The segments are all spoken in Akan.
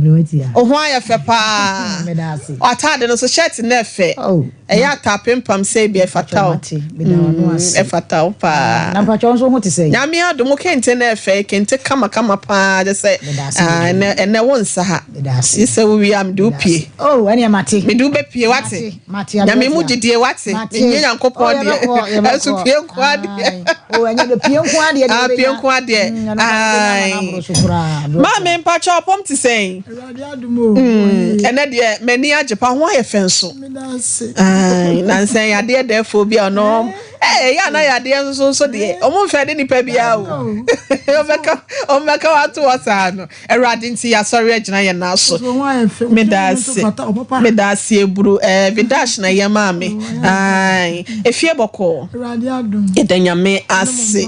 Aberewatia. Wo ho ayɛ fɛ paa. Meda ase. W'ataade no so shirt no ɛfɛ. Oh. Ɛyɛ atapempam sɛ bi ɛfata wo. Mate, meda w'ano ase. Ɛfata wo paa. Na mpakyɛ nso ho te sɛ? Nyame adom wo kente no ɛfɛ, kente kama kama paa gye sɛ Meda ase. Ah, ɛnɛ ɛnɛ wo nsa ha. Meda ase. Gye sɛ wo wie a mede wo pie. Oh, ɛne mate. Mede wo bɛpie wate. Mate, Nyame mu gyidie wate. Mate. Menye Nyankopɔn Oh, deɛ. yɛbɛkɔ, yɛbɛkɔ. Ɛnso pie nko adeɛ. Aye. Oh, ɛnyɛ de pie nko adeɛ. Ah, pie nko adeɛ. Aye. Maame mpakyɛ ɔpɔm te sɛn? Awurade adom o. Ɛnɛ deɛ m'ani agye pa ho ayɛ fɛ nso. Meda ase. Ae, nansa yi adeɛ dɛɛfoɔ bi a ɔno ɛɛ yɛ ana yɛ adeɛ nso nso deɛ ɔmo nfɛ de nipa biara o ɔbɛka ɔmbɛka wato hɔ saa no Awurade nti yɛasɔre agyina yɛn nan so. So ho ayɛ fɛ. Meda ase, meda ase eburu ɛɛ vidash na ɛyɛ maa me. Ae, efie bɔkɔɔ. Awurade adom. Yɛda Nyame ase.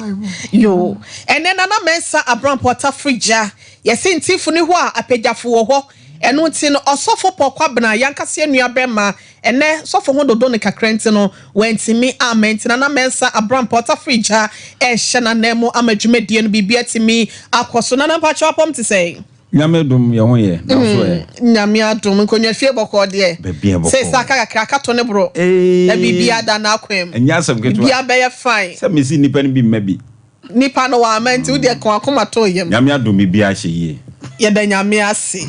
Yoo, ɛnɛ Nana Mensah Abrampɔ Tafrigya yɛse ntifo ni hɔ a apagyafo wɔ hɔ. Ɛno nti no, Ɔsɔfo Paul Kwabena, y'ankasa yɛn nua bɛrima, ɛnnɛ sɔfo ho dodo no kakra nti no, wantumi amma nti Nana Mensah Abrampah Ɔtafiri Gya rehyɛ n'ananmu ama dwumadie no biribi atumi akɔ so. Nana mpakyɛw apɔm te sɛn? Nyame dom yɛ ho yɛ, na wo so ɛ? Nyame adom, nkonnwa fie bɔkɔɔ deɛ. Baabi a bɔkɔɔ. Seesei aka kakra, aka to ne boro. Na biribiara da n'akwan mu. Ɛnyɛ asɛm ketewa. Biribiara bɛyɛ fine. Sɛ mese nnipa no bi mma bi. Nipa no wamma nti wo deɛ ka w'akoma to yam. Nyame adom biribiara hyɛ yie. Yɛda Nyame ase.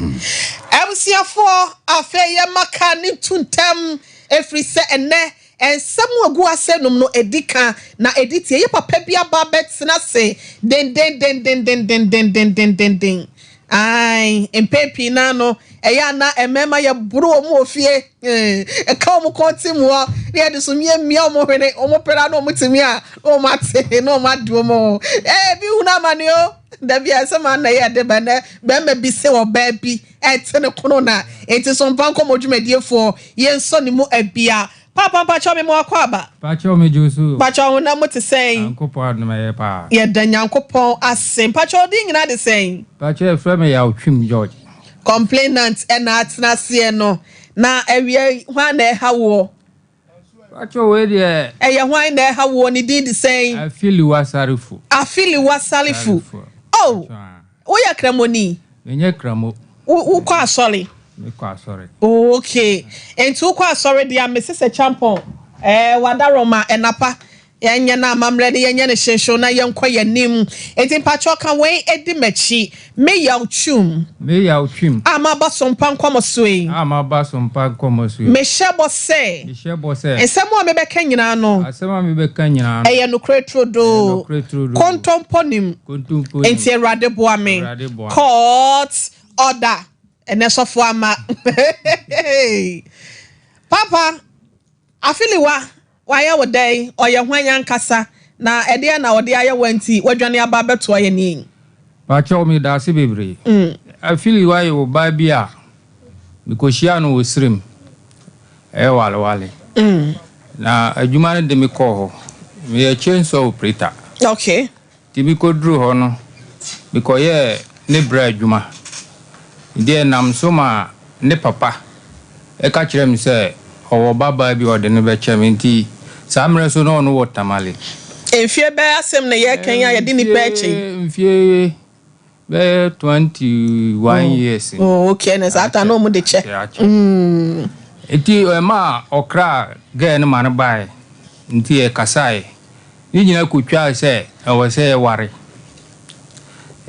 Abusuafoɔ afei yɛma ka ne ntu ntɛm ɛfiri sɛ ɛnnɛ nsɛm a ɛgu ase nom no ɛdi ka na ɛdi tie. Yɛ papa bi aba abɛtena ase dendendendendendendendendenden. Ae, mpɛn pii no ara no, ɛyɛ a na mmarima yɛboro wɔn wɔ fie, ɛka wɔn kɔn tim hɔ, na yɛde so miamia wɔn hwene, wɔn pere na wɔn tumi a, na wɔn ate, na wɔn ade wɔn ho. Ee, bi hunu amane o. Dabi a ɛsɛ ma na ɛyɛ de bɛ nɛ bɛrima bi se ɔbaa bi ɛte ne kono na enti so mpa nkɔmmɔ dwumadiefoɔ yɛnsɔ ne mu abia. Paapa mpakyɛw me mo akɔ aba. Mpakyɛw me gye wo so o. Mpakyɛw honam mu te sɛn? Nyankopɔn adom ɛyɛ paa. Yɛda Nyankopɔn ase. Mpakyɛw wo din nyinaa de sɛn? Mpakyɛw yɛfrɛ me Yaw Twim George. Complainant ɛna atena aseɛ no na awia yi hwan na ɛha woɔ? Mpakyɛw wei deɛ. Ɛyɛ hwan na ɛha woɔ ne din de sɛn? Afiliwa Sarifu. Afiliwa Salifu. Oh! Woyɛ Kramoni? Menyɛ Kramo. Wo wokɔ asɔre? Mekɔ asɔre. Oh, okay. Nti wokɔ asɔre deɛ a, mese sɛ Kyampɔn, eh, Wadaroma, Ɛnapa, yɛnyɛ no amammerɛ no, yɛnyɛ no hyehyew na yɛnkɔ yɛn anim. Nti mpakyɛw ka wei di m'akyi. Me Yaw Twum. Me Yaw Twum. A maba Sompa nkɔmɔ so yi. A maba Sompa nkɔmɔ so yi. Mehyɛ bɔ sɛ. Mehyɛ bɔ sɛ. Nsɛm a mebɛka nyinaa no. Asɛm a mebɛka nyinaa no. Ɛyɛ nokorɛ turodoo. Ɛyɛ nokorɛ turodoo. Kontompo nim. Kontompo nim. Enti Awurade boa me. Awurade boa me. Court order. Ɛnɛ sɔfo ama. Papa, Afiliwa, wayɛ wo dɛn? Ɔyɛ hwan ankasa? Na ɛdeɛn na ɔde ayɛ wo a nti woadwane aba abɛtoa yɛn yi? Pakyɛw medaase bebree. Afiliwa yɛ obaa bi a mekɔhyiaa no wɔ Sirem. Ɛyɛ walewale. Na adwuma no de me kɔɔ hɔ. Meyɛ chainsaw operator. Okay. Nti mekɔduruu hɔ no, mekɔyɛɛ ne bra adwuma. Nti ɛnam so maa ne papa ka kyerɛɛ me sɛ ɔwɔ babaa bi a ɔde no bɛkyɛ me. Nti saa mmerɛ so na ɔno wɔ Tamale. Mfie bɛɛ asɛm na yɛreka yi a yɛde nnipa akyi yi? Mfie Bɛyɛ 21 years ni. Oh okay ɛna saa ta na ɔmo de kyɛ. Akyɛ. Nti ɛmaa ɔkraa girl no ma no baeɛ. Nti yɛkasaeɛ. Ne nyinaa kotwaa sɛ ɛwɔ sɛ yɛware.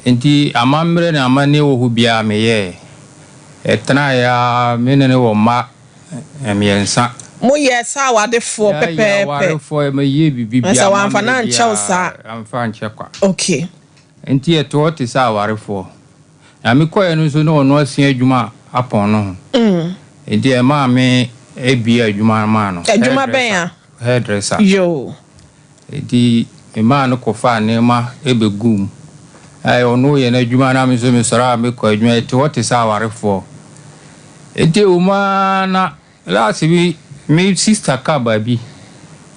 Nti amammerɛ ne amanneɛ wɔ hɔ biara meyɛɛ. Yɛtenaeɛ ara me ne no wɔ mma mmiɛnsa. Moyɛɛ sɛ awadefoɔ Yɛayɛ pɛpɛɛpɛ. awarefoɔ, meyɛɛ biribi Na sɛ biara, wamfa no amammerɛ ankyɛ wo saa. biara, amfa ankyɛ kwa. Okay. Enti yɛte hɔ te sɛ awarefoɔ. Na mekɔeɛ no nso na ɔno asua adwuma apɔn no ho. Enti ɛmaa me buee adwuma no maa no. Adwuma bɛn a? Hairdresser. Yoo. Enti memaa no kɔfaa nneɛma bɛguu mu. Ɛɛ ɔno yɛ n'adwuma na me nso mesɔre a mekɔ adwuma. Yɛte hɔ te sɛ awarefoɔ. Enti ɛwɔ mu ara na Last bi me sister ka baabi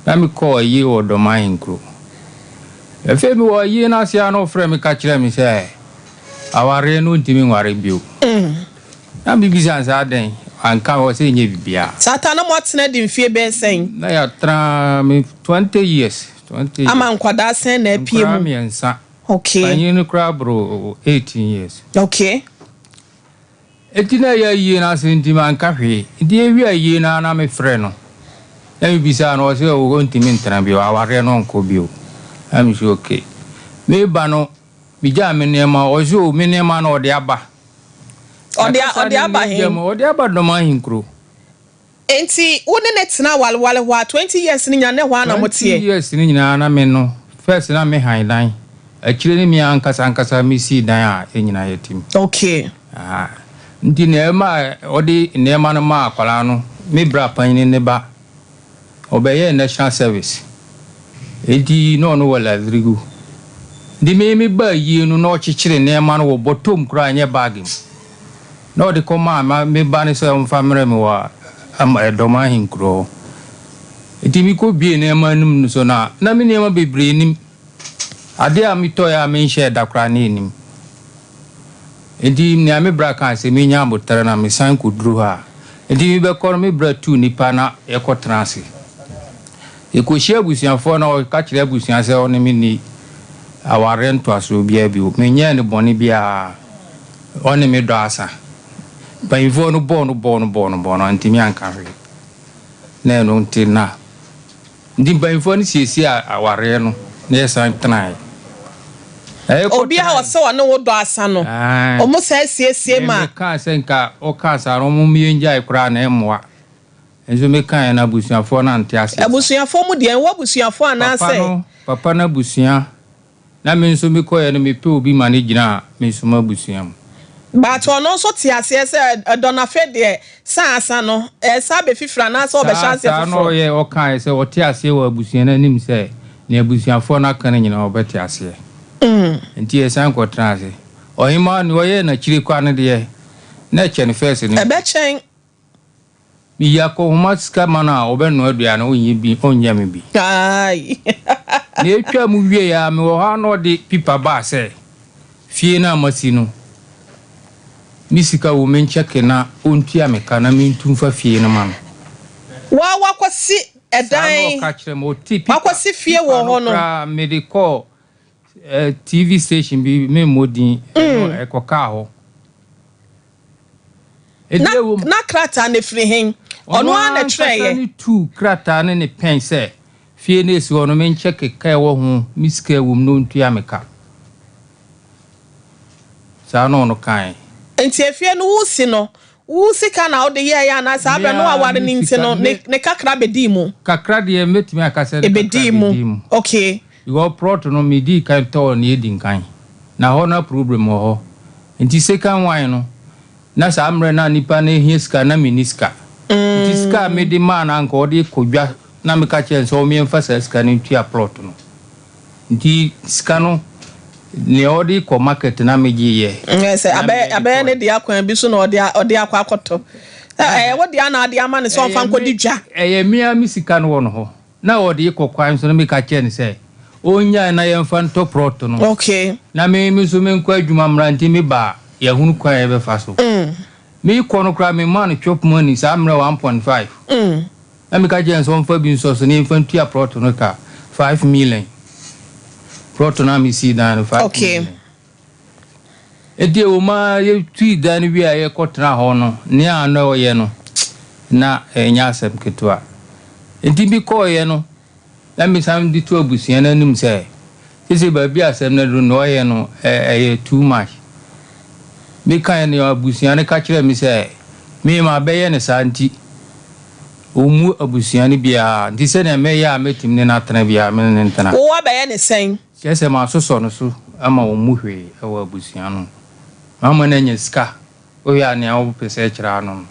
na me kɔɔ ayie wɔ Dɔm Ahenkuro. Afei me wɔ ayie no ase a na ɔfrɛ me ka kyerɛ me sɛ awareɛ no ɔntumi nware bio. Na me bisa no sɛ adɛn, wanka ɔsɛ ɛnyɛ biribiara. Saa ta na mo atena di mfie bɛyɛ sɛn? Na yɛatena me 20 years, 20 years. Ama nkwadaa sɛn na apue mu? Nkwadaa mmiɛnsa. Okay. Panyin no koraa boro 18 years. Okay. Enti na ɛyɛ ayie no ase nti manka hwee. Nti yɛwie ayie no ara na mefrɛ no na mebisaa no, ɔse oh ɔntumi ntena bio, awareɛ no ɔnkɔ bio. Na mese okay. Meba no megyaa me nneɛma, ɔse oh me nneɛma no ɔde aba. Ɔde Nakasa ɔde ne aba ne he? gya mu, ɔde aba Dɔm Ahenkuro. Enti wo ne no tena awareware hɔ a, 20 years no nyinaa na ɛhɔ ara na 20 moteɛ? years no nyinaa na me no, first na me han dan, akyire no me ankasa ankasa me sii dan a yɛn nyinaa yɛte mu. Okay. Ahaa. Nti nea ɛmaa ɔde nneɛma no maa akwadaa no, me bra panyin ne ba, ɔbɛyɛɛ national service. Enti na ɔno wɔ Ladrigo. Nti me me baa yie no na ɔkyekyere nneɛma no wɔ bɔtɔm koraa nyɛ bag mu. Na ɔde kɔmaa ma me ba no sɛ ɔmfa mmerɛ me wɔ Ɛdɔm ahenkuro hɔ. Nti mekɔbue nneɛma no mu no so na na me nneɛma bebree nnim. Adeɛ a metɔeɛ a menhyɛɛ da koraa na ɛnnim. Enti nea me bra kae sɛ menya aboterɛ na mesan kɔduru hɔ a, enti mebɛkɔ no me bra tuu nnipa na yɛkɔtena ase. Yɛkɔhyia abusuafoɔ na ɔka kyerɛ abusua sɛ ɔne me nni awareɛ ntoasoɔ biara bio. Menyɛɛ no bɔne biara, ɔne me dɔ asa. Mpanyimfoɔ no bɔɔ no bɔɔ no bɔɔ no bɔɔ no, antumi anka hwee. Na ɛno nti na Nti mpanyimfoɔ no siesiee awareɛ no na yɛsan tenaeɛ. Na yɛkɔ Obi a tenaeɛ. ɔsɛ ɔne wo dɔ asa no, Ae. wɔn san siesie Me ma. mekaa sɛ nka ɔkaa saa no wɔn yɛngyae koraa na ɛmmoa. Nso mekaeɛ no abusuafoɔ no ante aseɛ saa. Abusuafoɔ mu deɛn? W'abusuafoɔ Papa anaasɛ? no papa no abusua Na me nso mekɔeɛ no mepɛ obi ma no gyinaa me nso m'abusua mu. But ɔno nso te aseɛ sɛ ɛdɔ no afei deɛ sɛ asa no ɛsan bɛfifiri anaasɛ ɔbɛhyɛ Saa aseɛ saa na foforɔ. ɔyɛ ɔkaeɛ sɛ ɔte aseɛ wɔ abusua no anim sɛ nea abusuafoɔ no aka no nyinaa ɔbɛte aseɛ. Nti yɛsan kɔtenaa ase. Ɔhemaa nea ɔyɛɛ no akyire kwa no deɛ na ɛkyɛne first no. Ɛbɛkyɛn. Miyi akɔnhoma sika ma no a, ɔbɛnoa aduane, ɔnyɛ bi, ɔnyɛ me bi. Aai. Nea etwaa mu wiei ara, mewɔ hɔ ara na ɔde pipa baa sɛ, fie no a masi no, me sika wom, menkyɛke na ontua me ka na mintu mfa fie no ma no. Woa woakɔsi Saa na ɛdan, ɔka kyerɛɛ me. Ɔte pipa, woakɔsi fie pipa wɔ no hɔ no. koraa, mede kɔɔ eh, TV station bi, memmɔ din, ɛno ɛkɔkaa hɔ. Na na krataa no firi he? Ɔno Ɔno ara na ankasa ɛtwerɛeɛ. ne tuu krataa ne ne pɛn sɛ, Fie no a esi hɔ no, menkyɛke ka a ɛwɔ ho, me sika a ɛwɔ mu na ontua me ka. Saa na ɔno kae. Nti efie no woresi no, wo sika na wode yɛeɛ anaa saa Me berɛ no ara woaware me no nti sika, no, me. ne kakra bɛdii mu? Kakra deɛ, mɛtumi aka sɛ ne kakra Ɛbɛdii mu. bɛdii mu. Okay. Because plot no medii kan tɔɔ nea edi nkan, na hɔ na problem wɔ hɔ. Nti second one no, na saa mmerɛ no a nipa no hia sika na menni sika. Nti sika a mede maa no a anka ɔde kɔ dwa na meka kyerɛɛ no sɛ ɔmmeɛmfa saa sika no ntua plot no. Nti sika no, nea ɔde kɔ market na megyeeɛ Ɛyɛ sɛ na abɛyɛ mede abɛyɛ ne tɔɔe. dea kwan bi so na ɔde a ɔde akɔ akɔtɔ. Ɛ ɛyɛ wo dea na ade ama no sɛ ɔmfa Ɛyɛ nkɔdi me dwa. ɛyɛ me ara me sika no wɔ no hɔ. Na ɔde rekɔ kwan so no meka kyerɛɛ no sɛ ɔnnyae na yɛmfa ntɔ prɔto no Okay. na me me nso menkɔ adwuma mmra nti meba a yɛahunu kwan a yɛbɛfa so. Merekɔ no koraa memaa no chop money saa mmerɛ 1.5 na meka kyerɛɛ no sɛ ɔmfa bi nsɔ so na yɛmfa ntua prɔto no ka 5 million. Prɔto no a mesii dan no 5 Okay. million. Enti ɛwom ara yɛtui dan no wiei a yɛkɔtenaa hɔ no, nea na ɔyɛ no, na ɛnyɛ asɛm ketewa. Enti mekɔeɛ no, na mesan de to abusua no anim sɛ, seesei baabi a asɛm no aduru no, nea ɔyɛ no, ɛyɛ too much. Mekaeɛ no, abusua no ka kyerɛɛ me sɛ, me mabɛyɛ no saa nti, ɔmmu abusua no biara, nti sɛnea mɛyɛ a mɛtumi ne no atena biara, me ne no ntena. Wo abɛyɛ no sɛn? Kyerɛ sɛ masosɔ no so ama wɔn mu hwee wɔ abusua no mu. Mama no anya sika. Wohwɛ a nea wopɛ sɛ ɛkyerɛ ara no no.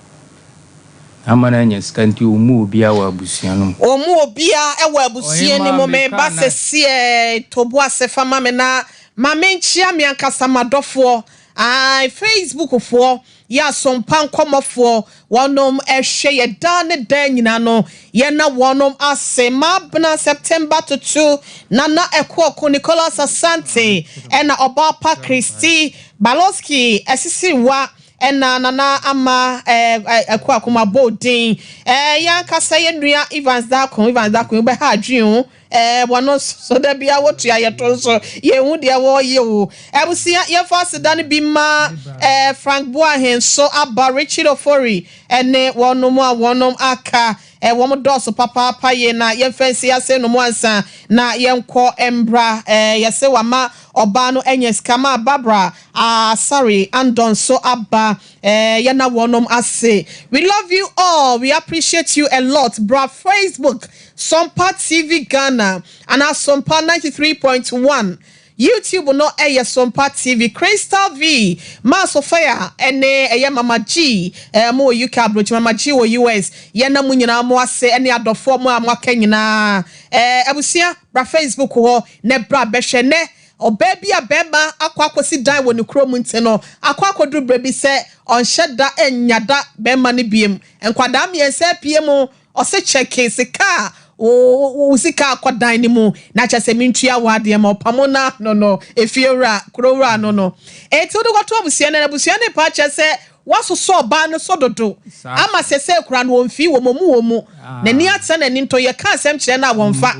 Mama no anya sika nti ɔmmu obiara wɔ abusua no mu. Ɔmmu obiara wɔ abusua no Ɔhemaa mu. Meba mekaa na. sɛsiɛ, to bo ase fa ma me na ma menkyea me ankasa m'adɔfoɔ. Ae, Facebook foɔ, yɛ asompa nkɔmmɔfoɔ, wɔnom hwɛ yɛ daa ne daa nyina no, yɛ na wɔnom ase. Mabena September Tutu, Nana Akuoko, Nicholas Asante, ɛna Ɔbaa Pa Christy Baloski, Asisiriwa, ɛna Nana Ama Akuako, mabɔ wo din. Yɛn ankasa yɛn nua Evans Darko, Evans Darko, wobɛha adwene o. Ɛɛ wɔn nso da bia wotua yɛto nso yɛhu deɛ wɔreyɛ o. Abusua yɛmfa aseda no bi ma ɛɛ Frank Boahen nso aba Richard Ofori ɛne wɔnom a wɔnom aka ɛɛ wɔn dɔɔso papaapa yie na yɛmfa nsi ase nom ansa na yɛnkɔ mbra ɛɛ yɛse wama ɔbaa no anya sika ma Barbara Asare Andon nso aba ɛɛ yɛna wɔnom ase. We love you all we appreciate you a lot bra Facebook Sompa TV Ghana anaa Sompa 93.1 YouTube no ɛyɛ Sompa TV Crystal V Maa Sophia ɛne ɛyɛ Mama G ɛɛ mo wɔ UK aburokyi Mama G wɔ US yɛna mo nyinaa mo ase ɛne adɔfoɔ mo a mo aka nyinaa ɛɛ abusua bra Facebook hɔ na bra bɛhwɛ nɛ ɔbaa bi a bɛrima akɔ akɔsi dan wɔ ne kurom nti no akɔ akɔduru berɛ bi sɛ ɔnhyɛ da ɛnya da bɛrima no biem nkwadaa mmiɛnsa apue mu ɔsɛ kyɛke sika a wo sika akɔ dan no mu na kyɛ sɛ mentua wɔ adeɛ ma ɔpamo na no efie wura kuro wura no eti wode kɔto abusua no abusua no pa kyerɛ sɛ wasosɔ ɔbaa no so dodo ama sɛ sɛ kura no wɔmfi wɔ mu wɔ mu n'ani atena n'ani ntɔ yɛka asɛm kyerɛ no a wɔmfa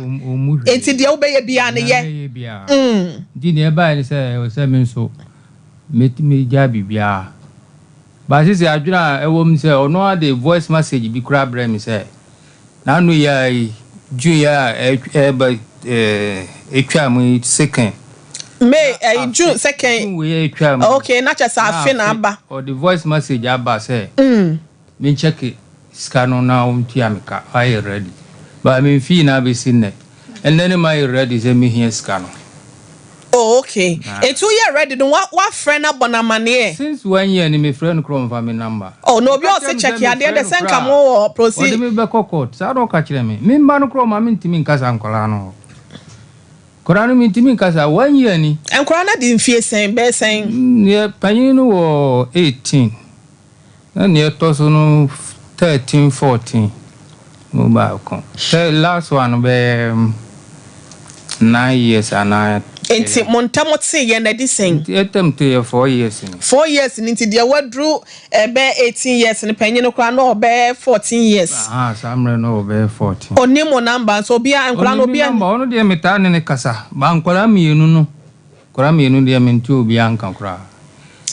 enti deɛ wobɛyɛ biara no yɛ nti deɛ ɛbaeɛ ne sɛ ɛwɔ sɛ me nso megya biribiara baasi sɛ adwene a ɛwɔ mu sɛ ɔno ade voice message bi koraa brɛ me sɛ n'ano yɛ a June yɛ a ɛba ɛtwa mu second. May ɛyi June second. June wei ɛtwa mu. Okay, na kyerɛ sɛ afe na aba. Ɔde voice message aba sɛ. Me nkyɛke sika no na ɔntua me ka ayɛ ready ba me nfii na abɛsi nnɛ ɛnnɛ ne ma yɛ ready sɛ mehia sika no. Oh okay. Etu yɛ ready no wa wafrɛ no abɔ n'amaneɛ. Since one year ni mefrɛ no korɔ mfa me number. Oh na obi a ɔse check adeɛ de sɛ nka mo wɔ proceed. Ɔde me bɛkɔ court saa na ɔka kyerɛ me. Me mma no korɔ ma mentumi nkasa nkɔlaa no hɔ. Nkɔlaa no mentumi nkasa one year ni. Nkɔlaa no de mfie sɛn bɛyɛ sɛn? Neɛ panyin no wɔ 18 na neɛ ɛtɔ so no 13 14 mo baako. Last one bɛyɛ 9 years anaa. Nti mo ntam te yɛ na di sɛn? Nti ɛtam te yɛ 4 years ni. 4 years ni nti deɛ waduru ɛbɛ 18 years ni panyin no koraa na ɔbɛ 14 years. Aha saa mmerɛ no ɔbɛ 14. Onim mo number nso obiara nkɔlaa no obiara. Onim number ɔno deɛ metaa ne ne kasa ba nkɔlaa mmienu no nkɔlaa mmienu deɛ mente obiara nka koraa.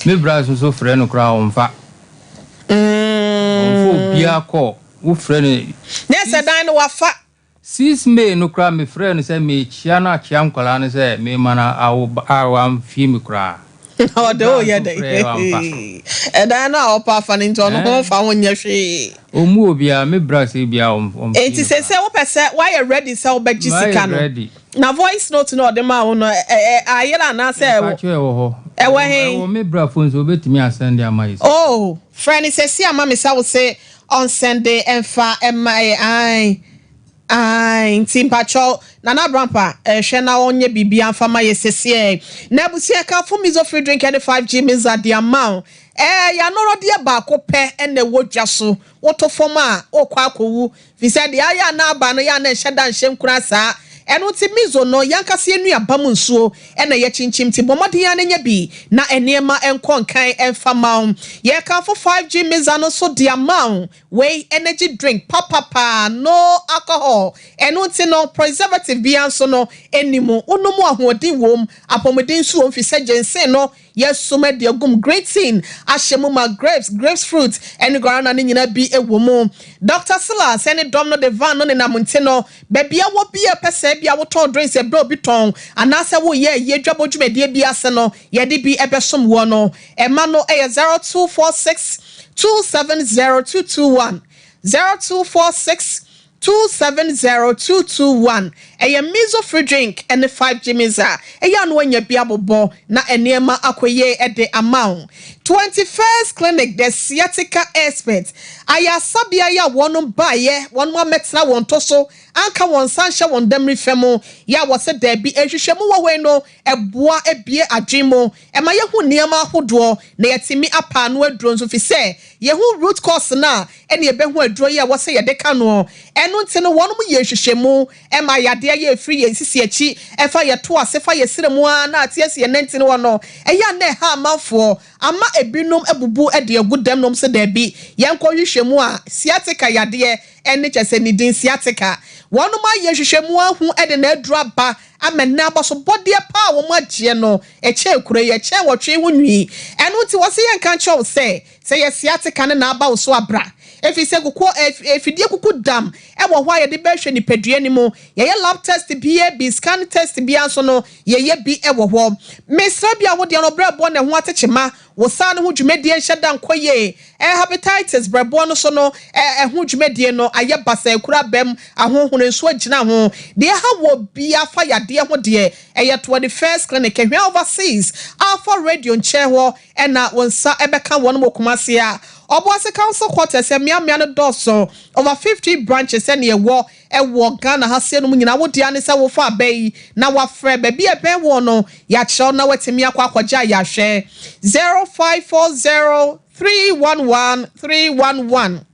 Me bra nso frɛ no koraa ɔmfa. Ɔmfa obiara kɔ wo frɛ no. Ne sɛ dan no wafa. 6 May no koraa me frɛ no sɛ mekyia no akyia nkɔlaa no sɛ mema no awo amfie me koraa. Ɔde o yɛ dɛ. Ɛdan no a ɔpa afa no nti ɔno ho fa ho nyɛ hwee. Ɔmu obiara me bra sɛ biara ɔmfie. Enti sɛ sɛ wopɛ sɛ woayɛ ready sɛ wobɛgye sika no. Na voice note no ɔde ma wo no ayere anaasɛ ɛwɔ. Ɛwɔ hɔ. Ɛwɔ he? Ɛwɔ me bra phone so obetumi asɛnde ama yi. Oh, frɛ ne sɛ si ama me sɛ wo se ɔnsɛnde ɛmfa ɛma ai. Ai, nti mpacho Nana Brampa hwɛ na ɔnyɛ biribi amfa ma yɛ sɛsiɛ. Na abusua ka fo miso free drink ne 5G miza de ama wo. Ya nɔrɔdeɛ baako pɛ na ɛwɔ dwa so. Woto fam a wokɔ akɔwu. Fi sɛ deɛ ayɛ na aba no yɛ na nhyɛ da nhyɛ nkura saa. Ɛno nti miso no yankase enu aba mu nsuo ɛna yɛ kyinkyim ti bɔmmɔden a n'anya bi na nneɛma nkɔ nkan ɛmfa ma wo. Yɛka fo 5G miza no so de ama wo. Wei energy drink papapa no alcohol ɛno nti no preservative bia nso no enimu wonom ahoɔden wom apɔmuden nso wom fi sɛ ginseng no yɛsoma de agum green ahyɛ mu ma grapes fruit ɛne guarana ne nyina bi ɛwɔ mu. Dr. Silas ɛne dɔm no de van no ne nam nti no baabi a wɔ bi a pɛ sɛ bi a wotɔn drinks ɛbrɛ obi tɔn anaasɛ woyɛ yie dwabɔ dwumadie bi ase no yɛde bi ɛbɛsom wɔ no ɛma no ɛyɛ 0246 270221 0246 270221. Ɛyɛ miso free drink ɛne 5G miza. Ɛyɛ ano anya bi abobɔ na nneɛma akɔyɛ ɛde ama wo. 21st Clinic the sciatica expert. Ayasabea ya wɔn baayɛ wɔn amɛtena wɔn to so anka wɔn nsa nhyɛ wɔn dɛm fam ya wɔsɛ daabi ehwehwɛ mu wɔ hɔ no ɛboa ebie adwene mu ɛma yɛhu nneɛma ahodoɔ na yɛtumi apa ano aduro nso fi sɛ yɛhu root cause na ɛne yɛbɛhu aduro yi a wɔsɛ yɛde ka no ɛno nti no wɔn yɛ nhwehwɛ mu ɛma yadeɛ yɛ efiri yɛn sisi akyi ɛfa yɛ to ase fa yɛ sere mu a na ate asi yɛn nɛntin wɔ no ɛyɛ a na ɛha amanfoɔ ama ebinom abubu ɛde agu dɛm nom sɛ daabi yɛn kɔ hwehwɛ mu a sciatica yadeɛ ɛne kyɛ sɛ ne din sciatica Wɔnom ayɛ nhwehwɛmu ahu de n'aduro aba ama nnɛ abasobɔdeɛ pa a wɔn agyeɛ no ɛkyɛn kuro yi, ɛkyɛn wɔtwe ho nwi. Ɛno nti wɔse yɛnka nkyerɛ wo sɛ, sɛ yɛ sciatica no na aba wo so a bra. Ɛfiri sɛ kukuo, afidie kuku dam wɔ hɔ a yɛde bɛhwɛ nipadua no mu. Yɛyɛ lab test biara bi, scan test biara nso no yɛyɛ bi wɔ hɔ. Mesrɛ bi a wo deɛ no brɛboɔ na ɛho atekyema, wo saa no ho dwumadie nhyɛ da nkɔ yie. Hepatitis brɛboɔ no so no ɛho dwumadie no ayɛ basaa, kura abam, ahonhono nso agyina ho. Deɛ ɛha wɔ biara fa yadeɛ ho deɛ, ɛyɛ 21st Clinic, Ahwea Overseas, Alpha Radio nkyɛn hɔ ɛna wo nsa ɛbɛka wɔn wɔ Kumasi a Obuasi Council Quarters. Mmeammea no dɔɔso, over 50 branches ɛne ɛwɔ ɛwɔ Ghana ha se no mu nyinaa. Wo dea ne sɛ wofa aba yi na wafrɛ baabi a ɛbɛn wɔ no, yɛakyerɛw na watumi akɔ akɔgye a yɛahwɛ. 0540 311 311,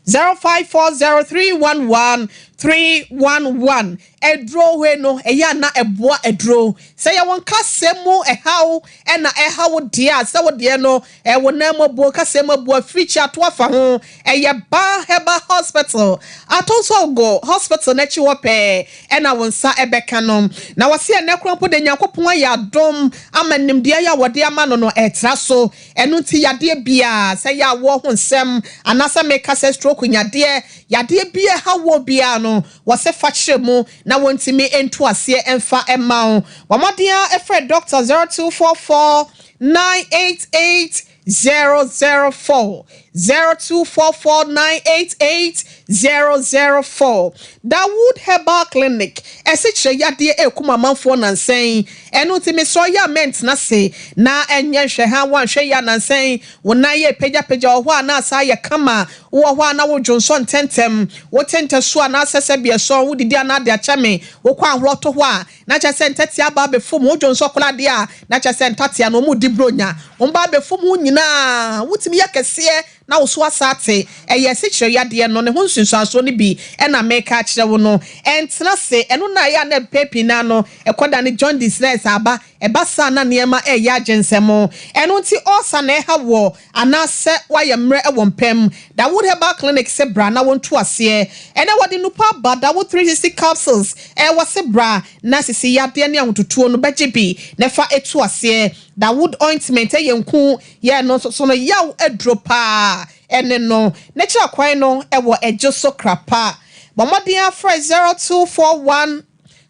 0540 311 311. Aduro hwɛ no ɛyɛ ana ɛboa aduro sɛ yɛwɔ nkasɛm mu ɛhaw ɛna ɛhaw deɛ a sɛ wo deɛ no ɛwɔ nan mu abuo, kasɛm mu abuo, afirikyi ato afa ho, ɛyɛ Ba Herbal Hospital, Atɔnsɔgo Hospital n'akyi hɔ pɛɛ ɛna wɔn nsa ɛbɛka no. Na wɔsi ɛnɛ kora mpo de Nyankopɔn ayɛ adom ama nimdeɛ yɛ a wɔde ama no no ɛtra so. Ɛno nti yadeɛ biara, sɛ yɛ awɔ ho nsɛm anaasɛ meka sɛ stroke nyadeɛ, yadeɛ bi ɛha wɔ biara no, wɔsɛ fa kyerɛ mu na wɔntumi nto aseɛ ɛmfa ɛma wo. Wɔn mmɔden a ɛfrɛ Doctor 0244 988 004, 0244 988 004. Dawood Herbal Clinic ɛsi kyerɛ yadeɛ ekum amanfoɔ nansɛn. Ɛno nti mesrɛ yɛ a mɛntena se na ɛnyɛ nhwɛ ha wanhwɛ yɛ anansɛn wo nan yɛ pagyapagya wɔ hɔ a na asa yɛ kama wɔ hɔ a na wodwo nsɔ ntɛntɛm, wote ntɛso anaasɛ sɛ biɛsɔn wodidi anaa de akyɛ me wokɔ ahorɔ to hɔ a na kyerɛ sɛ ntatea aba abɛfom wodwo nsɔ koraa deɛ a na kyerɛ sɛ ntatea no ɔmo di bronya wɔn ba abɛfom wo nyinaa, wotumi yɛ kɛseɛ na wo so asa ate. Ɛyɛ asikyerɛ yadeɛ no ne ho nsunsuansoɔ no bi ɛna meka akyerɛ wo no. Ɛntena se ɛno na ɛyɛ a na mpɛ pii na no ɛkɔda ne jaundice na ɛsɛ aba ɛba saa na nneɛma ɛyɛ agye nsɛm. Ɛno nti ɔsa na ɛha wɔ anaasɛ wayɛ mmerɛ ɛwɔ mpɛm, Dawood Herbal Clinic sɛ bra na wɔnto aseɛ. Ɛnɛ wɔde nupa aba, Dawood 360 capsules. Ɛwɔ se bra na sisi yadeɛ ne ahototuo no bɛgye bi na ɛfa etu aseɛ. Dawood ointment ɛyɛ nku yɛ no nso so no yaw aduro paa. Ɛne no n'akyiri akwan no ɛwɔ ɛgye so krapa. Bɔ mmɔden afrɛ 0241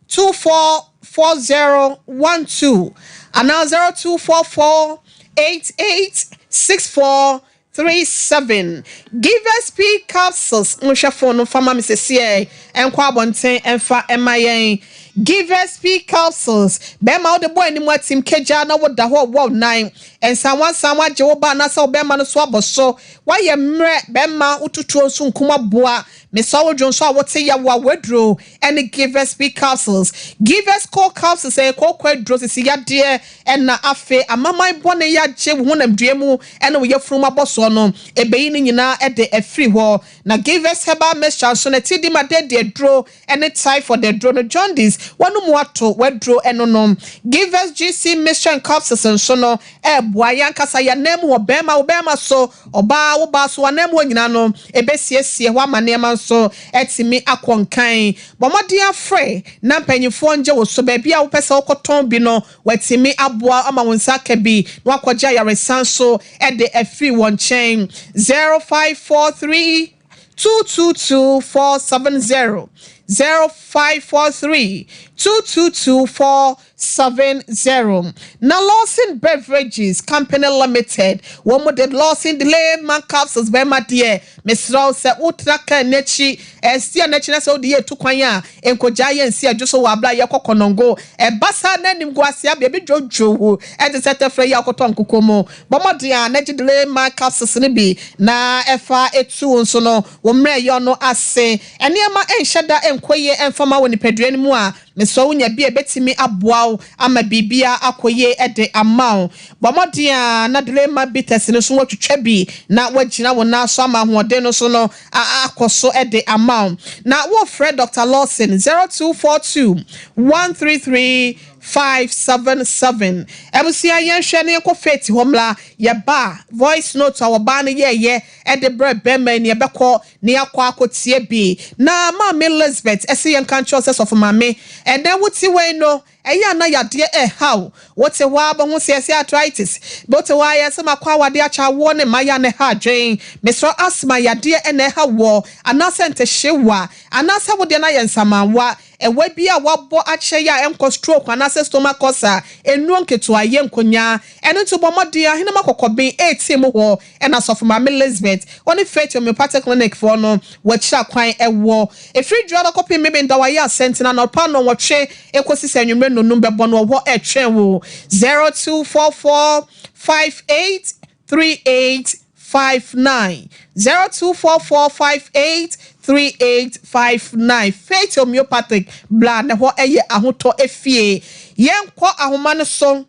244012 anaa 0244 886437. Givers P capsules, nhwɛ phone no fama mi sɛsiɛ ɛnkɔ abɔnten ɛmfa ɛma yɛn. Givers P capsules, bɛrima wode bɔ anim atim kegya na woda hɔ wɔ nan nsanwa agye wo ba anaasɛ wo bɛrima no so abɔ so, wayɛ mmerɛ, bɛrima wotutuo nso nkum aboa mesɛ wodwo nso a wote yawo a waduro ɛne Givers P capsules. Givers Co capsules ɛyɛ kooko aduro sisi yadeɛ ɛna afei amaman bɔne yagye wo honam dua mu ɛne wo yɛfunu mu abɔ soɔ no, ɛbɛyi no nyinaa ɛde afiri hɔ. Na Givers Herbal mixture nso na ti di ma de de aduro ɛne typhoid aduro no, jaundice wɔn mu ato waduro ɛno no. Givers GC mixture and capsules nso no ɛɛboa yɛn ankasa yɛn nan mu wɔ bɛrima wo bɛrima so, ɔbaa wo baa so wɔn nan mu wɔ nyinaa no, ebesiesie hɔ ama nneɛma nso ɛtumi akɔ nkan. Bɔ mmɔden afrɛ na mpanyinfoɔ ngye wɔ so baabi a wopɛ sɛ wokɔtɔn bi no, wɔatumi aboa ama wɔn nsa aka bi na wakɔgye ayaresa nso ɛde afiri wɔn nkyɛn. 0543 222 470, 0543 222 470. Na Lawson Beverages Company Limited, wɔn mo de Lawson Delay Man capsules. Bɛrima deɛ, mesrɛ wo sɛ wotena kaa n'akyi ɛsi a n'akyi na sɛ wode yɛ etu kwan a nkogyaa yɛ nsi adwo so wɔ abla yɛ kɔ kɔnɔngo ɛba saa n'anim gu ase abea bi dwodwo wo ɛde sɛ tɛfrɛ yi akɔtɔ nkokɔ mu. Bɔmmɔden a n'agye Delay Man capsules no bi na ɛfa etu nso no wɔn mmerɛ yɛ ɔno ase nneɛma nhyɛ da nkɔ yie mfama wɔ nipadua no mu a, mesrɛ wo nya bi a ɛbɛtumi aboa wo ama biribia akɔ yie de ama wo. Bɔ mmɔden a na Delay Man bitters no so wɔatwitwa bi na woagyina wo nan so ama ahoɔden no so no akɔ so de ama wo. Na wɔfrɛ Dr Lawson 0242 133. 577. Abusua yɛnhwɛ na yɛnkɔ Faith hɔ mmra. Yɛba a, voice note a ɔbaa no yɛɛyɛ de brɛɛ bɛrima yi no yɛbɛkɔ na yɛakɔ akɔtie bi. Na Maame Elizabeth se yɛnka nkyerɛ wo sɛ Sɔfo Maame, ɛnnɛ wote wei no, ɛyɛ a na yadeɛ ɛreha wo. Wote hɔ ara bɛhu sɛ yɛse arthritis. Wote hɔ ara yɛse makɔ awadeɛ akyɛ awoɔ ne mma yɛ a na ɛha adwen. Mesrɛ wo asthma yadeɛ na ɛha woɔ anaasɛ ntehyewa anaasɛ wodeɛ no ayɛ nsamanwa. Ɛwa bi a wɔabɔ akyerɛ yɛ a ɛnkɔ stroke anaasɛ stomach ulcer, nnuro nketewa, yɛ nkonyaa. Ɛno nti bɔ mmɔden Ahenema Kɔkɔben 18 mu hɔ na Asɔfo Maame Lisbeth ɔne Faith Homeopathic Clinic foɔ no wɔakyira kwan wɔ. Ɛfiri Dwoada kɔpem Memeneda wɔayɛ asɛntene anɔpa nnɔnwɔtwe kɔsi sɛ anwummerɛ nnɔnum bɛbɔ no wɔ hɔ retwɛn wo. 0244 58 3859 0244 583859 Faith Homeopathic bra na ɛhɔ yɛ ahotɔ efie. Yɛnkɔ ahoma no so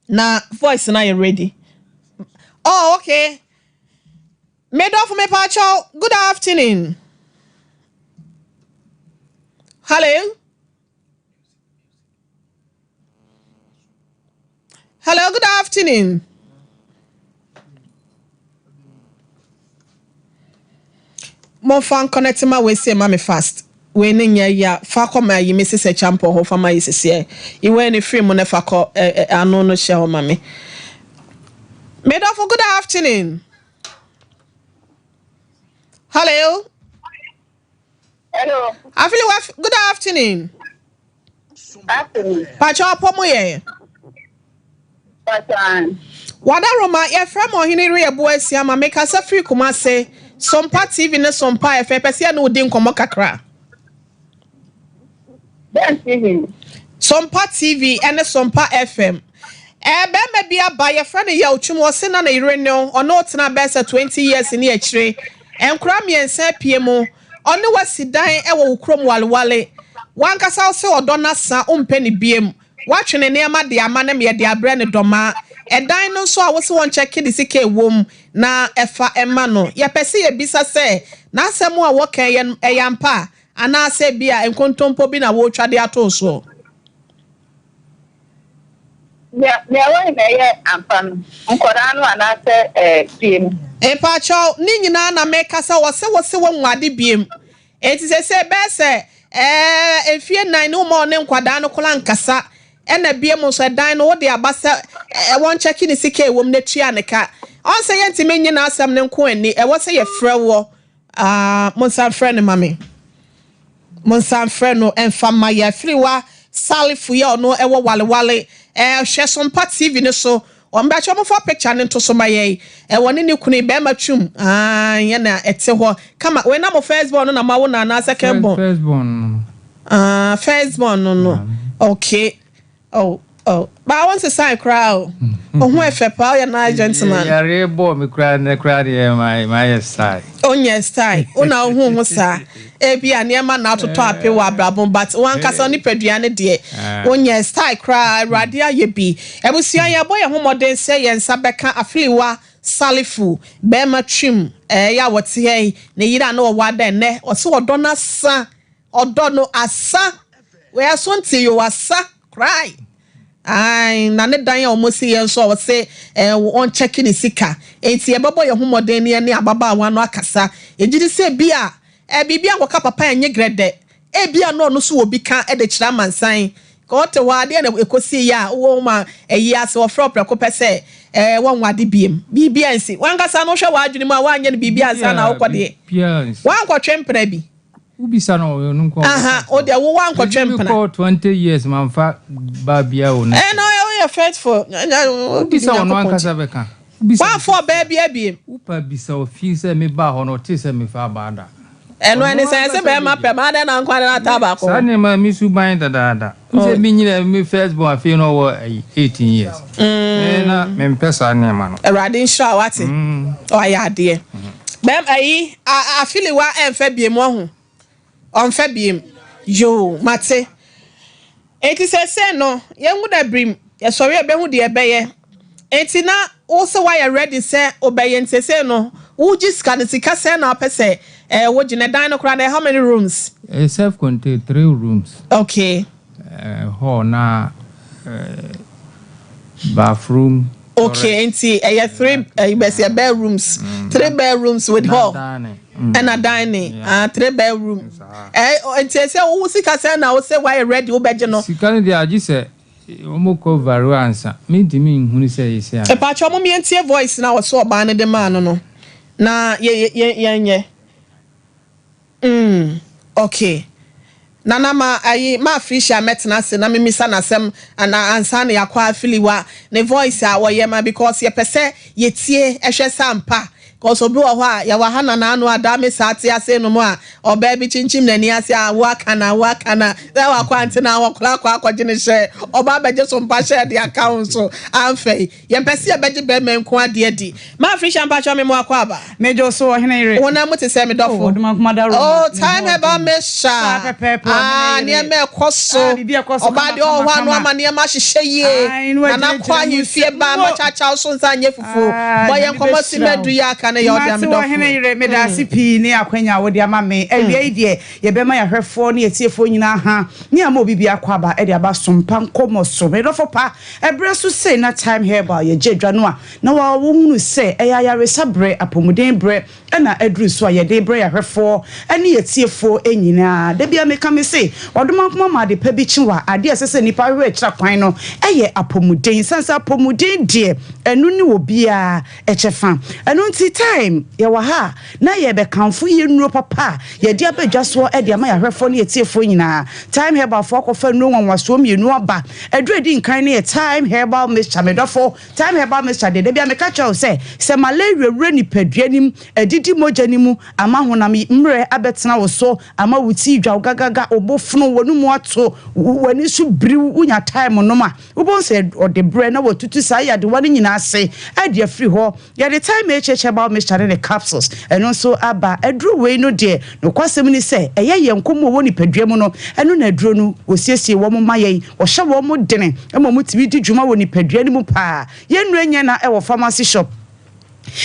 na voice no ayɛ ready. Oh, okay. Medɔfo mepaakyɛw, good afternoon. Hello. Hello, good afternoon. Momfa nkɔnɛte ma wei sei ma me fast. Wei ne nyɛ ya fa kɔ ma yi me sisɛ kyampɔ hɔ fa ma yi sisiɛ. Iwei ne firi mu ne fa kɔ ano no hyɛ hɔ ma me. Medɔfo good afternoon. Hello. Hello. Afili wa good afternoon. Afternoon. Pacho apɔ mo yɛ. Pacho. Wada Roma yɛfrɛ mo ɔhene re ɛbo asia ma mekasa firi Kumase Sompa TV ne Sompa FM pɛ sɛ yɛne wo di nkɔmmɔ kakra. Bɛn TV? Sompa TV ne Sompa FM. Ɛɛ bɛrima bi aba yɛfrɛ no Yaw Twum ɔse na ne yere ne wo ɔne wo tena bɛyɛ sɛ 20 years ne akyire nkora mmiɛnsa apue mu ɔne wo asi dan wɔ wo kurom walewale wankasa wo se ɔdɔ no asa wompɛ no biem woatwe ne nneɛma de ama no ma yɛde abrɛ no dɔmaa ɛdan no nso a wose wɔnkyɛke ne sika ɛwom na ɛfa ɛma no yɛpɛ sɛ yɛbisa sɛ n'asɛm a wɔka yɛ ɛyɛ ampa anaasɛ ebia nkontompo bi na wɔretwa de ato wo soɔ. Nea nea ɛwɔ he na ɛyɛ ampa no, nkwadaa no anaasɛ ɛɛ fie no? Mpakyɛw, ne nyinaa na meka sɛ wɔse wose woahu ade biem. Enti seesei bɛyɛ sɛ ɛɛ mfie nnan ne woma ɔne nkwadaa no koraa nkasa. Ɛna biem nso ɛdan no wode aba sɛ ɛɛ wɔnkyɛke ne sika a ɛwɔ mu na tua ne ka. Ɔn sɛ yɛntumi nnye n'asɛm no nko nni, ɛwɔ sɛ yɛfrɛ woɔ. Ah, monsan mfrɛ no ma me. Monsan mfrɛ no mfa mma yɛ. Afiriwa Salifu yɛ ɔno ɛwɔ Wale Wale. Eh, hwɛ Sompa TV no so. Wɔn bɛkyɛ wɔn fa picture no nto so ma yɛn. Ɛwɔ ne ne kunu yi, bɛrima twum. Ah, yɛ na ɛte hɔ. Kama, wei na mo first born no na mo awo no anaa second born? First born no no. Ah, first born no no. Okay. Oh oh baa wo nsesae koraa o Wo ho ɛfɛ paa woyɛ nice gentleman. Yareɛ bɔɔ me koraa nnɛ koraa deɛ mayɛ style. Wonyɛ style wo na wohu ho saa ebia nneɛma na atotɔ ape wɔ abrabɔ mu but wankasa wo nipadua no deɛ wonyɛ style koraa Awurade ayɛ bi. Abusua yɛbɔ yɛn ho mmɔden sɛ yɛn nsa bɛka Afiliwa Salifu bɛɛma twim ɛyɛ a wɔte ha yi ne yere a na ɔwɔ ada ɛnnɛ ɔse ɔdɔ no asa Ɔdɔ no asa. Wei aso nte yoo asa cry. Ae na ne dan a wɔn si yɛ nso a ɔse eh, wɔn kyɛke ne sika. Enti yɛbɛbɔ yɛn ho mmɔden ne yɛne ababaawa no akasa. Yɛgye di sɛ bi a eh, biribi ankɔka papa ɛnye grɛdɛ. Ebia na ɔno nso wɔ bi ka de kyerɛ amansan. Ka ɔte hɔ a, deɛ na ɛkɔsii yɛ a wowɔ ma ayi ase wɔfrɛ wo prɛko pɛ sɛ eh, wɔnwade biem. Biribi ansi. W'ankasa no wohwɛ w'adwene mu a woanyɛ no biribi ansa na wokɔ deɛ. Woankɔtwe mpena bi. Wobisa no ɔno nko a Aha, wo deɛ wo wankɔtwe mpena. Me kɔ 20 years manfa ba bia o na. Eh no, woyɛ faithful. Wobisa ɔno ankasa bɛka. Wamfa ɔbaa bi abiem. Wopa bisa ofie sɛ me baa hɔ no ɔtee sɛ mefa abaa da. Ɛno ɛne sɛ ɛsɛ bɛrima pɛ ma adɛn na nkwa de ata baako. Saa nneɛma me suban dadaada. Sɛ me nyina me first born afei no ɔwɔ 18 years. Me na mempɛ saa nneɛma no. Awurade nhyira wo ate. Wayɛ adeɛ. Bɛm ayi afiliwa ɛnfɛ biem wahu. Ɔnfɛ biem. Yoo mate. Enti sɛsɛɛ no yɛngu da birim yɛsɔre a yɛbɛhu deɛ ɛbɛyɛ. Enti na wo sɛ woayɛ ready sɛ wobɛyɛ nti sɛsɛɛ no wogye sika no sika sɛn na wopɛ sɛ ɛɛ wogye na ɛdan no koraa no how many rooms? Ɛyɛ self contained, 3 rooms. Okay. Hall na bathroom. Okay, nti ɛyɛ three ɛyi bɛsi ɛ bedrooms, three bedrooms with hall ɛna dining, ah, three bedroom. Ɛ nti ɛsɛ wo sika sɛ na wo sɛ wayɛ ready wobɛgye no? Sika no deɛ, agye sɛ wɔn kɔ value ansa, mintimi nhunu sɛ yɛsi a. Ìpàtɛ ɔmo mientie voice na wɔsɔ ɔbaa no de maa no na yɛ yɛ yɛn nyɛ. Okay. Nana ma ayi ma Felicia mɛtena ase na memisa n'asɛm ana ansa na yɛakɔ afiliwa ne voice a wɔyɛ ma, because yɛpɛ sɛ yɛtie ɛhwɛ sɛ ampa, because obi wɔ hɔ a yɛwɔ ha na n'ano ada me saa te ase no mu a, ɔbaa bi kyinkyim n'ani ase a waka na waka na sɛ wakɔ ante na wɔkora akɔ akɔgye ne hyɛ ɔbaa bɛgye so mpa hyɛ de aka ho so amfɛ yi. Yɛmpɛ sɛ yɛbɛgye bɛrima nko adeɛ di. Ma Felicia, mpakyɛ me mu akɔ aba. Mejɔ so, ɔhene yere. Wɔn mu te sɛ me dɔfo. Ɔdoma nkuma da. Oh, Time Herbal Mixture. Saa pɛpɛɛpɛ, Ah, ɔhene yere. nneɛma ɛkɔ so. Ah, biribi ɛkɔ so Ɔbaa kama, deɛ ɔwɔ hɔ kama, ano kama. ama nneɛma ahyehyɛ yie. Ai, na Nana wagyinagyina kɔ mu ahemfie sɛ, ba "Mo." makyakya so nsa nyɛ fufuo. Ah, Bɔ yɛn Nyame nkɔmmɔ si bɛhyira wo. mɛdu yɛ aka ne yɛ ɔde Mate, ame ɔhene dɔfo. yere, meda ase pii ne akwanya a wode ama me. Awia yi deɛ, yɛbɛma yɛahwɛfoɔ ne yɛtiefoɔ nyinaa ha ne ama obi bi akɔ aba ɛde aba sompa nkɔmmɔ so. Medɔfo pa, ɛberɛ so sei na Time Herbal yɛgye adwa no a na wɔhunu sɛ ɛyɛ ayaresa berɛ, apɔmuden berɛ ɛna aduru so a yɛde brɛ yɛahwɛfoɔ ne yɛtiefoɔ nyinaa. Da bia meka me se ɔdoma nkoma ma ade pa bi kye wɔ adeɛ a ɛsɛ sɛ nnipa ahwehwɛ akyira kwan no ɛyɛ apɔmuden, sane sɛ apɔmuden deɛ, ɛno ne wɔ biara ɛkyɛ fa. Ɛno nti Time yɛwɔ ha a na yɛbɛkamfo yɛ nnuro papa a yɛde abɛdwa soɔ de ama yɛahwɛfoɔ ne yɛtiefoɔ nyinaa. Time Herbalfoɔ akɔfa nnuro nwanwasoɔ mmienu aba. Aduro edi nkan no yɛ Time Herbal Mixture. Medɔfo, Time Herbal Mixture deɛ, dabi a meka kyerɛ wo sɛ malaria wura nipadua nim, adidi mogya no mu ama honam mmerɛ abɛtena wo so, ama wo ti dwa wo gagaga, wo bo fono, w'ano mu ato, w'ani so biriw, wonya Time nom a, wobɛhu sɛ ɔde berɛ na watutu saa yadewa no nyinaa ase ade afiri hɔ. Yɛde Time HH Herbal Mixture ne ne capsules ɛno nso aba. Aduro wei no deɛ, nokwasɛm ni sɛ ɛyɛ yɛn nkɔmmɔ wɔ nipadua mu no, ɛno na aduro no wɔsiesie wɔn ma yɛn, wɔhyɛ wɔn mo dene ma wɔn tumi di dwuma wɔ nipadua no mu paa. Yɛn nnuro nyɛ na ɛwɔ pharmacy shop,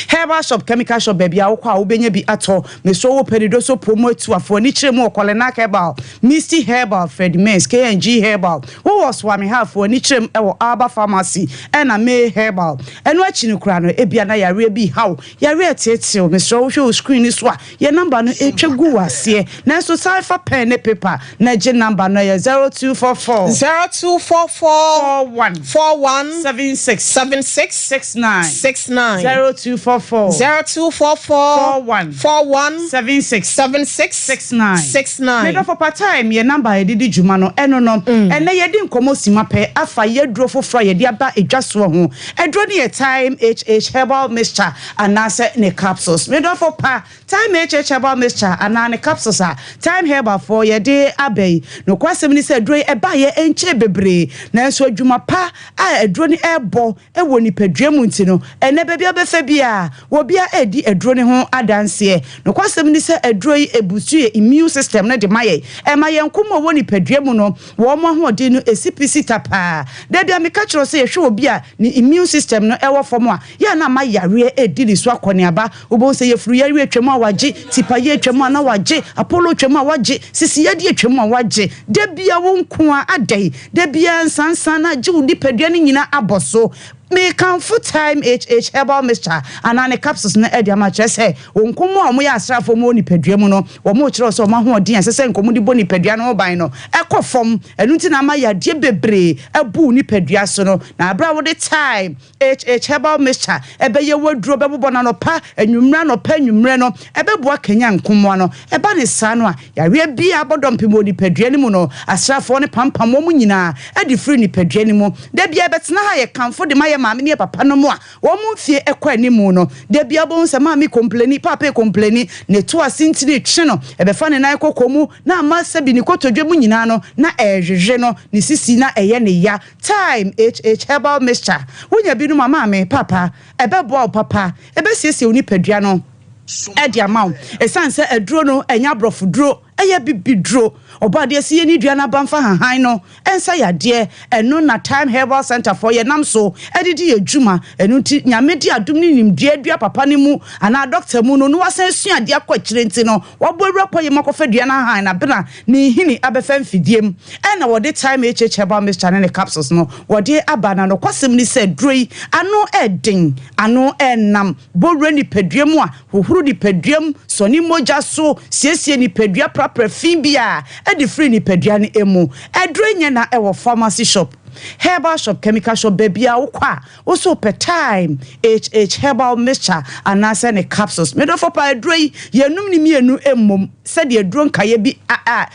herbal shop, chemical shop, baabi a wokɔ a wobɛnya bi atɔ. Meso wo panido so po mu atu afo ani kyerɛ mu wɔ Kɔlenak Herbal, Misty Herbal, Fred Mens, KNG Herbal. Wowɔ Soame ha afo ani kyerɛ mu ɛwɔ Alba Pharmacy ɛna May Herbal. Ɛno akyi no koraa no, ebia na yareɛ bi haw, yareɛ teetew. Mesrɛ wohwɛ wo screen ni so a, yɛ number no ɛtwa gu wɔ aseɛ, nanso san fa pen ne paper na gye number no. Yɛ 0244 0244 41 41 76 76 69 69. 0244 0244 41 41 76 76 69. 69. Medɔfo pa, Time yɛ number a yɛde di dwuma no ɛno no. Ɛnɛ yɛde nkɔmmɔ sima pɛ afa yɛduro foforɔ a yɛde aba edwa soɔ ho. Ɛduro no yɛ Time HH Herbal Mixture anaasɛ ne capsules. Medɔfo pa, Time HH Herbal Mixture anaa ne capsules a Time Herbal foɔ yɛde aba yi, nokwasɛm ni sɛ aduro yi ɛbaayɛ nkyɛn bebree, nanso adwuma pa a aduro no ɛrebɔ ɛwɔ nipadua mu nti no, ɛnɛ baabi a wobɛfɛ bi a wɔbia ɛredi aduro no ho adanseɛ. Nokwasɛm ni sɛ aduro yi ebusu yɛ immune system no de ma yɛ, ɛma yɛn nko mu a ɛwɔ nipadua mu no wɔn mo ahoɔden no esi pisi ta paa. Dabi a meka kyerɛ sɛ yɛhwɛ obi a ne immune system no ɛwɔ fam a, yɛ na ama yareɛ edi ne so akɔneaba. Wobɛhu sɛ yɛfuru yareɛ atwam a wagye, tipa yɛ atwam a na wagye, apollo atwam a wagye, sisi yɛde atwam a wagye. Da bia wo nko a adɛn, da bia nsansan na agye wo nipadua no nyinaa abɔ so. Mekamfo Time HH Herbal Mixture anaa ne capsules no ɛde ama kyerɛ sɛ wɔn nko a wɔyɛ asraafoɔ mu wɔ nipadua mu no, wɔn kyerɛ sɛ wɔn ahoɔden a ɛsɛ sɛ nkɔmɔ de bɔ nipadua no ho ban no ɛkɔ fam. Ɛno nti na ama yadeɛ bebree ɛbu nipadua so no. Na abere a wɔde Time HH Herbal Mixture ɛbɛyɛ waduro bɛbobɔ n'anɔpa, anwummerɛ, anɔpa, anwummerɛ no, ɛbɛboa kanya nkomoa no. Ɛba ne saa no a, yareɛ bi a abɔ dɔmpem wɔ nipadua no mu no, asraafoɔ no pampam wɔn nyinaa ɛde firi nipadua no mu. Da bia ɛbɛtena ha yɛ kamfo de ma yɛ maame ne yɛ papa no mu a wɔn mo mfie ɛkɔ anim no. Da bia bɔn sɛ maame complain, papa complain, ne to ase ntini twe no, ɛbɛfa ne nan kɔkɔ mu na ama sɛbi ne kotodwe mu nyinaa no na ɛɛhwehwɛ no, ne sisi na ɛyɛ ne ya. Time HH Herbal Mixture, wonya binom a, maame, papa, ɛbɛboa wo papa, ɛbɛsiesie wo nipadua no ɛde ama wo, ɛsiane sɛ aduro no ɛnyɛ aborɔfo duro. Ɛyɛ bibiduro. Ɔbɔadeɛ se yɛnni dua no aba mfa hahan no nsa yadeɛ. Ɛno na Thyme Herbal Centre foɔ yɛnam so de di yɛn dwuma. Ɛno nti Nyame de adom ne nimdeɛ dua papa no mu anaa dɔkta mu no na wasan asua adeɛ akɔ akyire nti no wabɔ awura kwaeɛ mu akɔfa dua no ahan na abena ne nhini abɛfa mfidie mu ɛna wɔde Thyme HH Herbal Mixture ne ne capsules no wɔde aba. Na nokwasɛm ni sɛ duro yi ano ɛden, ano ɛnam, bɔ wura nipadua mu a Hohoro nipaduam, sɔne mogya so, siesie nipadua, prapra fi bi a ɛde firi nipadua no mu. Aduro nyɛ na ɛwɔ pharmacy shop, herbal shop, chemical shop, baabi a wokɔ a wo so wopɛ Thyme HH herbal mixture anaasɛ ne capsules. Me dɔfo paa aduro yi yɛnum ne mmienu mmom sɛdeɛ aduro nkaeɛ bi a a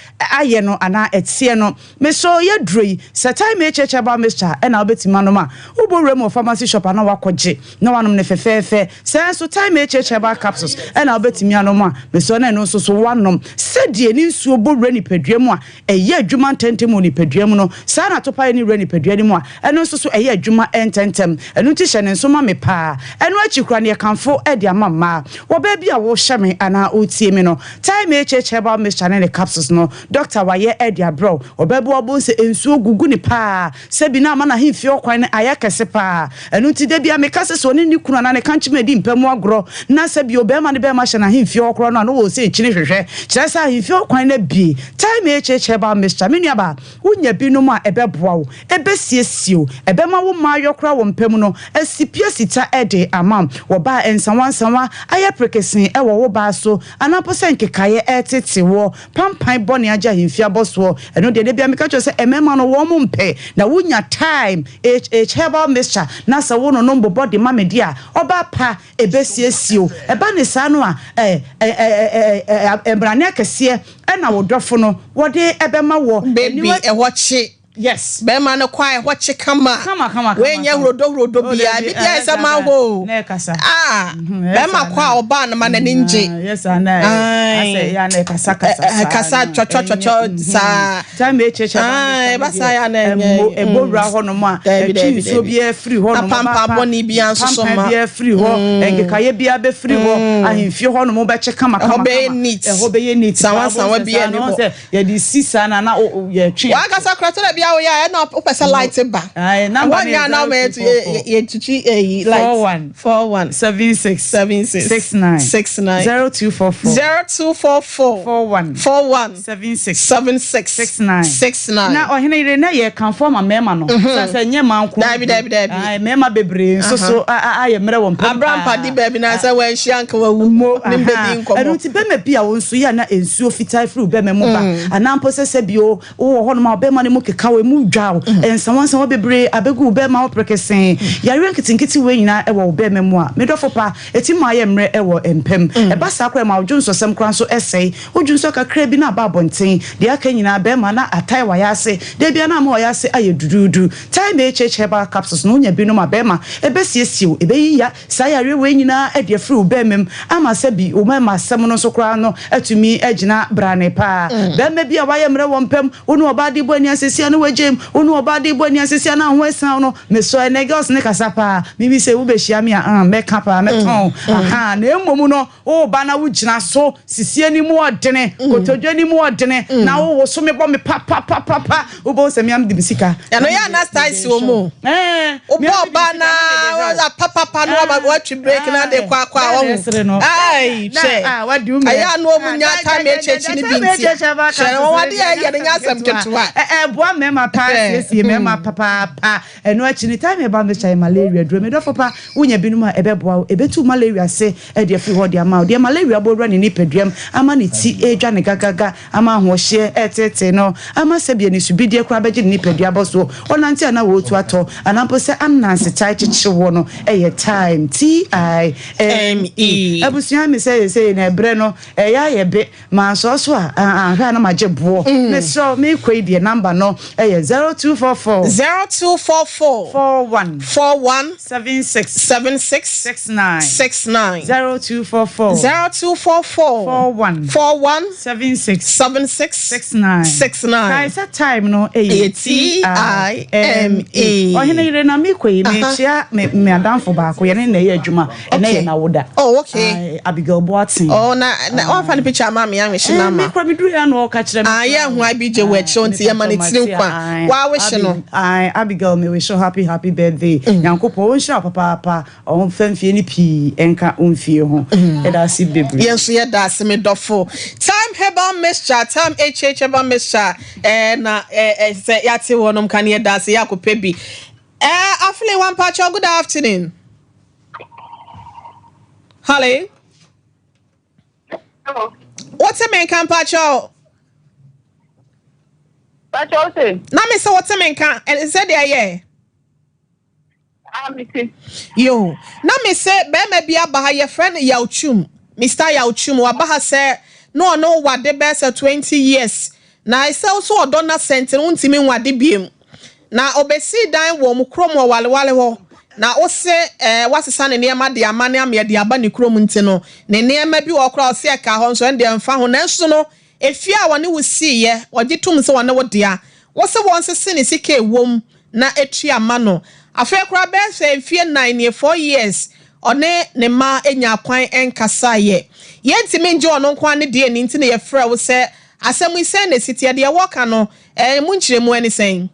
ayɛ no anaa ɛteɛ no. Mesɔ yɛ duro yi, sɛ Thyme HH herbal mixture na wobɛtumi anom a, wobɔ wura mu wɔ pharmacy shop a na woakɔgye na woanom no fɛfɛɛfɛ. Sɛ nso Thyme HH herbal capsules na wobɛtumi anom a, mesɔ na ɛno nso so woanom. Sɛdeɛ ne nsuo bɔ wura nipadua mu a ɛyɛ adwuma ntɛmntɛm wɔ nipadua mu no, saa na atopaeɛ no wura nipadua no mu a, ɛno nso so ɛyɛ adwuma ntɛmntɛm. Ɛno nti hyɛ ne nso ma me paa. Ɛno akyi koraa no yɛkamfo de ama mmaa. Wɔ baabi a wohyɛ me anaa wotie me no, Thyme HH herbal mixture ne ne capsules no, Dɔkta wayɛ de abrɛ wo. Ɔbɛboa wo sɛ nsuo gugu no paa sɛ bi na ama n'ahemfie ɔkwan no ayɛ kɛse paa. Ɛno nti da biara meka sɛ sɛ ɔne ne kunu anaa ne kankyema adi mpa mu agorɔ na sɛ bio barima ne barima hyɛ n'ahemfie hɔ korɔ no a na ɔwɔ sɛ ɛkyini hwehwɛ. Kyerɛ sɛ ahemfie ɔkwan no abue. Thyme HH Herbal Mixture, me nuabaa, wonya bi nom a ɛbɛboa wo, ɛbɛsiesie wo, ɛbɛma wo mmaayɔ koraa wɔ mpa mu no asi pi asi ta de ama wo. Wɔ baa nsawansawa ayɛ prekesee wɔ wo baa so anaa mpo sɛ nkekaeɛ retete woɔ, Pampan bɔne agye ahemfie abɔsoɔ. Ɛno deɛ dabia meka kyerɛ sɛ mmarima no wɔn mpɛ na wonya time HH herbal mixture na sɛ wo nonom bobɔ de ma me deɛ a ɔbaa pa ɛbɛsiesie wo ɛba ne saa no a ɛ ɛ ɛ ɛ ɛ mmarane akɛseɛ ɛna wo dɔfo no wɔde ɛbɛma woɔ Baby aniwa ɛhɔ kye. Yes. Bɛrima no kɔ a ɛhɔ kye kama. Kama kama kama. Wei nyɛ hurodo hurodo Oh, biara. dabi, Ebi deɛ eh, sɛ ma saa, hɔ o. na ɛkasa. Ah, Mhm, ɛyɛ bɛrima saa kɔ na. a ɔbaa no ma n'ani ngye. Ah, yɛ saa na ɛ- Ae. asɛ yɛ a na ɛkasa kasa Ɛ- ɛ- saa kasa na twɔtwɔ ɛnyɛ- twɔtwɔ mhm. saa. Time ekyekye ba Ae, mesa ɛba no saa deɛ, yɛ a na ɛnyɛ. ɛmmo- ɛbɔ Mm. wura hɔnom a Dabi, ɛtwe dabi, nsuo dabi. biara firi hɔnom Apampa ɔba pa, bɔne biara nso so pampan ma. biara firi hɔ nkekaeɛ biara bɛfiri hɔ ahemfie hɔnom bɛkye kama Ɛhɔ kama bɛyɛ kama. neat. Ɛhɔ bɛyɛ neat. Sawa sawa Saa biara no, nni wɔn hɔ. sɛ yɛde si saa na na yɛtwe. Wankasa koraa tɛnɛ bi a woyɛ a ɛna wopɛ sɛ light ba. Aye, number Ɛhɔ no nyɛ yɛ a na woma 0244. yɛtwitwi ɛyi light. 41. 41 76 76 69 69 0244 0244 41 41 76 76 69 69. Na ɔhene yere na yɛ kanfo ama mmarima no. Sɛ sɛ nyɛ mmaa nko. Dabi, dabi, dabi. Aye, mmarima bebree nso so ayɛ mmerɛ wɔ mpam Abrampa di baabi na sɛ wanhyia nka wawu. Mo Ne mbɛdi nkɔmmɔ. Ɛno nti bɛrima bi a wo nso yɛ a na nsuo fitaa firi wo bɛrima mu ba anaa mpo sɛ sɛ bio wowɔ hɔnom a wo bɛrima no mu keka wo, emu dwa wo, nsawansawa bebree abɛgu wo bɛrima ho perekesee, yareɛ nketenkete wei nyinaa wɔ wo bɛrima mu a, me dɔfo pa, ɛtumi ma ayɛ mmerɛ wɔ mpa mu. Ɛba saa koraa ɛma wo dwonsɔsɛm koraa nso sɛe. Wo dwonsɔ kakra bi na aba abɔnten, deɛ aka nyinaa bɛrima na atae w'ayaase, da biara na ama w'ayaase ayɛ duduudu. Thyme HH Herbal Capsules no wonya binom a bɛrima, ɛbɛsiesie wo, ɛbɛyi ya Saa yareɛ wei nyinaa adi afiri wo barima mu ama sɛ bi wo mmarima asɛm no nso koraa no atumi agyina brane paa. Barima bi a wayɛ mmerɛ wɔ mpa mu, wo ne ɔbaa de bɔ ani asɛsi a na wagyae mu, wo ne ɔbaa de bɔ ani asɛsi a na ho asiane wo no, mesɔ ɛnnɛ girls no kasa paa, me bi sɛ wobɛhyia me a ah mɛka paa, mɛtɔn wo, ahaa, na mmom no woba na wogyina so, sisi anim ɔdene, kotodwe anim ɔdene, na wowoso me bɔ me papapapapa, Wobɛhu sɛ me ara mede me sika. Ɛno yɛ ana styles wɔ mu. Wobɔ ɔbaa na papapa na waba watwi break na de kɔ akɔ a ɔho. Ai hwɛ. Ɛyɛ ano ɔmu nya time akyi akyi ne bi nti. Hwɛ wɔn ade yɛ yɛ no nyɛ asɛm ketewa. Ɛboa mmarima paa siesie mmarima papaapa. Ɛno akyi no time ɛba mɛhyɛ malaria duro. Me dɔfo pa wonya binom a ɛbɛboa wo. Ɛbɛtu malaria ase de afiri hɔ de ama wo. Deɛ malaria bɔ wura ne nipaduam ama ne ti redwa no gagaga ama ahoɔhyeɛ reteetee no, ama sɛdeɛ anisobideɛ koraa bɛgye ne nipadua abɔ soɔ, ɔnante a na ɔretu atɔ, anaa mpo sɛ ananse tae kyekye woɔ no, ɛyɛ time, T-I-M-E. Abusua me sɛ seesei no ɛberɛ no ɛyɛ ayɛ be, mansɔɔ so a, anhwɛ a na magye boɔ. Mesrɛ wo, merekɔ yi deɛ number no. Ɛyɛ 0244. 0244. 41. 41. 76. 76. 69. 69. 0244. 0244. 41. 41. 76. 76. 69. 69. Kae sɛ time no ɛyɛ T-I-M-E. Ɔhene yere na mekɔ yi mekyia me me adamfo baako yɛne na ɛyɛ adwuma ɛnɛ Okay. yɛ n'awoda. Oh, okay. Aye, Abigail Boateng. Oh, na wafa ne picture ama me anwehye na ama. Me kura me duru ya na ɔka kyerɛ me. Ah, yɛ ho IBJ wɔ akyire nti yɛ ma ne tiri nkwa. Wa wehye no. Aye, Abigail me wish you happy happy birthday. Nyankopɔn wo nhyira wo papaapa. Ɔmfa mfie ne pii ɛnka wo mfie ho. Ɛda ase bebree. Yɛn nso yɛda ase me dɔfo. Time herbal mixture, Time HH herbal mixture. Eh, na eh, eh, sɛ yɛate wɔnom ka ne yɛda ase yɛakɔpɛ bi. Eh, Afele Wampacho, good afternoon. Hello. Hello. Wote me nka mpacho? Pacho wo se? Na me sɛ wote me nka, sɛ deɛ ɛyɛ. Ah, me te. Yo, na me se bɛrima bi aba ha yɛfrɛ no Yawchum, Mr. Yawchum, waba ha sɛ na ɔno wade bɛyɛ sɛ 20 years, na ɛsɛ wo so ɔdɔ na sɛnti no wontumi nwade biem. Na ɔbɛsii dan wɔ mo kurom wɔ Walewale hɔ, na wo se eh, wasesa ne nneɛma de ama ne ameɛ de aba ne kurom nti no, ne nneɛma bi wɔ hɔ koraa ɔse ɛka hɔ nso ɛno deɛ ɛmfa ho, nanso no efie a wɔne wo siiɛ, wɔgye tom sɛ wɔne wo dea, wo se wɔnsese ne sika a ɛwom na atua ma no. Afei koraa bɛyɛ sɛ mfeɛ nnan nie, four years, ɔne ne mma nyaa kwan nkasaeɛ. Yɛntumi ngye ɔno nko ara ne deɛ nni nti na yɛfrɛɛ wo sɛ asɛm yi sɛn na ɛsi teɛ, deɛ wɔka no, ɛɛ mu nkyerɛmu ne sɛn?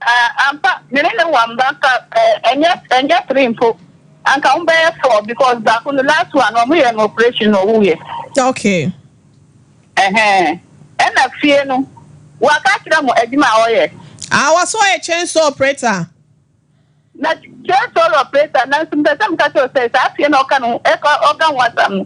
Ah, ampa, me ne ne wɔ mba nka ɛnyɛ ɛnyɛ three mpo. Anka wɔn bɛyɛ four because baako no last one wɔn yɛ no operation na ɔwuiɛ. Okay. Ɛhɛn. Ɛna fie no, waka akyerɛ mo adwuma a ɔyɛ? Ah, wɔso ɔyɛ chainsaw operator. Na chainsaw operator, nanso mepɛ sɛ meka kyerɛ wo sɛ saa fie no a ɔka ne ho, ɛka, ɔka ho asɛm no,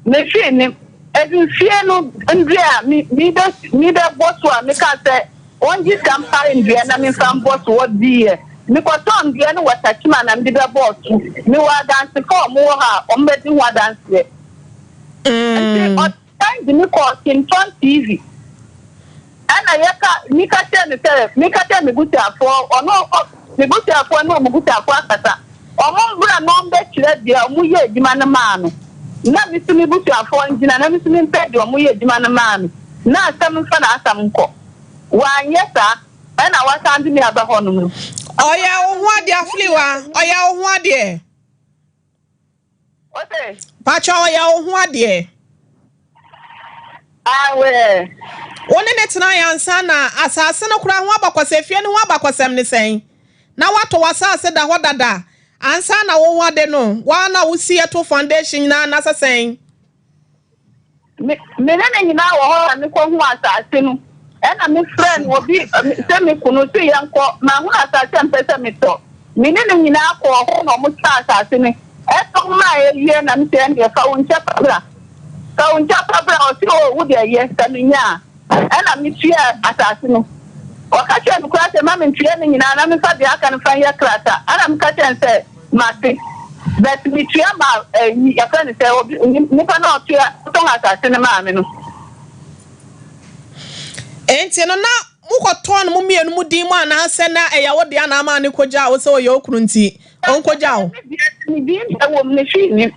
me hwee nnim. Ɛdu fie no ndua a me, mebɛ, mebɛbɔ so a mekaa sɛ ɔngye sika mpare ndua na memfa mbɔ so, ɔgyeeɛ. Mekɔtɔɔ ndua no wɔ Techiman na mede bɛbɔɔ so. Mewɔ adansefo a wɔwɔ hɔ a wɔbɛdi ho adanseɛ. Nti ɔsan de me kɔɔ Kintɔn TV. Ɛna yɛka, meka kyerɛɛ no sɛ, meka kyerɛɛ me busuafoɔ, ɔno, ɔ, me busuafoɔ ne wɔn busuafoɔ akasa. Wɔn mbra na wɔmbɛkyerɛ deɛ wɔyɛ adwuma no maa no. Na me nso me busuafoɔ ngyina na me nso mempɛ deɛ wɔyɛ adwuma no maa me. Na asɛm mfa n'asɛm nkɔ. Wanyɛ saa, ɛna wasan de me aba hɔnom no. Ɔyɛ wo ho adeɛ Afiliwa, ɔyɛ wo ho adeɛ. Ose. Pacho ɔyɛ wo ho adeɛ. Awɛ. Wo ne ne tenaeɛ ansa na asase no koraa ho abakɔsɛm, efie no ho abakɔsɛm ne sɛn? Na woatɔ w'asase da hɔ dada ansa na wo ho ade no, wo ara na wosi to foundation nyinaa anaasɛ sɛn? Me me ne no nyinaa wɔ hɔ na mekɔhuu asase no. Ɛnna mefrɛɛ no obi sɛ me kunu se yɛnkɔ. Mahunu asase a mepɛ sɛ metɔ. Me ne no nyinaa kɔɔ hɔ na wɔtwaa asase no. Ɛtɔn maa yɛwieɛ na mese ɛnneɛ fa wo nkyɛfa bra. Fa wo nkyɛfa bra. Ɔse oo wo deɛ yɛ sɛ menya a. Ɛnna metuaa asase no. Ɔka kyerɛɛ me koraa sɛ mma mentua ne nyinaa na memfa deɛ aka no mfa nyɛ krataa. Ɛnna meka kyerɛɛ no sɛ mate, but metua maa ɛyi, yɛfrɛ no sɛ obi, nipa no a ɔtua, ɔtɔn asase no maa me no. Enti no na mokɔtɔn no mo mmienu mo din mu anaasɛ na ɛyɛ wo dea na ama no kɔgyaa wo sɛ ɔyɛ wo kunu nti ɔnkɔgya wo? Me deɛ, me din deɛ wɔ mu, ne hwee nnim.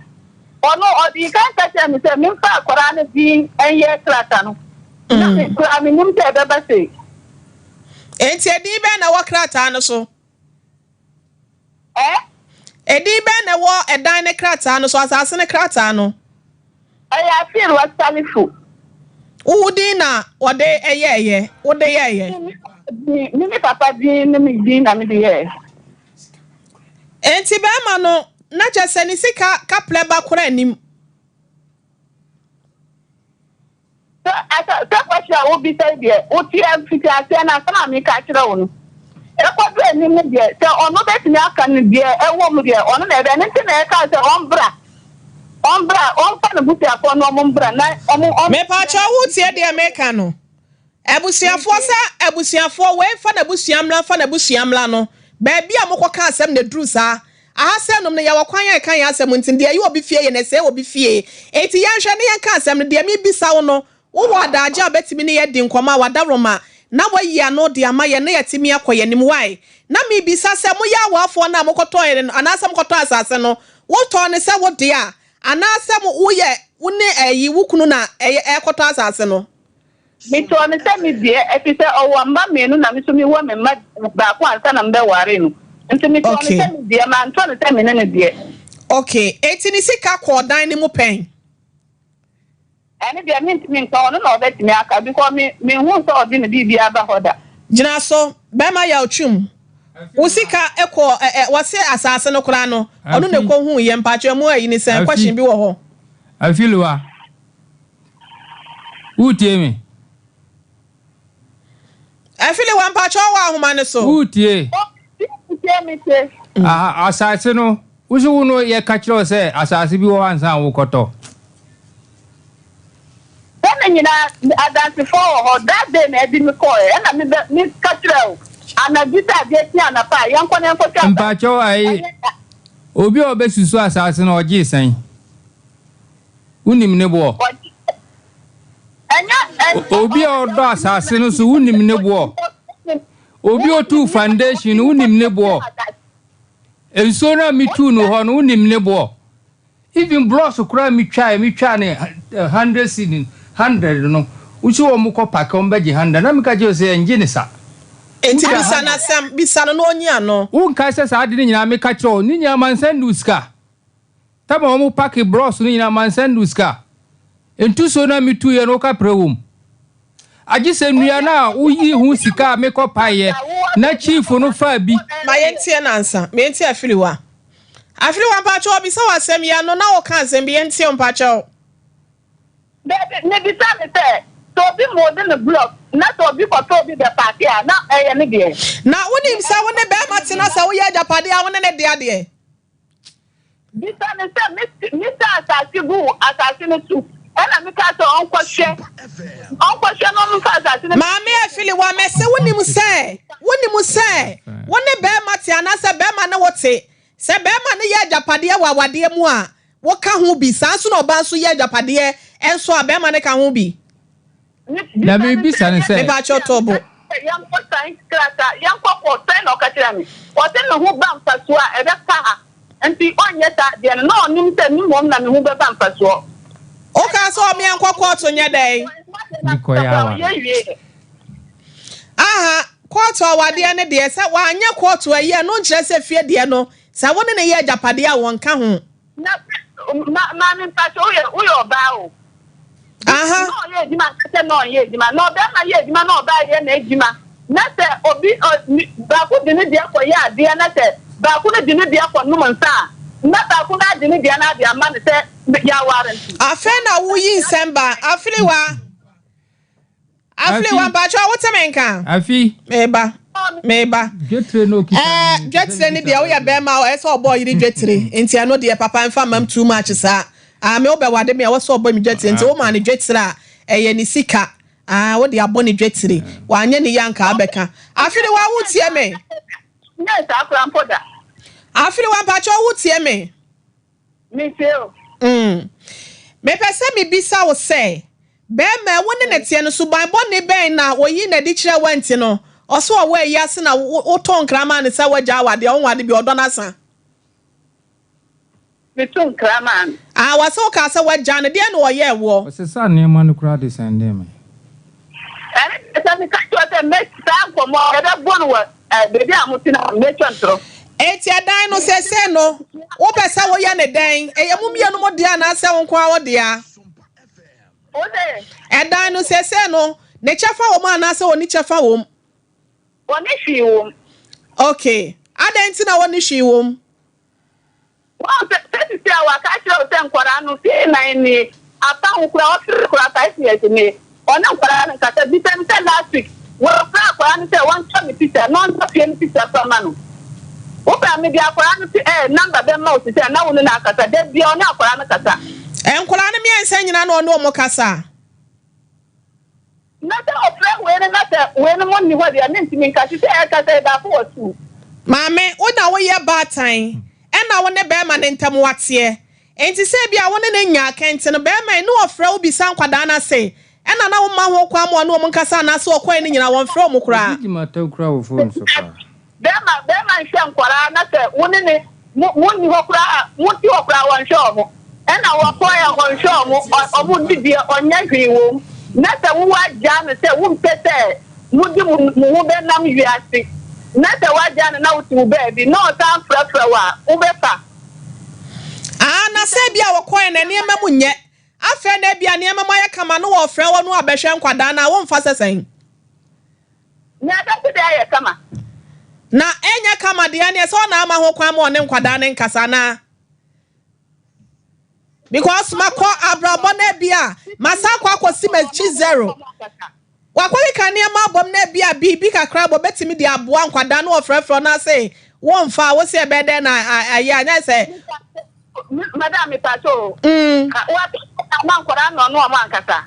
Ɔno, ɔdii kan ka kyerɛɛ me sɛ memfa akwadaa no din nyɛ krataa no. Na me koraa mennim sɛ ɛbɛba sei. Enti edin bɛn na ɛwɔ krataa no so? Ɛ? Edin bɛn na ɛwɔ ɛdan no krataa no so, asase no krataa no? Ɛyɛ Afeerwa Salifu. Wo din na wɔde yɛeɛ, wode yɛeɛ? Me me papa din ne me din na mede yɛeɛ. Enti barima no, na kyerɛ sɛ ne sika kaprɛ ba koraa nnim. Sɛ asɛ sɛ question a wobisa yi deɛ, woteɛ mfitiaseɛ no asɛm a meka akyerɛ wo no, ɛkɔduru anim no deɛ, sɛ ɔno bɛtumi aka no deɛ ɛwɔ mu deɛ, ɔno na ɛbɛ, ɛno nti na ɛkaa sɛ ɔmbra, ɔmbra, ɔmfa ne busuafoɔ no ɔmo mbra na ɔmo ɔmo. Mepakyɛw wotie deɛ meka no? Abusuafoɔ sɛ abusuafoɔ, wei fa n'abusua mmra fa n'abusua mmra no, baabi a mokɔka asɛm na ɛduru saa. Aha sɛ nom no yɛwɔ kwan a yɛka yɛn asɛm nti no, deɛ ɛyɛ obi fie yɛ na ɛsɛe obi fie. Enti yɛnhwɛ na yɛnka asɛm no, deɛ mebisa wo no, Wowɔ adagye a wobɛtumi ne yɛn adi nkɔmmɔ a, w'adaworoma na woayi ano de ama yɛn na yɛatumi akɔ yɛn anim. Why? Na mebisa sɛ, moyɛ awaafoɔ no a mokɔtɔeɛ no anaasɛ mokɔtɔɔ asase no, wotɔɔ no sɛ wo dea anaasɛ mo, woyɛ, wo ne ɛyi, wo kunu na ɛyɛ, ɛrekɔtɔ asase no? Metɔɔ no sɛ me deɛ, ɛfiri sɛ ɔwɔ mma mmienu na me nso mewɔ me mma baako ansa na mebɛwaree no. Nti metɔɔ no Okay. sɛ me deɛ, mantɔ no sɛ me ne no deɛ. Okay, enti ne sika kɔɔ dan no mu pɛn? Ɛno deɛ mentumi nka, ɔno na ɔbɛtumi aka because me menhuu sɛ ɔde ne biribiara ba hɔ da. Gyina so, bɛrima yaw twum. Wo sika kɔ ɛ ɛ wɔse asaase no koraa no ɔno na Afi. ɛkɔ huu yɛ mpakyɛw mu ayi ne sɛn Afi. question bi wɔ hɔ. Afilewa, woretie me? Afilewa mpakyɛw wɔ ahoma no so. Woretie? Oh, metie metie. Aha, asase no, wo so wo no yɛka kyerɛ wo sɛ asase bi wɔ hɔ ansa na wokɔtɔ. Sɛ ne nyinaa adansefoɔ wɔ hɔ, that day na ɛde me kɔɔɛ, ɛna me bɛ me ka kyerɛ wo anadwo sɛ adeɛ kye anapa a yɛnkɔ na yɛnkɔhwɛ asase. Mpakyɛw ayi, Ɛnyɛ da. obi a ɔbɛsusu asase no ɔgyee sɛn? Wonim ne boɔ? Obi a ɔdɔ asase no so, wonim ne boɔ? Obi a ɔtuu foundation no, wonim ne boɔ? Nsuo no a metuu no hɔ no, wonim ne boɔ? Even blocks koraa metwae, metwaa ne 100 cedi, 100 no, wosi wɔn kɔ pake, wɔn bɛgye 100. Na meka kyerɛ sɛ ɛngye ne sa. Enti bisa no asɛm, bisa no na ɔnyi ano. Wonkae sɛ saa ade no nyinaa meka kyerɛ wo, ne nyinaa mansan nni wo sika? Tam a wɔn pake blocks no nyinaa mansan nni wo sika. Ntusuo no a metuiɛ no wo kaprɛ wom. Agye sɛ nnua no a woyii ho sika a mekɔ paeɛ na chief no faa bi. Ma yɛntie no ansa. Ma yɛntie Afiriwa. Afiriwa mpakyɛw ɔbisa wo asɛm yi ano na woka asɛm bi yɛntie wo mpakyɛw. Dabi, mebisa no sɛ, sɛ obi moode no block na sɛ obi kɔtɔ obi bɛpaake a, na ɛyɛ ne deɛ? Na wonim sɛ wo ne bɛɛma te na sɛ woyɛ agyapadeɛ a wo ne no dea deɛ? Bisa no sɛ, Me, mesaa asase guu asase no so, ɛnna mekaa sɛ ɔnkɔhwɛ, ɔnkɔhwɛ na ɔmfa asase no. Maame Afiliwa, mese wonim sɛ, wonim sɛ wo ne barima te anaasɛ barima ne wo te. Sɛ barima no yɛ agyapadeɛ wɔ awadeɛ mu a, woka ho bi. Saa nso na ɔbaa nso yɛ agyapadeɛ nso a, barima no ka ho bi. Na mebisa no sɛ. Mepakyɛw tɔ bo. Yɛnkɔ san krataa, yɛnkɔ kɔ, sɛn na ɔka kyerɛɛ me? Ɔse me ho ba mfasoɔ a, ɛbɛka ha, nti ɔnyɛ saa adeɛ no. Na ɔnim sɛ me mmom na me ho bɛba mfasoɔ. Wokaa sɛ ɔme yɛnkɔ kɔɔto nyɛ dɛn? Mekɔyɛ aware. Aha, kɔɔto awadeɛ no deɛ, sɛ wanyɛ kɔɔto ayi a, ɛno nkyerɛ sɛ fie deɛ no, sɛ wo ne no yɛ agyapadeɛ a, wɔnka ho. Na ma maame mpakyɛ woyɛ woyɛ ɔbaa o. Aha. Na ɔyɛ adwuma anasɛ na ɔnyɛ adwuma na ɔbɛrima yɛ adwuma na ɔbaa yɛ n'adwuma na sɛ obi ɔ baako de ne deɛ kɔ yɛ adeɛ na sɛ baako no de ne deɛ kɔ nom nsa a na baako no agye ne deɛ no ade ama no sɛ yɛaware nti. Afei na woyi nsɛm ba. Afiriwa. Afei wa mpakyɛw wote me nka? Afi. Meba. Meba. Dwetire no okita. Ɛɛ eh, dwetire ne deɛ woyɛ bɛrima a ɛsɛ ɔbɔ ɔyere dwetire nti ɛno deɛ papa nfa mam too much saa. Ah me wobɛwade me a wɔsɛ ɔbɔ me dwetire nti woma ne dwetire a ɛyɛ ne sika. Ah wode abɔ ne dwetire. Wanyɛ ne yɛ anka abɛka. Afei wa wotie me. Nyɛ saa koraa mpo da. Afei wa mpakyɛw wotie me. Metie o. Mm. Mepɛ sɛ mebisa wo sɛ, bɛrima a wo ne no teɛ no, suban bɔne bɛn na oyii no adi kyerɛɛ wo nti no, ɔse ɔwɔ ayi ase na wotoo nkra maa no sɛ woagyaa wo adeɛ, wonwo ade bio, ɔdɔ no asa? Meto nkra maa no. Ah, wɔse wokaa sɛ woagyaa no, deɛn na ɔyɛɛ woɔ? Ɔsesaa nneɛma no koraa de sɛndee me. Ɛno deɛ sɛ meka kyerɛ wo sɛ mɛ saa nkɔmmɔ a yɛbɛbɔ no wɔ baabi a mote no a, mɛtwa ntorɔ. Enti ɛdan no seesei no, wopɛ sɛ woyɛ no dɛn? Ɛyɛ mo mmienu mo dea anaasɛ wo nko ara wo dea? Wo se? Ɛdan no seesei no, ne kyɛfa wɔ mu anaasɛ ɔnni kyɛfa wɔ mu? Ɔnni hwee wɔ mu. Okay. Adɛn nti na ɔnni hwee wɔ mu? Woahu sɛ, sɛ sisi a waka akyerɛ wo sɛ nkwadaa no fie nan nie, afa ho koraa ɔfiri koraa 5 years nie, ɔne nkwadaa no nkasa, bisa no sɛ last week wɔfrɛ akwadaa no sɛ wɔntɔ ne picture na ɔntɔ fie no picture fa ma no. Wopɛ a mede akwadaa no eh, number bɛma wo sisi a na wo ne no akasa, da biara ɔne akwadaa no kasa. Nkwadaa no mmiɛnsa nyinaa na ɔne wɔn kasa? Na sɛ ɔfrɛ wei no na sɛ wei no mo nni hɔ deɛ mentumi nka te sɛ ɛka sɛ baako wɔ sukuu. Maame, wo na woyɛ baatan ɛna wo ne bɛɛma no ntam wateɛ. Enti sɛ ebia wo ne no nnya akɛnte no, bɛɛma yi ne ɔfrɛ wo bisa nkwadaa no ase. Ɛna na womma ho kwan ma ɔne wɔn nkasa anaasɛ ɔkɔe no nyinaa wɔmfrɛ wɔn koraa. Obi di m'atɛw koraa wɔ phone so koraa. Bɛɛma bɛɛma nhwɛ nkwadaa na sɛ wo ne ne mo mo nni hɔ koraa a mo te hɔ koraa wɔnhwɛ ɔmo ɛna wɔkɔɛ a ɔnhwɛ ɔmo ɔ ɔmo nni deɛ ɔnyɛ hwee wom na sɛ wo wagyaa no sɛ wo mpɛ sɛ mo de mo mo ho bɛnam wiase na sɛ wagyaa no na wo te wo baabi na ɔsan frɛfrɛ wo a wo bɛfa. Aa na sɛ ebia wɔkɔɛ na nneɛma mu nyɛ Afei na ebia nneɛma mu ayɛ kama na wɔfrɛ wo na woabɛhwɛ nkwadaa no a, womfa sɛ sɛn? Nea ɛbɛte dɛ ayɛ kama. Na ɛnyɛ kama deɛ ɛneɛ sɛ ɔna ama ho kwan ma ɔne nkwadaa no nkasa anaa? Because makɔ abrabɔ no ebia masan akɔ akɔsi m'akyi zero. Wakɔkeka nneɛma abom na ebia biribi kakra bɔ bɛtumi de aboa nkwadaa no wɔfrɛfrɛ ɔno ase wɔmfa a wose ɛbɛyɛ dɛn na ayɛ anyɛ sɛ. Madam mepakyɛ o. Wakeka ama nkwadaa no ɔno ɔmo ankasa.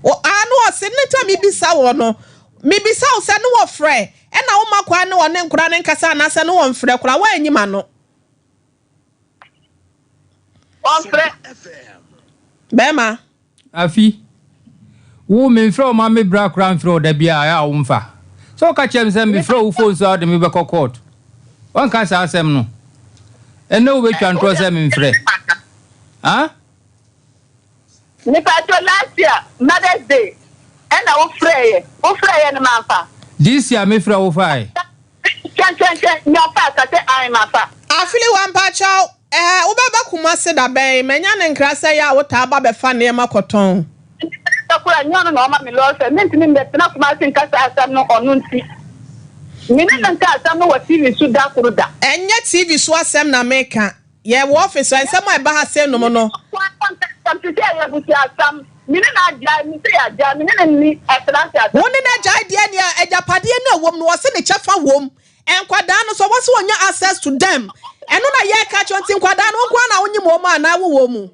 Ano ɔse ne ta mebisa wɔ no mebisa wo sɛ ne wɔfrɛ ɛna woma kwan ne ɔne nkwadaa no nkasa anaasɛ ne wɔmfrɛ koraa woanyi m'ano. Ɔmfrɛ. Bɛɛma. Afi, wo memfrɛ wo ma me bra koraa mfrɛ wo da biara a, ɛyɛ a womfa. Sɛ woka kyerɛ me sɛ mefrɛ wo phone so a wode me bɛkɔ court. Woanka saa asɛm no? Ɛnnɛ wobɛtwa ntorɔ sɛ memfrɛ. Ha? Mepakyɛw last year mother's day ɛna wo frɛ yɛ, wo frɛ yɛ no manfa. This year mefrɛ wo fae. Twɛn twɛn twɛn nya fa ka sɛ ae mafa. Afiliwa mpakyɛw eh wobɛba Kumasi da bɛn? Manya no nkra sɛ yɛ a wotaa ba bɛfa nneɛma kɔtɔn. Nti sɛ koraa nyɛ ɔno na ɔma me lɔre fare mentumi mbɛtena Kumasi nka saa asɛm no ɔno nti. Me ne no nka asɛm no wɔ TV so da koro da. Ɛnyɛ TV so asɛm na meka. Yɛ wɔ office a nsɛm a ɛba ha sei nom no. Me ne no nka asɛm te sɛ ɛyɛ abusua asɛm. Me ne no agyae, me sɛ yɛagyae, me ne no nni ɛtena ase asɛm. Wo ne no agyae deɛ nea agyapadeɛ no a ɛwom no wɔse ne kyɛfa wom. Nkwadaa no nso wɔse wɔnya access to them. Ɛno na yɛreka kyerɛ wo nti nkwadaa no wo nko ara na wonyim wɔn anaa wowɔ mu?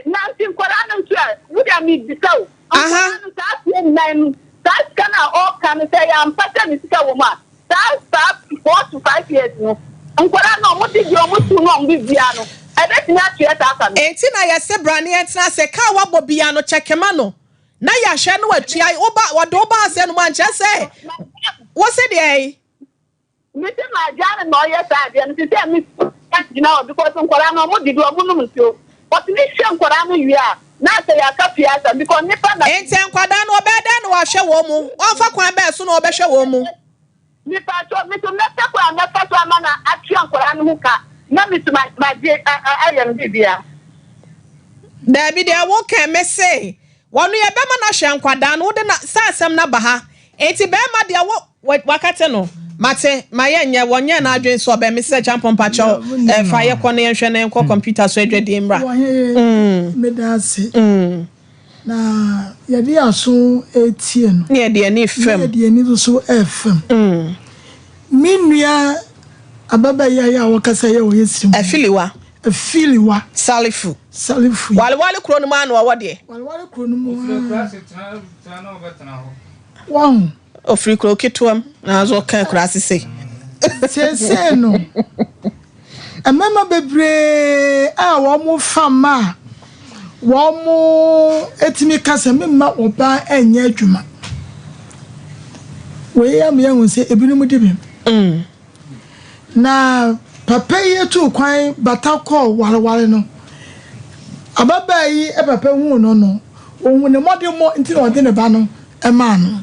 Nanti nkwadaa no nso ɛ, wo deɛ mebisa o, nkwadaa no saa fie nnan no, saa sika no a ɔreka no sɛ ɛyɛ ampa sɛ ne sika wɔ mu a, saa saa 4 to 5 years no, nkwadaa no wɔn de deɛ wɔn tu no wɔn de bia no, ɛbɛtumi atua saa ka no. Enti na yɛse bra na yɛntena ase, car a wabɔ bia no kyɛke ma no na yɛahwɛ na watua, woba wɔde wo ba ase no mu ankyerɛ sɛ wose deɛn? Me se magyaa no na ɔyɛ saa adeɛ no sesei me gyina hɔ because nkwadaa no ɔmo didi ɔmo nom nsuo ɔtumi hwɛ nkwadaa no wie a na asɛ yɛaka fie asɛm because nipa na. Nti nkwadaa no ɔbɛyɛ dɛn na wahwɛ wɔn mu ɔnfa kwan bɛn so na ɔbɛhwɛ wɔn mu. Mepakyɛw me so mɛpɛ kwan a mɛfa so ama no atua nkwadaa no ho ka na me so magye ayɛ no biribiara. Daabi deɛ wo kɛn me se wɔno yɛ bɛma no ahwɛ nkwadaa no wode na sɛ asɛm no aba ha nti bɛɛma deɛ wo Wakate no mate ma yɛ nyɛ wɔ nyɛ n'adwen sɛ ɔbɛ Mrs Acheampong mpakyɛw eh fa yɛ kɔ na yɛn hwɛ na yɛn kɔ computer so adwadie mmra. Wɔhe meda ase na yɛde aso retie no. Ne yɛde ani refam. Ne yɛde ani nso so refam. Me nua ababaayi a wɔkasa yi a ɔyɛ sirimu. Afiliwa. Afiliwa. Salifu. Salifu. Walewale kuro no mu ara na ɔwɔ deɛ. Walewale kuro no mu ara. Wahu. Ɔfiri kuro ketewa mu nanso ɔka akuraase sei. Seesei no, mmarima bebree a wɔfa mma a wɔtumi ka sɛ memma ɔbaa nyɛ adwuma. Wei ama yɛahu sɛ ebinom di bem. Mm. Na papa yi tuu kwan bata kɔɔ wareware no. Ababaa yi papa huu no no, ohuu ne mmɔdemmɔ nti na ɔde ne ba no maa no.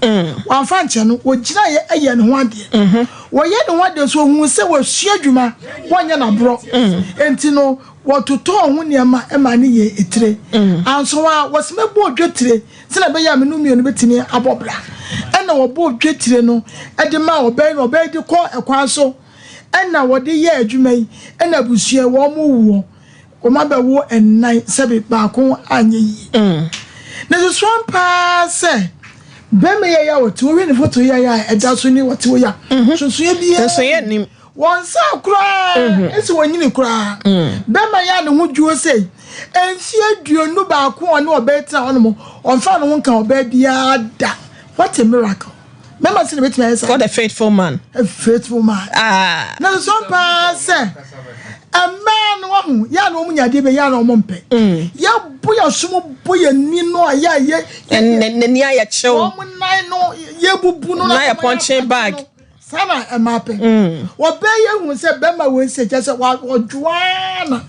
Wamfa ankyɛ no, ogyinaeɛ yɛɛ ne ho adeɛ. Wɔyɛ ne ho adeɛ nso, ohuu sɛ wasua adwuma, wɔnyɛ no aborɔ. Enti no, wɔtotɔɔ ho nneɛma maa no yɛɛ etire. Anso a, wɔse mɛbɔ odwetire sɛdeɛ ɛbɛyɛ a me ne wo mmienu bɛtumi abɔ bra. Ɛnna wɔbɔɔ dwetire no de maa ɔbaa yi, na ɔbaa yi de kɔɔ ɛkwan so, ɛnna wɔde yɛɛ adwuma yi, ɛnna abusua yi wɔn woɔ, wɔn abɛwo nnan, sɛbe baako anyɛ yie. Na susu ampa ara sɛ bɛrima yi a ɔte hɔ, wohwɛ ne foto yi a ɛda so ne ɔte hɔ yi a, nsonsonoeɛ biara nnim. Wɔn nsa koraa esi wɔn nyini koraa. Bɛrima yi a ne ho dwuo sei, mfeɛ 21 a ɔne ɔbaa tena hɔ nom, ɔmfa ne ho nka ɔbaa biara da. What a miracle. Mɛma sɛ na bɛtumi ayɛ saa. What a faithful man. A faithful man. Ah. Na nso paa sɛ mmaa no wahu yɛ a na wɔn nya adeɛ bɛ yɛ a na wɔn mpɛ. Yɛbo Wɔn yɛ som bɔ yɛn ni no a yɛ a yɛ. N'ani ayɛ kyew. Wɔn nan no yɛ bubu no. Na yɛ pɔnkye bag. Saa na ɛma pɛ. Wɔbɛyɛ yɛ hu sɛ bɛrima wɔ nsi kyɛ sɛ wɔdwoa na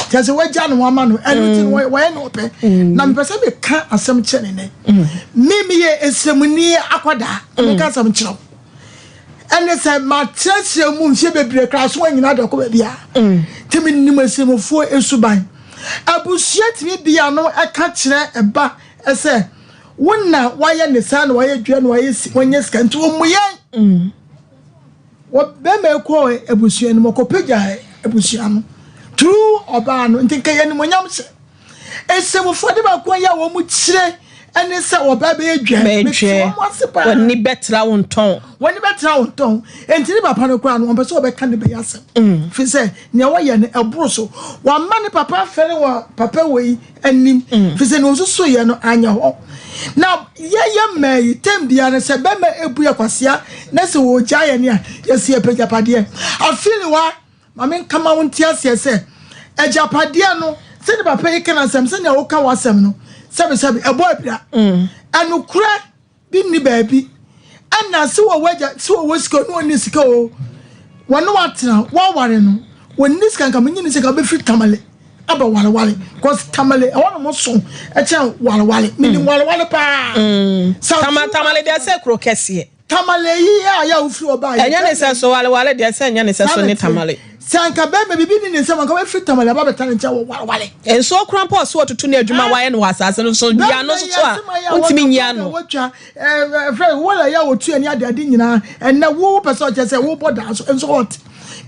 kyɛ sɛ wɔagya ne ho ama no ɛno ti no wɔyɛ na ɔpɛ. Na mepɛ sɛ meka asɛm kyerɛ ne nɛ. Me meyɛ esremuni akwadaa. Meka asɛm kyerɛ wo. Ɛne sɛ makyerɛkyerɛ mu mfeɛ bebree koraa so anyina de kɔ baabi a. Nti menim esremufoɔ esuban. Abusua tumi bia no ɛka kyerɛ ɛba ɛsɛ wo na wayɛ ne saa na wayɛ dua na wayɛ si wanyɛ sika nti wɔn mu yɛn. Wɔ bɛrima kɔ abusua no mu ɔkɔpagya abusua no through ɔbaa no nti nka yɛ animonyam hyɛ. Esemufoɔ de baako yɛ a wɔn kyerɛ ɛne sɛ ɔbaa bɛyɛ dwa. Mete wɔn ase paa. Wɔn bɛtra wo ntɔn. Wɔn bɛtra wo ntɔn. Nti ne papa no koraa no wɔn pɛ sɛ ɔbɛka ne bɛyɛ asɛm. Fi sɛ nea wɔyɛ no ɛboro so. Wɔama ne papa afɛre wɔ papa wɔ yi anim. Fi sɛ nea osusu yɛ no anyɛ hɔ. Na yɛyɛ mmaa yi tɛm biara no sɛ bɛrima ebu yɛ kwasea na sɛ wɔgya yɛ ne a yɛsi yɛ pɛgyapadeɛ. Afei wa Ma menka ma wo nte aseɛ sɛ, agyapadeɛ no, sɛdeɛ papa yi ka n'asɛm, sɛdeɛ woka w'asɛm no, sɛbesɛbe, ɛbɔ abira. Ɛnokorɛ bi nni baabi. Ɛna sɛ wɔwɔ agya, sɛ wɔwɔ sika o, ne wɔnni sika o, wɔne watena, wɔaware no, wɔnni sika nka menye ne sika wobɛfiri Tamale aba Walewale. Cause Tamale, ɛhɔ nom so ɛkyɛn Walewale. Menim Walewale paa. Tamale deɛ sɛ kuro kɛseɛ. Tamale yi a yɛ a wofiri hɔ baeɛ. Ɛnyɛ ne sɛ so walewale deɛ sɛ ɛnyɛ ne sɛ so ne tamale. Sɛ anka bɛrima biribi ni ne nsam anka wafiri tamale aba abɛtena ne nkyɛn wɔ walewale. Nsuo koraa mpo a ɔso ɔtutu ne adwuma a wayɛ no wɔ asase no so dua no nso so a wontumi nyi ano. Wɔtwa ɛfrɛ wɔla yɛ a wɔtu ani ade ade nyinaa ɛnɛ wo wopɛ sɛ ɔkyɛ sɛ wobɔ daa so nso ɔte.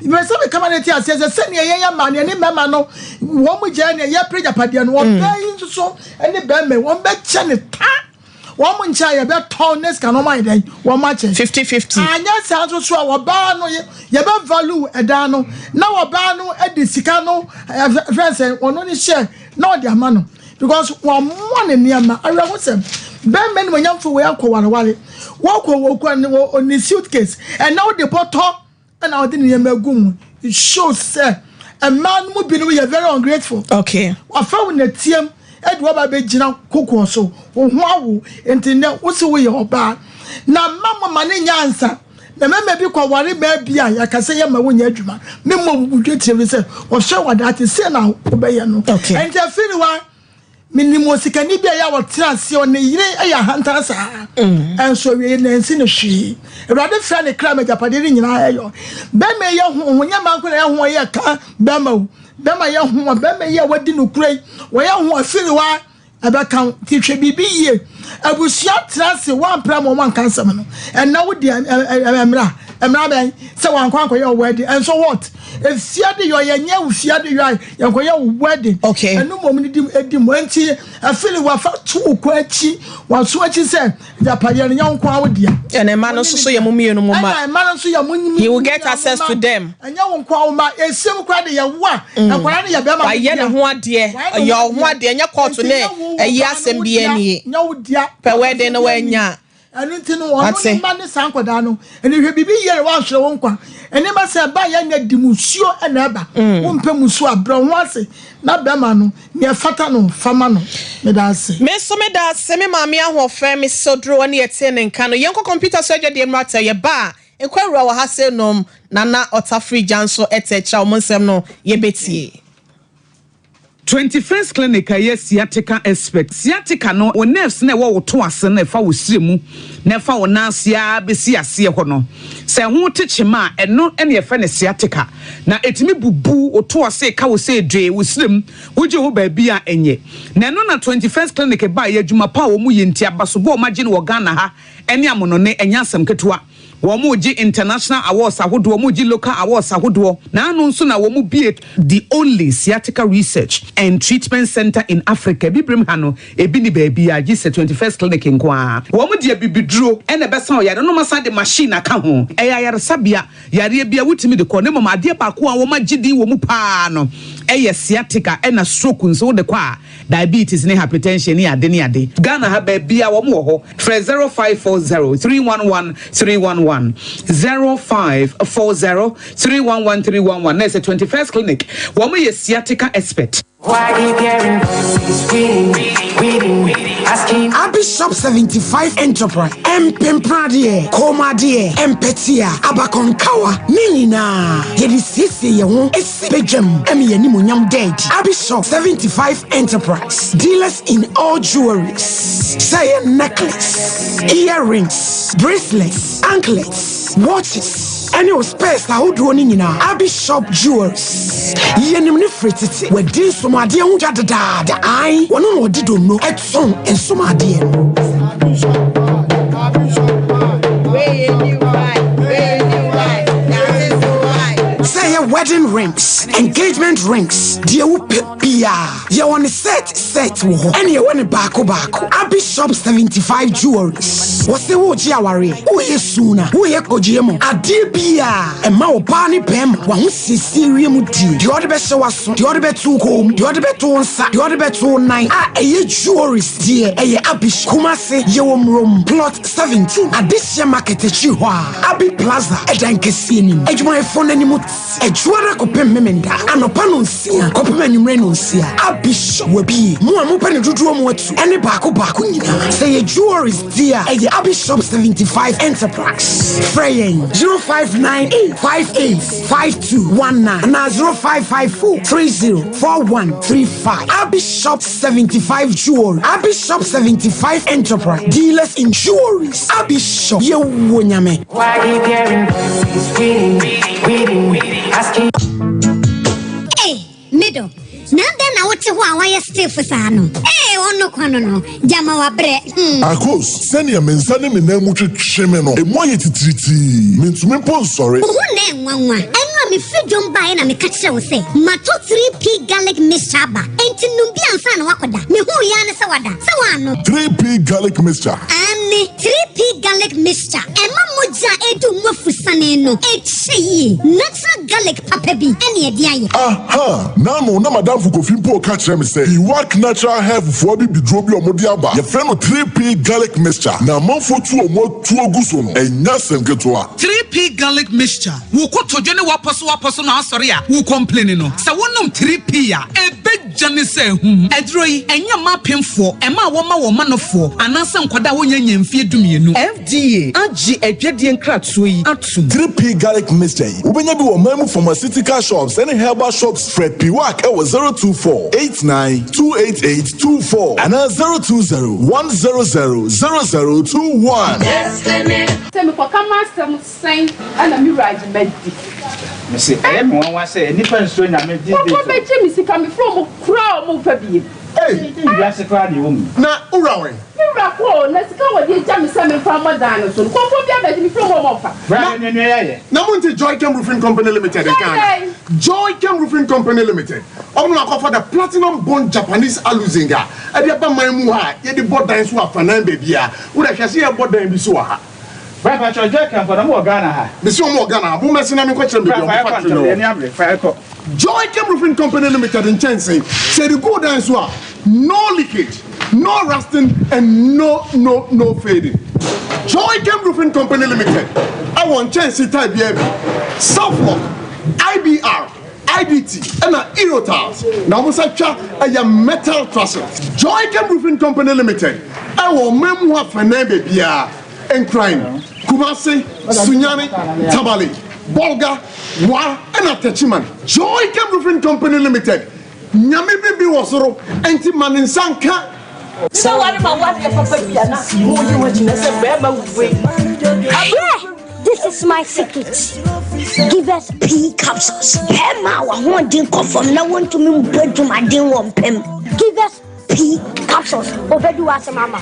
Mepɛ sɛ meka ma no te aseɛ sɛ sɛdeɛ yɛyɛ mmaa no yɛne mmarima no wɔn mu gyae neɛ yɛpere agyapadeɛ no ɔbaa yi nso so ne bɛrima yi wɔn bɛkyɛ ne ta. Wɔn nkyɛn a yɛbɛtɔn ne sika no wɔn ayɛ dɛn wɔn akyɛ. 50-50. Anyɛ saa nso so a ɔbaa no yɛbɛ value ɛdan no na ɔbaa no de sika no fɛn sɛ ɔno ne hyɛ na ɔde ama no because wɔn mmɔ ne nneɛma awerɛhosɛm bɛrima ne wɔnyamfo wei akɔ wareware wɔkɔ wɔkura ne wɔ ne suitcase ɛna wode bɔtɔ Ɛna ɔde ne nneɛma agu mu. It shows sɛ mmaa no mu binom yɛ very ungrateful. Okay. Wafa wo nɛteɛm de waba abɛgyina kokoɔ so. Wo ho awo nti nnɛ wo se woyɛ ɔbaa. Na mma mo ma no nyɛ ansa. Na mmarima bi kɔ ware mmaa bi a yɛaka sɛ yɛmma wonyɛ adwuma. Me mmɔ wo dwetire fi sɛ wɔhwɛ wo adaakye sei na wobɛyɛ no. Okay. Ɛnti afei ne wa. Menim osikani bi a ɛyɛ a ɔtena ase, ɔne yere yɛ ahantan saa, ɛnso awiei nansi no hwee. Awurade frɛ ne kra ma agyapadeɛ no nyinaa ɛyɔ. Bɛrima yi yɛ ho ho, nyɛ mmaa nko na ɛyɛ ho yɛ ka bɛrima o. Bɛrima yɛ ho a, bɛrima yi a wadi nokorɛ yi, wɔyɛ ho a firi hɔ a ɛbɛka wo. Nti hwɛ biribi yie. Abusua tena ase, woampra ma wɔn anka nsɛm no. Ɛnna wo deɛ mmra, mmra bɛn sɛ wankɔ ankɔyɛ wo wedding, ɛnso what? Efia de yɔ yɛnyɛ wo fia de yɔ a yɛnkɔyɛ wo wedding. Okay. Ɛno mmom ne di edi mu. Enti afili wafa to wo kɔ akyi, waso akyi sɛ agyapadeɛ no nyɛ wo nko ara wo dea. Ɛna mma no nso so yɛ mo mmienu mo mma. Ɛna mma no nso yɛ mo mmienu He will get access to them. Ɛnyɛ wo nko ara wo mma. Esiem koraa de yɛ wo a nkwadaa no yɛ bɛrima no Wayɛ ne dea. ho adeɛ. Wayɛ ne Ɔyɛ ho wo ho adeɛ. adeɛ. Ɛnyɛ kɔɔto Enti ne nyɛ wo wo ɛyi ba no asɛm wo biara dea. nie. Nyɛ wo dea. Pɛ wedding no wanya. Ɛno nti no, ɔno Wate. ne mma ne saa nkwadaa no. Ɛnna hwɛ biribi yie na woanhwere wo nkwa. Nneɛma sɛ ɛba yɛ na di musuo na ɛba. Wompɛ musuo a, brɛ wo ho ase na bɛrima no, nea ɛfata no, fa ma no. Meda ase. Me nso meda ase me maame ahoɔfɛ me sodro ɛne yɛtee ne nka no yɛnkɔ computer so adwadeɛ mmra tɛ yɛba a nkwa awura wɔ ha sei nom Nana Ɔtafiri gya nso ɛte akyire a wɔn nsɛm no yɛbɛtie. 21st Clinic a ɛyɛ sciatica expert. Sciatica no, wo nerves no a ɛwɔ wo to ase no a ɛfa wo srɛ mu na ɛfa wo nan ase ara bɛsi aseɛ hɔ no, sɛ ɛho te kyema a, ɛno na yɛfrɛ no sciatica. Na ɛtumi bubu wo to ase, ɛka wo sɛ dwee, wo srɛ mu, wogye ho baabi a ɛnyɛ. Na ɛno na 21st Clinic baeɛ, adwuma pa a wɔyɛ nti, abasobɔ a wɔagye no wɔ Ghana ha ne amonone, ɛnyɛ asɛm ketewa. Wɔregye international awards ahodoɔ, wɔregye local awards ahodoɔ, na ano nso na wɔbue the only sciatica research and treatment centre in Africa. Abibirem ha no, ebi nni baabiara gye sɛ 21st Clinic nko ara. Wɔde abibiduro na ɛbɛsa ɔyare no na wɔasan de machine aka ho. Ɛyɛ ayaresabea, yareɛ biara wotumi de kɔ, na mmom adeɛ baako a wɔagye din wɔ mu pa ara no yɛ sciatica ɛna stroke nso wode kɔ a, Diabetes ne hypertension ne ade ne ade. Ghana ha baabiaa wɔn wɔ hɔ. Frɛ 0540 311 311, 0540 311 311 na ɛsɛ 21st clinic wɔn yɛ sciatica expert. Abi Shop 75 Enterprise, Mpempradeɛ, Kɔnmuadeɛ, Mpɛtea, Abakɔnkawa, ne nyinaa yɛde siesie yɛn ho si badwam ma yɛn animuonyam da adi. Abi Shop 75 Enterprise, dealers in all jewelries, sɛ ɛyɛ necklace, earrings, bracelets, anklets, watches, ɛne wo spares ahodoɔ no nyinaa. Abi Shop Jewelries, yɛnim no firi tete, wadi nsomadeɛ ho dwa dedaada, ae, wɔno na ɔde donno tɔn nsomadeɛ no. Sɛ ɛyɛ wedding rings, engagement rings, deɛ wopɛ biara, yɛwɔ ne set set wɔ hɔ, ɛne yɛwɔ ne baako baako. Abi Shop 75 Jewelries, wɔse woregye awareɛ, woyɛ suna, woyɛ kɔgyeɛ mu, adeɛ biara ɛma ɔbaa ne bɛrima w'ahosiesie wie mu die, deɛ ɔde bɛhyɛ w'aso, deɛ ɔde bɛto wo kɔn mu, deɛ ɔde bɛto wo nsa, deɛ ɔde bɛto wo nan a ɛyɛ jewelries deɛ ɛyɛ Abi Shop. Kumasi, yɛwɔ Murom, Plot 17, Adehyeɛ Market akyiri hɔ a, Abi Plaza ɛdan kɛseɛ no mu. Adwumayɛfoɔ no anim te Adwuada kɔpem Memenda, anɔpa nonsia kɔpem anwummerɛ nonsia. Abi Shop wabue. Mo a mopɛ no dodoɔ mu atu ɛne baako baako nyinaa. Sɛ ɛyɛ jewelries deɛ a, ɛyɛ Abi Shop 75 Enterprise. Frɛ yɛn 0598 58 5219 anaa 0554 30 4135. Abi Shop 75 Jewelry, Abi Shop 75 Enterprise, dealers in jewelries. Abi Shop, yɛwɔ Nyame. Ei, me dɔ, na adɛn na wote hɔ a woayɛ stiff saa no? Ei, ɔno kwa no no, gyama wabrɛ, hmm. Akos, sɛnea me nsa ne me nan mu twetwe me no, emu ayɛ titiritii. Mintumi mpo nsɔre. Wo ho na ɛnwanwa. Ɛno a mefiri dwom baeɛ na meka kyerɛɛ wo sɛ, matɔ 3P Garlic Mixture aba, enti nom bi ansa na woakɔda. Mehuu yi ara ne sɛ wada. Sɛ woannom. 3P Garlic Mixture. Aane, 3P Garlic Mixture. Ɛma mogya a ɛdu mu afusane no kyɛ yie. Natural garlic papa bi ɛne ɛde ayɛ. Aha! N'ano na m'adamfo Kofi mpo reka kyerɛ me sɛ Iwak Natural Health foɔ abibiduro bi a wɔde aba, yɛfrɛ no 3P Garlic Mixture, na amanfoɔ tu wɔn atuo gu so no, ɛnyɛ asɛm ketewa. 3P Garlic Mixture, Wo kotodwe ne w'apɔsowapɔso no asɔre a wo complaini no, sɛ wonom 3P a, ɛbɛ. Gya ne sɛ ahum. Aduro yi, ɛnyɛ mma apemfoɔ, mmaa a wɔma wɔn manofoɔ, anaasɛ nkwadaa a wɔnnya nnya mfeɛ dumienu. FDA agye adwadie nkratoɔ yi atom. 3P Garlic Mixture yi, wobɛnya bi wɔ ɔman mu pharmaceutical shops ne herbal shops. Frɛ Piwak wɔ 024 89 288 24 anaa 020 100 0021. Sɛ mekɔka m'asɛm sɛn na me wura agye madi. Mese ɛyɛ me nwanwa sɛ nnipa nsuro Nyame these days o. Kɔkɔ bɛgye me sika mefrɛ ɔmo koraa ɔmo nfa biem. Ei! Wiase koraa na ɛwɔ mu yi. Na wo wura wɛn? Me wura kɔ o, na sika a wɔde agya me sɛ memfa mmɔ dan no so no, kɔmfoɔ bi abɛgye mefrɛ ɔmo a ɔmo mfa. Bra yɛ nua nua yɛ. Na mo nte Joychem Roofing Company Limited nka ana? Joychem Roofing Company Limited, ɔmo na wakɔfa the Platinum Bond Japanese Aluzinc a ɛde aba man mu ha a yɛde bɔ dan so afanan baabiara. Wo deɛ hwɛ sɛ yɛbɔ dan bi so wɔ ha. Bra pakyɛw Joychem fo na ɔmo wɔ Ghana ha? Mese ɔmo wɔ Ghana ha, mo mmɛse na menkɔ kyerɛ mo baabi a Bra ɔmo fa yɛkɔ factory ntɛm no yɛn wɔ. ani abere fa yɛkɔ. Joychem Roofing Company Limited nkyɛnsee, sɛ yɛde gu wo dan so a, no leakage, no rusting and no no no fading. Joychem Roofing Company Limited ɛwɔ nkyɛnsee type biara bi, Southlock, IBR, IDT ɛna Eurotiles na wɔn nsa twa ɛyɛ metal trusses. Joychem Roofing Company Limited ɛwɔ ɔman mu afanan baabiara, Nkran, Kumasi, Sunyani, Tamale, Bolga, Wa ɛna Techiman. Joychem Roofing Company Limited, Nyame bi bi wɔ soro ɛnti ma ne nsa nka. Sɛ ware ma wadeɛ papa bi a na wogye ho akyinnye sɛ bɛrima wei. Abrɛ! This is my secret. Give us pea capsules. Bɛrima a w'ahoɔden kɔ fam na wontumi mbɔ adwumaden wɔ mpam. Give us pea capsules. Obedi w'asɛm ama.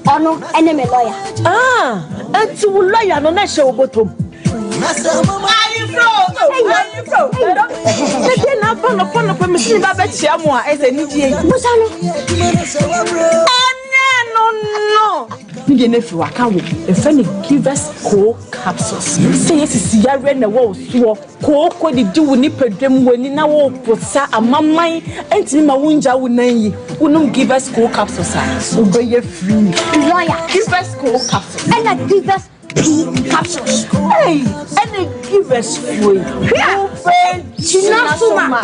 Ɔno ɛne me lawyer. Ah, enti wo lawyer no na ɛhyɛ wo bɔtɔ mu. Ayefro, ayefro. Ɛdeɛ na aba nɔpa nɔpa mesi me ba bɛkyia mo a ɛsɛ anigyeɛ yi. Busa no. Ɛnɛ no no. Ne deɛ no afiri waka wo yɛfrɛ no givers co capsules sɛ yɛ sisi yareɛ na ɛwɔ wo soɔ kooko didi wo nipadwam w'ani na wo posa amaman ɛntumi ma wo ngya wo nan yi wonom givers co capsules a wobɛyɛ free. Lawyer. Givers co capsules. Ɛna givers P capsules. Ei ɛna givers foɔ yi. Hwɛ! Wobɛgyina so ma.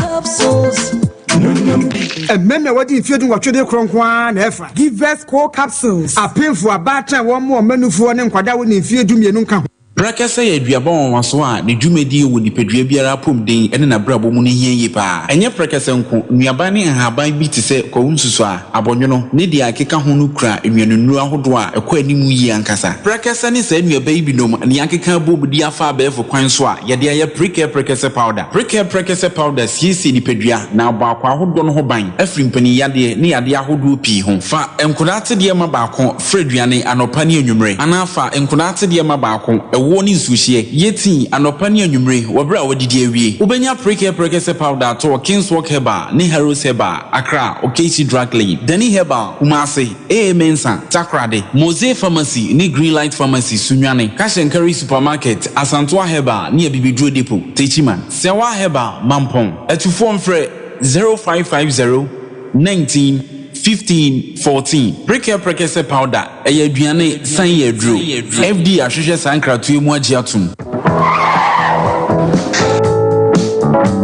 Mmarima a wɔadi mfeɛ dunwɔtwe de korɔ nko ara na ɛfa. Givers Co Capsules, Apemfo, abaatan a wɔmmoa wɔn mmanufoɔ ne nkwadaa a wɔnni mfeɛ dumienu nka ho. Prɛkɛsɛ yɛ aduaba nwanwaso a ne dwumadie wɔ nipadua biara apɔmuden ne n'abrabɔ mu no hia yie pa ara. Ɛnyɛ prɛkɛsɛ nko, nnuaba ne nhaban bi te sɛ kwawu nsusuaa, abɔnwono, ne deɛ ɛkeka ho no kura nnuanennuro ahodoɔ a ɛkɔ anim yie ankasa. Prɛkɛsɛ ne saa nnuaba yi binom na yɛakeka abom de afa abɛɛfo kwan so a yɛde ayɛ Prekɛ Prɛkɛsɛ Powder. Prekɛ Prɛkɛsɛ Powder siesie nipadua na abɔ akwaa ahodoɔ no ho ban afiri mpaninyadeɛ ne yadeɛ ahodoɔ pii ho. Fa nkwadaa atedeɛ ma baako Fra aduane anɔpa ne anwummere, anaa fa nkonaa atedeɛ ma baako, ɛwoɔ ne nsuohyeɛ. Yɛ tii anɔpa ne anwummere wɔ berɛ a woadidi awie. Wobɛnya Prekɛ Prɛkɛsɛ Powder atɔ wɔ Kingswalk Herbal ne Harrows Herbal, Accra, Okaishie Drug Lane, Dani Herbal, Kumasi, AA Mensah, Takoradi, Mose Pharmacy ne Greenlight Pharmacy, Sunyani, Cash and Carry Supermarket, Asantoa Herbal ne Abibiduro Depot, Techiman, Sɛwa Herbal, Mampong. Atufoɔ mfrɛ 0550 19 15 14. Prekɛ prɛkɛsɛ powder, ɛyɛ aduane san yɛ aduro. FDA ahwehwɛ saa nkratoɔ yi mu agye atom.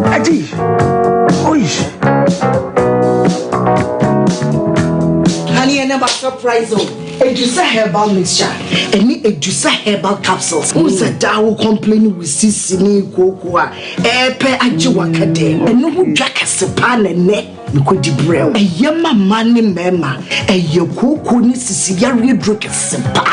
Adi, oi. Honey, and about surprise o. Edusa herbal mixture ɛne Edusa herbal capsules. N sɛ daa wo complain wo sisi ne kooko a ɛɛpɛ agye waka dɛ. Ɛno ho dwa kɛse paa na ɛnɛ. Mekɔdi brɛw. Ɛyɛ ma mmaa ne mmarima. Ɛyɛ kooko ne sisi yareɛ duro kɛse paa.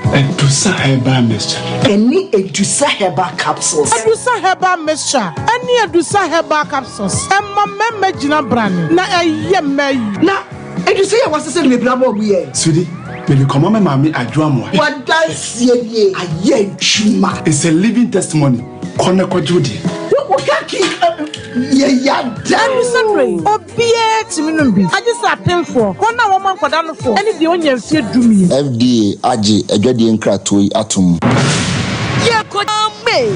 Adusa Herbal Mixture. Ɛne Adusa Herbal Capsules. Adusa Herbal Mixture ɛne Adusa Herbal Capsules ɛma mmarima gyina brane na ɛyɛ mmaa yi. Na Adusa yi a wɔasesa no bebree ama wɔn yɛ. Sweetie, mede kɔma me maame Adwo Amoah. W'adanseɛ nie, ayɛ adwuma. It's a living testimony, kɔ na kɔgye wo deɛ. Wo ka ki yɛ yada. Ɛno sɛ berɛ yi, obiara tumi nom bi, agye sɛ apemfoɔ, wɔn a wɔma nkwadaa nofoɔ, ne deɛ ɔnnya mfeɛ dumien. FDA agye adwadie nkratoɔ yi atom. Yɛkɔ May.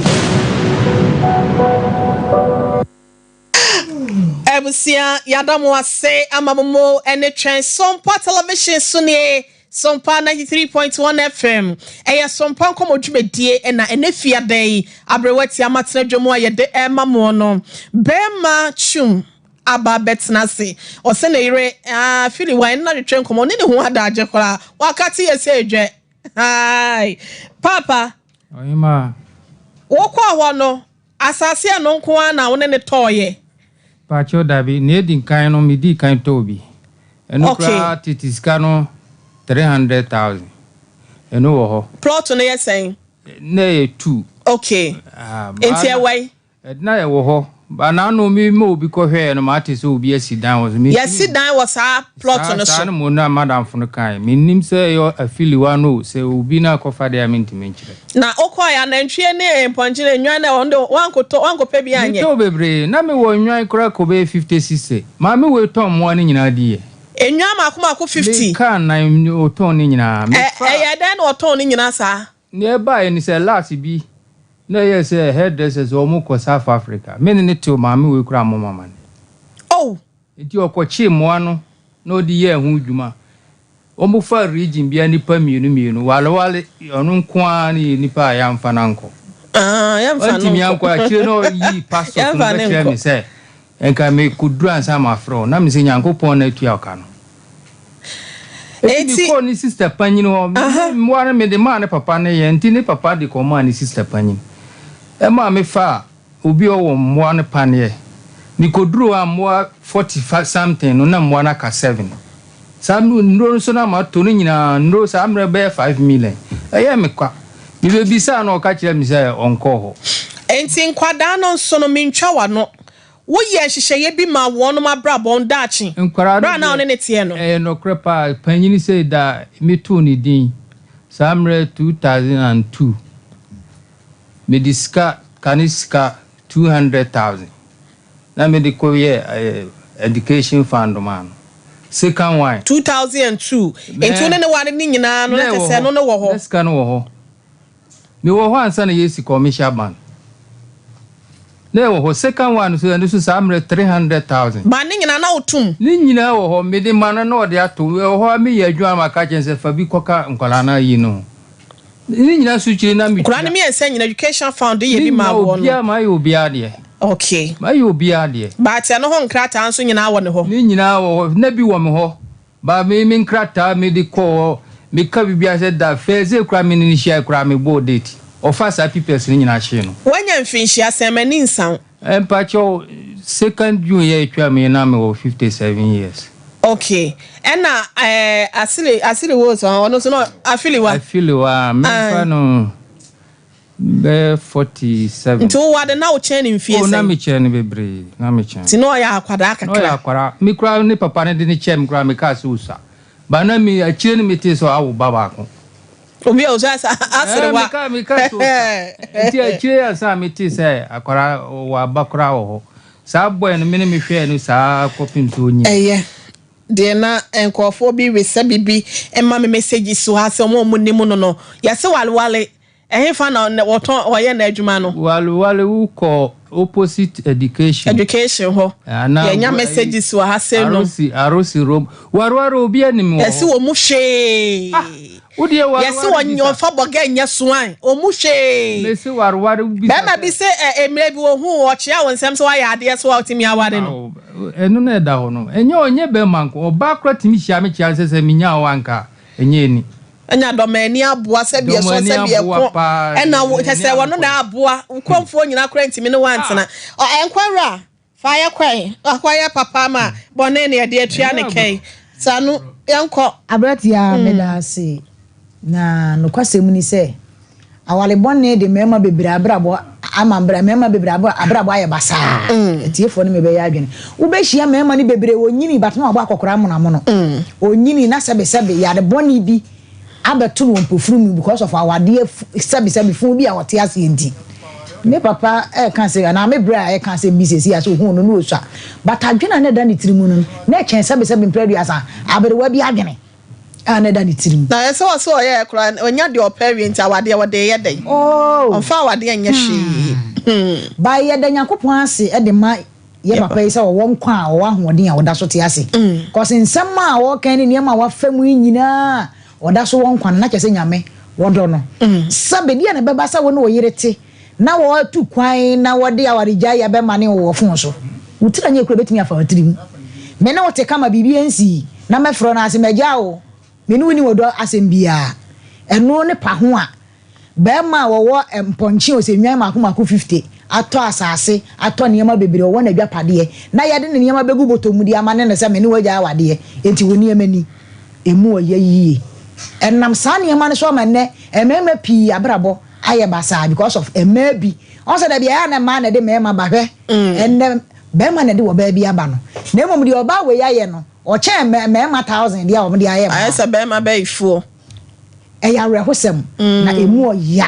Abusua yɛada mo ase ama mo mo ne twɛn Sompa Television so nie Sompa 93.1 FM ɛyɛ Sompa nkɔmɔ dwumadie ɛna ɛnɛ fiada yi aberewa tia matena dwom a yɛde ɛma mo no bɛrima twum aba bɛtena ase ɔsɛ ne yere ah fili wa ɛna twetwe nkɔmɔ ne ne ho adagye koraa wakate yɛ sɛ edwɛ hi papa Ɔhemaa. Wokɔɔ hɔ no Asase a ɛno nko ara na wo ne no tɔeɛ? Pakyɛw dabi, nea edi nkan no medii kan tɔɔ bi. Ɛno Okay. koraa tete sika no 300,000. Ɛno wɔ hɔ. Plot no yɛ sɛn? Na ɛyɛ two. Okay. Ah, Nti ɛwɔ he? Na ɛwɔ hɔ. Ba n'ano me ma obi kɔhwɛɛ no mate sɛ obi asi dan wɔ so. Mentumi Yɛasi dan wɔ saa plot Saa no saa so. no mmom na madamfo no kae. Mennim sɛ ɛyɛ afiliwa no o, sɛ obi na akɔfa deɛ a mentumi nkyerɛ. Na wokɔe anantwie ne mpɔnkye ne nnwan na wɔn de woankotɔ woankɔpɛ bi anyɛ. Metɔɔ bebree. Na mewɔ nnwan koraa kɔ bɛyɛ 50 60. Maame wei tɔn mmoa no nyinaa diiɛ. Nnwan mmaako mmaako 50? Me kaa nan ɔtɔn ne nyinaa. Ɛ Mefaa. ɛyɛɛ dɛn na ɔtɔn ne nyinaa saa? Nea ɛbaeɛ ne sɛ last bi na ɛyɛɛ sɛ hairdressers wɔn kɔ South Africa. Me ne no tew maame wei koraa ammɔ me amaneɛ. Oh! Nti ɔkɔkyee mmoa no na ɔde yɛɛ ho dwuma. Wɔfaa region biara nnipa mmienu mmienu. Walewale ɔno nko ara ne yɛ nipa a yɛamfa no ankɔ. Ah, yɛmfa no Wantumi nkɔ. ankɔ. Akyire no ɔyii passport no Yɛmfa no bɛkyerɛɛ nkɔ. me sɛ nka mekɔduru ansa mafrɛ wo. Na mese Nyankopɔn na atua wo ka no. Enti Enti, mekɔɔ ne sister panyin hɔ. Me aha. mmoa no mede maa ne papa ne yɛn nti ne papa de kɔmaa ne sister panyin. Ɛmaa mefaa Obi a ɔwɔ mmoa no paneɛ. Mekoduruu hɔ a mmoa 40 something no na mmoa no aka seven. Saa nnuro no nso na matɔ no nyinaa nnuro saa mmerɛ bɛyɛ five million. Ɛyɛɛ me kwa. Mebɛbisaa no ɔka kyerɛɛ me sɛ ɔnkɔɔ hɔ. Enti nkwadaa no nso no mentwa w'ano. Woyɛɛ nhyehyɛeɛ bi maa wɔnom abrabɔ daakye Nkwadaa no berɛ a na wo deɛ ne no teɛ no? ɛyɛ nɔkorɛ paa. Panyini sei da metoo ne din saa mmerɛ 2002. Mede sika kane sika 200,000 na mede kɔ yɛɛ education fund maa no. Second one. 2002, Nti wo ne no ware no nyinaa no na Na kyerɛ ɛwɔ sɛ hɔ. ɛno no wɔ hɔ? Na sika no wɔ hɔ. Mewɔ hɔ ansa na yɛresi commercial bank. Na ɛwɔ hɔ. Second one nso ɛno nso saa mmerɛ 300,000. Ba ne nyinaa na wotom? Ne nyinaa wɔ hɔ. Mede ma no na ɔde ato. Ɛwɔ hɔ a meyɛ adwuma na maka akyerɛ no sɛ fa bi kɔka nkwadaa no ayi no ho. Ne nyinaa so kyire na metua. Nkwadaa no mmiɛnsa nyinaa education fund yɛ Ne bi maa nyinaa wɔn no. obiara mayɛ obiara deɛ. Okay. Mayɛ obiara deɛ. But ɛno ho nkrataa nso nyinaa wɔ ne hɔ? Ne nyinaa wɔ hɔ. Na bi wɔ me hɔ. But me me nkrataa me de kɔɔ hɔ, me ka biribiara sɛ da first day koraa me ne no hyiae koraa me bɔɔ date. Ɔfaa saa papers no nyinaa hyee no. Wanya mfinhyia sɛn? M'ani nsa wo. Mpakyɛw, second June yi a etwaa mu yi na me wɔ 57 years. Okay, ɛna ɛɛ Asili Asili wo sɛ ɔno nso na Afiliwa. Afiliwa, memfa no bɛyɛ 47. Nti wo wade na wo kyɛn no mfie Oh, na sɛn? me kyɛn no bebree, na me kyɛn. Nti na ɔyɛ akwadaa Na ɔyɛ kakra. akwadaa. Me koraa ne papa no de no kyɛɛ me koraa me kaa sɛ osua. But na me akyire no me tee sɛ awo ba baako. Obi a osua sɛ Eh, aserewa. me kaa me kaa sɛ osua. Nti akyire ansa me tee sɛ akwadaa ɔwɔ aba koraa wɔ hɔ. Saa boy no me ne me hwɛɛ no saa kɔpem sɛ onyini. Ɛyɛ deɛ na nkurɔfoɔ bi resɛ bibi ma me messages so ha sɛ wɔn a wɔnim no no yɛse walewale ɛhefa na wɔtɔn wɔyɛ n'adwuma no. Walewale wo kɔ opposite education. Education hɔ Anaa yɛnya messages wɔ ha sei nom. Arosi arosi rom walewale obi anim wɔ hɔ. Yɛse wɔn mu hwee. Wo deɛ wareware Yɛse wɔn bisa. wɔnfa bɔgɛ nyɛ soan wɔn mu hwee. Mese wareware bisa Bɛrima sɛ. bi se ɛ mmerɛ bi ohuu wo ɔkyea wo nsɛm sɛ woayɛ adeɛ so a wotumi aware no. Aw ɛno na ɛda hɔ no ɛnyɛ ɔnyɛ bɛrima nko ɔbaa koraa tumi hyia me kyea no sɛ sɛ menyaa wo anka ɛnyɛ ani. Ɛna dɔmani aboa sɛbi ɛsɔ Dɔmani sɛbi aboa ɛko paa ɛna wo n'ani kyɛ sɛ wɔno ankɔ. na aboa wo kuromfoɔ nyinaa koraa ntumi ne wo antena. Ɔ ɛnkɔ wura Fa yɛ kɔe, wakɔyɛ papa ama bɔne na yɛde atua ne kɛe. Saa no, yɛnkɔ. Aberanteɛ, meda ase. Na nokwasɛm ni sɛ, aware bɔne de mmarima bebree abrabɔ ama mmarima bebree abrabɔ ayɛ basaa. Atiefoɔ ne me bɛyɛ adwene. Wobɛhyia mmarima no bebree, wɔnyini but na wɔabɔ akɔkora amonoamono. Ɔnyini na sɛbesɛbe yare bɔne bi abɛto no wɔ mpofiri mu because of awadeɛ sɛbesɛbe funu bi a ɔte aseɛ nti. Me papa ɛreka asɛm anaa me brɛ a ɛreka asɛm bi seesei a sɛ ohuu no na osua but adwene a na ɛda ne tiri mu no na ɛkyɛn sɛbesɛbe mprɛ aduasa aberewa bi adwene a na ɛda ne tiri mu. Na ɛsɛ ɔsɛ ɔyɛɛ koraa no ɔnya deɛ ɔpɛ awie nti awadeɛ wɔde yɛ dɛn? Oh! Ɔmfa awadeɛ nyɛ hwee. By yɛda Nyankopɔn ase de ma yɛ papa yi sɛ ɔwɔ nkwa a ɔwɔ ahoɔden a ɔda so te ase cause nsɛm a ɔɔka ne nneɛma a wafa mu yi nyinaa ɔda so wɔ nkwa no na kyerɛ sɛ Nyame wɔdɔ no sɛ bedi a na ɛbɛba sɛ wo ne wo yere te na wɔatu kwan na wɔde awaregyae abɛmane wo wɔ fon so wo tiri anyɛ kura bɛtumi afa wo tirim me ne wo te kama biribi ansii na mɛfrɛ no ase magyaa wo me ne wo ni ɔdɔ asɛm biara ɛno ne pa ho a Barima a ɔwɔ mpɔnkye ɔsɛ nnwan mmaako mmaako 50, atɔ asase, atɔ nneɛma bebree, ɔwɔ n'adwapadeɛ, na yɛde ne nneɛma bɛgu bɔtɔ mu de ama ne no sɛ me ne wo agyae awadeɛ, enti wo nneɛma ni. Emu ɔya yie. Ɛnam saa nneɛma no so ama nnɛ mmarima pii abrabɔ ayɛ basaa because of mmaa bi. Ɔn sɛ dabi ɛyɛ a na mmaa na ɛde mmarima ba hwɛ ɛnnɛ barima na ɛde ɔbaa bi aba no. Na mmom deɛ ɔbaa wei ayɛ no ɔkyɛn mmarima thousand deɛ a wɔde ayɛ mmaa. Ayɛ sɛ barima bayifoɔ. Ɛyɛ awerɛhosɛm, na emu ɔya.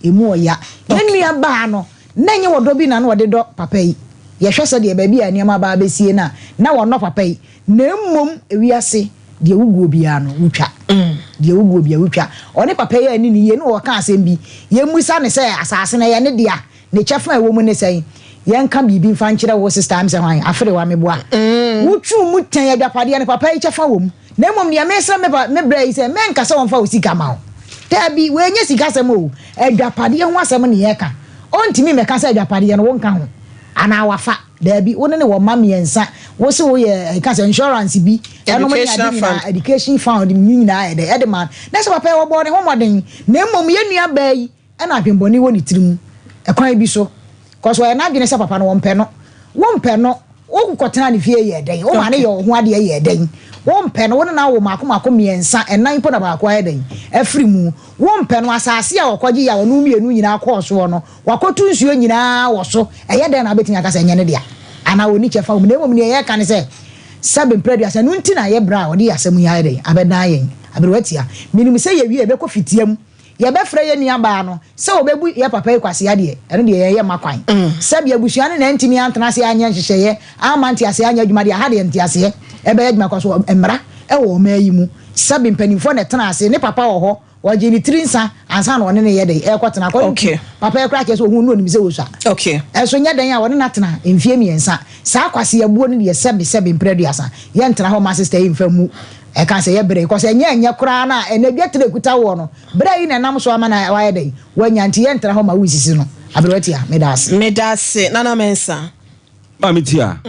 Emu ɔya. Yɛn nua baa no, na ɛnyɛ ɔdɔ bi na na ɔde dɔ papa yi. Yɛhwɛ sɛdeɛ baabi a nneɛma aba abɛsie no a, na ɔnnɔ papa yi. Na mmom ewiase, deɛ woguo biara no, wotwa. Deɛ woguo biara, wotwa. Ɔne papa yi anni no yie, na ɔka asɛm bi. Yɛmmisa no sɛ, asase no, ɛyɛ ne dea? Ne kyɛfa a ɛwɔ mu ne sɛn? Yɛnka biribi mfa nkyerɛ wo sister am sɛ hwan? Aferewa meboa. Wotwiw mu tɛn agyapadeɛ no papa yi kyɛfa wɔ mu. Na mmom deɛ mesrɛ me pa me brɛ yi sɛ mɛnka sɛ ɔmfa wo sika ma wo. Daabi, wei nyɛ sika asɛm o. Agyapadeɛ ho asɛm ne yɛreka. Ɔntumi mmɛka sɛ agyapadeɛ no wonka ho anaa wafa. Daabi, wo ne no wɔ mma mmiɛnsa. Wo se woyɛ ɛka sɛ insurance bi ɛnom ne ade nyinaa, education fund ne nyinaa ɛdɛ ɛde ma no. Na sɛ papa yi ɔbɔɔ ne ho mmɔden. Na mmom yɛn nua baa yi Ɛna adwenbɔne wɔ ne tirim ɛkwan bi so cos ɔyɛ n'adwene sɛ papa no wɔmpɛ no wompɛ no wo kɔtena ne fie yɛ dɛn wo ma no yɛ wo ho adeɛ yɛ dɛn wompɛ no wo ne no awo mako mako mmiɛnsa ɛnan mpo na baako ayɛ dɛn afiri mu wompɛ no asase a ɔkɔgye yɛ a ɔno mmienu nyinaa kɔɔ soɔ no wakɔtu nsuo nyinaa wɔ so ɛyɛ dɛn na wobɛtumi aka sɛ ɛnyɛ ne dea anaa ɔnni kyɛfa wɔ mu na mmom deɛ yɛreka ne sɛ sɛbe mprɛ aduasa ɛno nti na yɛ berɛ a ɔde asɛm yi ayɛ dɛn abɛdan yɛn aberewa tia menim sɛ yɛwie yɛbɛkɔ fitia mu Yɛbɛfrɛ yɛn nuabaa no sɛ ɔbɛbu yɛn papa yi kwasea deɛ, ɛno deɛ yɛn yɛ mma kwan. Sɛbi abusua no na antumi antena ase anyɛ nhyehyɛeɛ amma nteaseɛ anyɛ adwuma deɛ, aha deɛ nteaseɛ ɛbɛyɛ adwuma kɔ so. Mmara wɔ ɔman yi mu. Sɛbi mpanimfoɔ na ɛtena ase, ne papa wɔ hɔ, ɔgyee ne tiri nsa ansa na ɔne no yɛ dɛn ɛrekɔtena. According to papa yi koraa kyerɛ sɛ ɔhuu no na ɔnim sɛ ɔsua. Ɛso nyɛ dɛn a ɔne no atena mfeɛ mmiɛnsa. Saa kwaseabuo no deɛ sɛbi sɛbi mprɛ aduasa, yɛntena hɔ mma sister yi mfa mmu. Ɛka sɛ yɛ brɛ kɔsɛ ɛnyɛ ɛnyɛ koraa no a ɛnɛ dwetire ekuta woɔ no brɛ yi na ɛnam so ama no wayɛ dɛn wanya nti yɛntra hɔ ma wo nsisi no Aberewa Tia, meda ase. Meda ase, Nana Mensah. Maame Tia,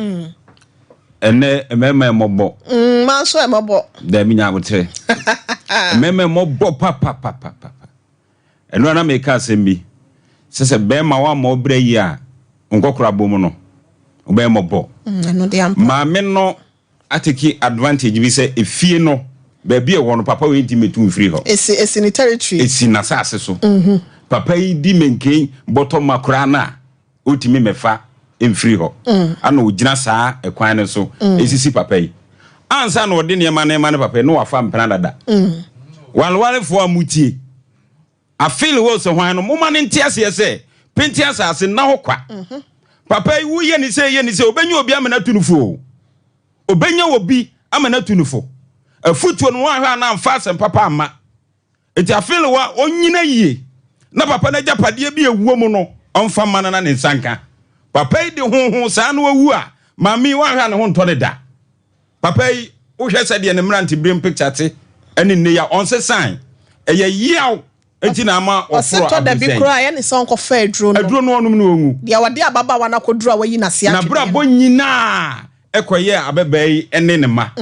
ɛnɛ mmarima ɛmɔbɔ. Mmaa nso ɛmɔbɔ. Daabi nya aboterɛ. Mmarima ɛmɔbɔ papapapapa. Ɛno ara na meka asɛm bi sɛ sɛ bɛrima woammɔ wo bra yie a, nkɔkora bɔ mu no, wobɛyɛ mmɔbɔ. Maame no atake advantage bi sɛ efie no, baabi a ɛwɔ no, papa wei ntumi mmɛtu mfiri hɔ. Esi, esi ne territory. Esi n'asase so. Papa yi di menken bɔtɔ ma koraa no a, ɔntumi mmɛfa mfiri hɔ. Ana ɔgyina saa ɛkwan no so ɛsisi papa yi. Ansa na ɔde nneɛma no rema ne papa yi, na wafa mpena dada. Warewarefoɔ a motie, afei wɔ sɛ hwan no, momma no nte aseɛ sɛ pente asase nna hɔ kwa. Papa yi, woyɛ ne sɛ yɛ ne sɛ, ɔbɛnya obi ama no atu no fo o. Ɔbɛnya obi ama no atu no fo. Afutuo no, woanhwɛ a na amfa asɛm papa amma. Enti afei no wa ɔnyina yie na papa no agyapadeɛ bi a ɛwɔ mu no ɔmfa mma no na ne nsa nka. Papa yi de hoho saa na wawu a, maame yi wanhwɛ a ne ho ntɔ no da. Papa yi wohwɛ sɛdeɛ ne mmeranteberem picture te ɛne nnɛ yi a ɔnsesae. Ɛyɛ yaw nti na ama Ɔse ɔforo tɔ da bi abosɛn. koraa ɛyɛ ne sɛ ɔnkɔfa aduro no. Aduro no ɔnom na ɔnwu. Deɛ ɔde ababaawa no akɔduru a wayi n'ase atwedeɛ no. N'abrabɔ nyinaa ɛkɔyɛɛ ababaa yi ne ne mma.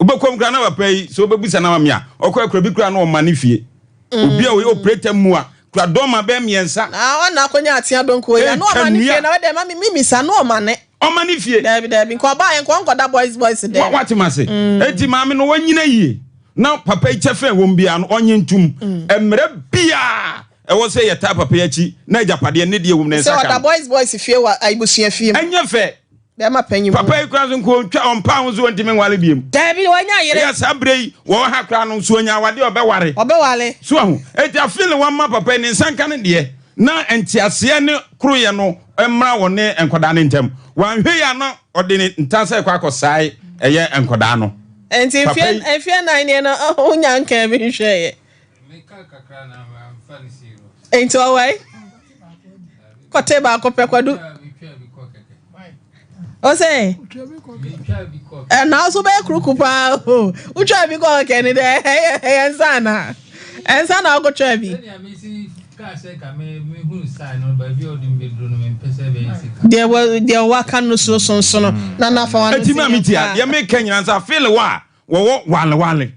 Wobɛkɔ mu koraa na papa yi sɛ wobɛbisa no ama me a, ɔkɔ akura bi koraa na ɔma ne fie. Obi a ɔyɛ operator mua kura dɔma bɛyɛ mmiɛnsa. Na ɔna akɔnya atea donko yi a na ɔma ne fie na wɛdɛ ma me mimisa na ɔma ne. Ɔma ne fie. Daabi daabi nka ɔbaa yɛ nka ɔnkɔda boys boys dɛm. Wate ma se. Eti maame no wɔnyina yie na papa yi kyɛfɛ wɔm biara no ɔnye ntum. Mmerɛ biara ɛwɔ sɛ yɛtaa papa yi akyi na agyapadeɛ ne deɛ wɔm ne nsa ka no. Sɛ ɔda boys boys fie wɔ abusua fie mu. Ɛnyɛ fɛ. Bɛrima panyin mu. Papa yi koraa nso nka ɔntwa ɔmpa ho so ɔntumi nware biem. Daabi wanya yere. Ɛyɛ saa berɛ yi wɔwɔ ha koraa no nso ɔnya awadeɛ ɔbɛware. Ɔbɛware. So ahu? Enti afei na wama papa yi ne nsa nka ne deɛ na nteaseɛ ne koroyɛ no mmra wɔ ne nkwadaa no ntam. Wanhwɛ yi a na ɔde ne ntaasa rekɔ akɔsae ɛyɛ nkwadaa no. Enti Papa mfeɛ yi. mfeɛ nan nie no wonya nkaa bi nhwɛeɛ. Enti ɔwae. Kɔte baako pɛ kwadu. Ɔsɛ ɛna nso bɛyɛ kuruku paa o. Wotwa bi kɔ ɔkɛ ne dɛ ɛyɛ ɛyɛ nsa na ɛnsa na ɔkɔtwa bi. Deɛ wɔ deɛ waka no so sonsono na nafa wa no Eti maa mi tia deɛ meka nyinaa nsa afeele wɔ a wɔwɔ walewale.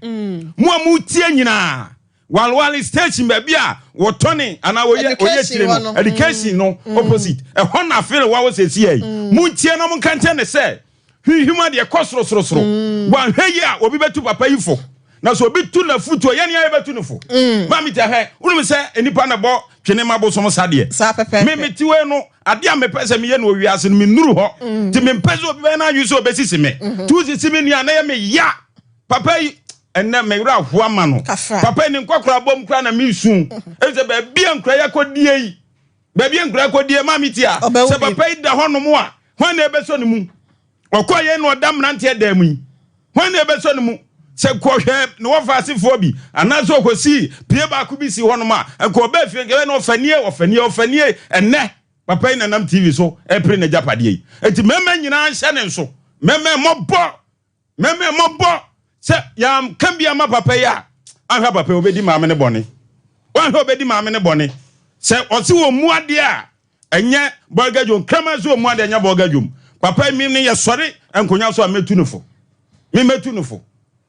Mo a motie nyinaa Walewale station baabi a wɔtɔne anaa wɔyɛ wɔyɛ tire no education no opposite ɛhɔ na afei wa wɔ sɛsi yɛ yi montie na monka nkyɛn ne sɛ hwihwim adeɛ kɔ sorosorosoro wanhwɛ yi a obi bɛtu papa yi fo na sɛ obi tu n'afutuo yɛne ayɛ bɛtu no fo maame ti ahwɛ wonim sɛ nnipa na bɔ twene ma bosom sadeɛ me mete wei no adeɛ a mepɛ sɛ meyɛ no wɔ wiase no mennuru hɔ nti mempɛ sɛ obi bɛyɛ no adwene sɛ ɔbɛsisi me tu sisi me nua na yɛ me ya Papa yi, ɛnnɛ me werɛ ahoa ma no. Papa yi ne nkɔkora bom koraa na mesu. Ɛfiri sɛ baabi a nkura yi akɔdie yi, baabi a nkura akɔdie maame ti a, sɛ papa yi da hɔnom a, hwan na ɛbɛsɔ ne mu? Ɔkɔ yɛn na ɔda mmeranteɛ dan mu yi, hwan na ɛbɛsɔ ne mu? Sɛ kɔhwɛ ne wɔfa asefoɔ bi anaasɛ ɔkɔsii pie baako bi si hɔnom a, nka ɔbaa fie nka ɛbɛyɛ na ɔfanie, ɔfanie, ɔfanie. Ɛnnɛ, papa yi na nam TV so ɛpere n'agyapadeɛ yi. Enti mmarima nyinaa nhyɛ ne nso. Mmarima mmɔbɔ. Mɛmɛ mmɔbɔ sɛ yɛanka bi ama papa yi a, anhwɛ papa yi ɔbɛdi maame no bɔne. Wanhwɛ ɔbɛdi maame no bɔne. Sɛ ɔse wɔn mu adeɛ a, ɛnyɛ bɔga dwom. Kraman sɛ wɔn mu adeɛ ɛnyɛ bɔga dwom. Papa yi me ne yɛsɔre nkonya so a mɛtu no fo. Me mɛtu no fo.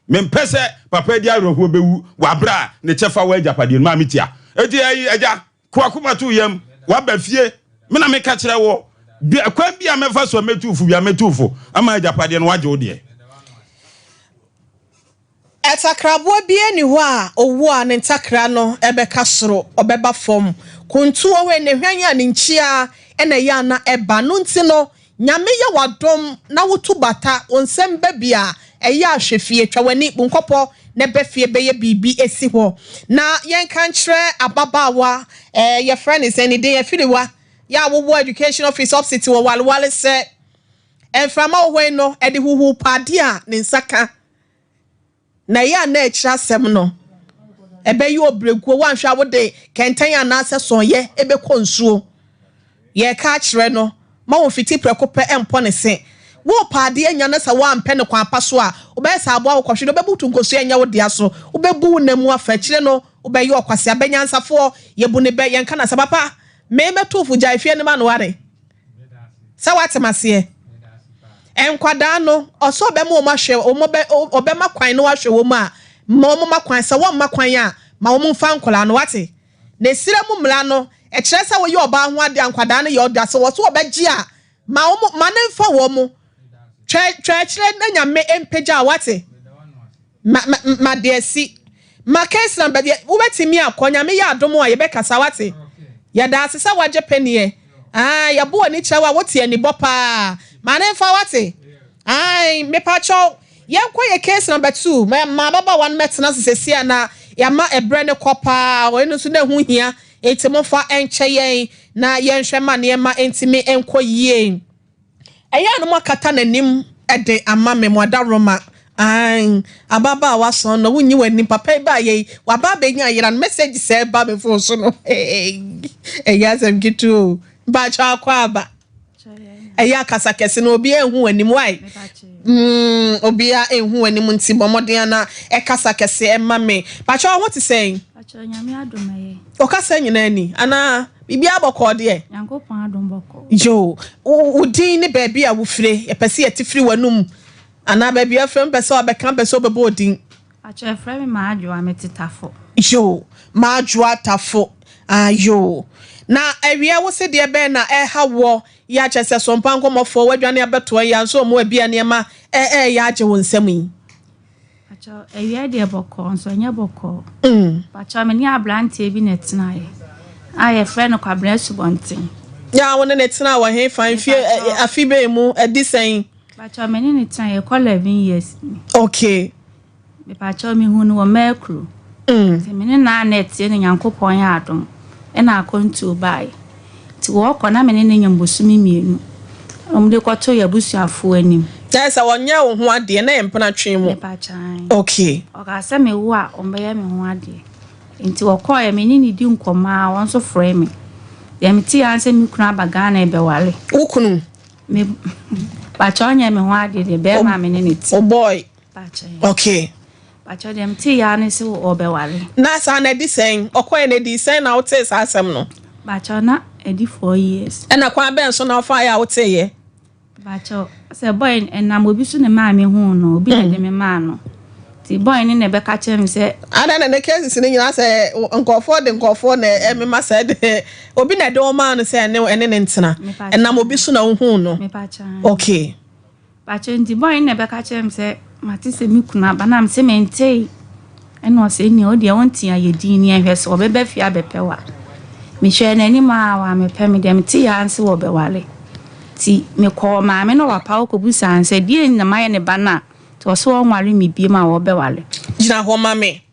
Mempɛ sɛ papa yi de awerɛhoɔ bɛwu wɔ aberɛ a ne kyɛfa wɔ agyapadeɛ no maame tia. Enti ɛyi agya. Ko akoma to yam, waba fie. Me na meka kyerɛ wɔ, kwan bi a mɛfa so a mɛtu fo bi a mɛtu fo ama agyapadeɛ no wagye wo deɛ. Ntakraboa biara nni hɔ a ɔwu a ne ntakra no bɛka soro, ɔbɛba fam. Kuntu wɔ hɔ yi, ne hwan a ne nkyia na ɛyɛ a na ɛba. No nti no, Nyame yɛ w'adom na wotu bata, wo nsam ba bi a, ɛyɛ a hwɛ fie, twa w'ani, bu nkɔpɔ na bɛ fie bɛyɛ biribi si hɔ. Na yɛnka nkyerɛ ababaawa, eh, yɛfrɛ no sɛn, ne din Afiriwa, yɛ a wowɔ Education Office opposite wɔ Walewale sɛ, mframa wɔ hɔ yi no, ɛde huhuu paade a ne nsa ka. Na ɛyɛ a na akyiri asɛm no, ɛbɛyɛ ɔbrɛguo, woanhwɛ a wode kɛntɛn anaasɛ sɔnyɛ bɛkɔ nsuo. Yɛreka akyerɛ no, ma wɔmfiti prɛko pɛ mpɔ ne se. Worepɛ adeɛ anya na sɛ woampɛ no kwan pa so a, wobɛyɛ sɛ aboa wokɔhwe no, wobɛbutu nkosua a ɛnyɛ wo dea so, wobɛbu wo nna mu afa akyire no, wobɛyɛ ɔkwasea. Bɛ nyansafoɔ, yɛbu ne bɛ, yɛnka no asɛm papa. Me mɛto fo gyae fie no ma no ware. Sɛ woate maseɛ? Nkwadaa no, ɔsɛ ɔbɛma wɔn ahwɛ, wɔn bɛ, ɔbɛma kwan na wɔahwɛ wɔn a, ma wɔn ma kwan. Sɛ wɔmma kwan a, ma wɔn mfa nkwadaa no, wate? Na esira mu mmara no, ɛkyerɛ sɛ woyɛ ɔbaa ho adeɛ a, nkwadaa no yɛ ɔdea. Sɛ wɔsɛ wɔbɛgye a, ma wɔn, ma no mfa wɔn. Twɛ, twɛ akyire na Nyame mpagya wo, wate? Ma, ma, ma deɛ asi. Ma case number deɛ, wobɛtumi akɔ, Nyame yɛ adom a, yɛbɛkasa, wate? Yɛda ase sɛ woagye paneɛ. Ae, yɛbo w'ani kyerɛ wo a, wote anibɔ paa. Ma no mfa, wate? Ae, mepakyɛw, yɛnkɔ yɛ case number two. Ma, ma ababaawa no mɛtena ase seesei a na yɛama ɛberɛ no kɔ paa. Wei no nso na ɛho hia, enti momfa nkyɛ yɛn na yɛnhwɛ ma nneɛma ntumi nkɔ yie. Ɛyɛ a na moakata n'anim de ama me, mo adaworoma. Aane, ababaawa sɔn no, wonnyi w'anim. Papa yi baeɛ yi, waba abɛnya ayera no, message sɛɛ ba me phone so no, ɛyɛ asɛm ketewa o. Mpakyɛw akɔ aba. Ɛyɛ akasa kɛse no, obiara nhu w'anim, why? Mm, obiara nhu w'anim nti bɔ mmɔden ana ɛkasa kɛse ɛma me. Mpakyɛw ho te sɛn? Mpakyɛw Nyame adom ɛyɛ. Ɔkasa nyinaa ni anaa? Biribiara bɔkɔɔ deɛ? Nyankopɔn adom bɔkɔɔ. Yoo, wo din ne baabi a wofire, yɛpɛ sɛ yɛte firi w'anum anaa baabi a wofire, mpɛ sɛ wabɛka, mpɛ sɛ wobɛbɔ odin. Pakyɛ yɛfrɛ me Maadwoa, mete Tafo. Yoo, Maadwoa Tafo, ah yoo. Na awia wo se deɛ bɛn na ɛha woɔ yi a kyerɛ sɛ Sompa nkɔmmɔfoɔ woadwane abɛtoa yi a nso wɔn abi a nneɛma ɛɛyɛ agye wo nsam yi? Pakyɛw, awia deɛ bɔkɔɔ nso ɛnyɛ bɔkɔɔ. Pakyɛw, me ne abranteɛ bi na ɛtenaeɛ a yɛfrɛ no Kwabena Asubɔnten. Yaa, wo ne no tenaa wɔ he fa mfie afe bɛn mu, ɛdi sɛn? Pakyɛw, me ne no tenaeɛ ɛkɔ 11 years ni. Okay. Mepakyɛw, mehuu no wɔ Mɛkuro. Nti me ne no a na ɛteɛ na Nyankopɔn yɛ adom ɛna akwantuo baeɛ. Nti wɔɔkɔ na me ne no nyem bosome mmienu. Ɛna wɔde kɔtoo yɛn abusuafoɔ anim. Kyerɛ sɛ wɔnyɛɛ wo ho adeɛ na yɛ mpena twe mu. Mepakyɛw ae. Okay. Ɔkaa sɛ mewo a wɔbɛyɛ me ho adeɛ. Nti wɔkɔeɛ me ne no di nkɔmmɔ ara wɔn nso frɛɛ me. Deɛ meteeɛ ara ne sɛ me kunu aba Ghana rebɛware. Wo kunu? Me, pakyɛw ɔnyɛɛ me ho adeɛ deɛ bɛɛma a me ne no te. Wo boy? Pakyɛ. Okay. Pakyɛ deɛ metee yaa ne sɛ ɔbɛware. Na saa na ɛdi sɛn? Ɔkɔɛ no ɛdii sɛn na wotee saa asɛm no? Pakyɛ na ɛdi four years. Ɛna kwan bɛn so na wofaeɛ a woteeɛ? Pakyɛ sɛ boy ɛnam obi so na ɛmaa me huu no, obi na ɛde me maa no. Nti boy no na ɛbɛka kyerɛ me sɛ. Adɛn na ne cases no nyinaa sɛ nkurɔfoɔ de nkurɔfoɔ na ɛmema sɛ de obi na ɛde wo maa no sɛ ɛne ɛne ne ntena? Ɛnam obi so na wohuu no? Mepakyɛ. Okay. Pakyɛ nti boy no na ɛbɛka kyerɛ me sɛ mate sɛ me kunu aba na mese mentee ɛna ɔsɛ nea wo deɛ wonte ayɛ din ni ɛhwɛ sɛ ɔbɛba fie abɛpɛ wa mehwɛɛ n'anim a wammɛpɛ me deɛ mete yɛ ara sɛ wɔbɛware nti mekɔɔ maame na ɔpapa hɔ kɔbusaa no sɛ deɛ na mayɛ ne ba no a nti ɔsɛ ɔnware me biom a wɔbɛware. Gyina hɔ ma me.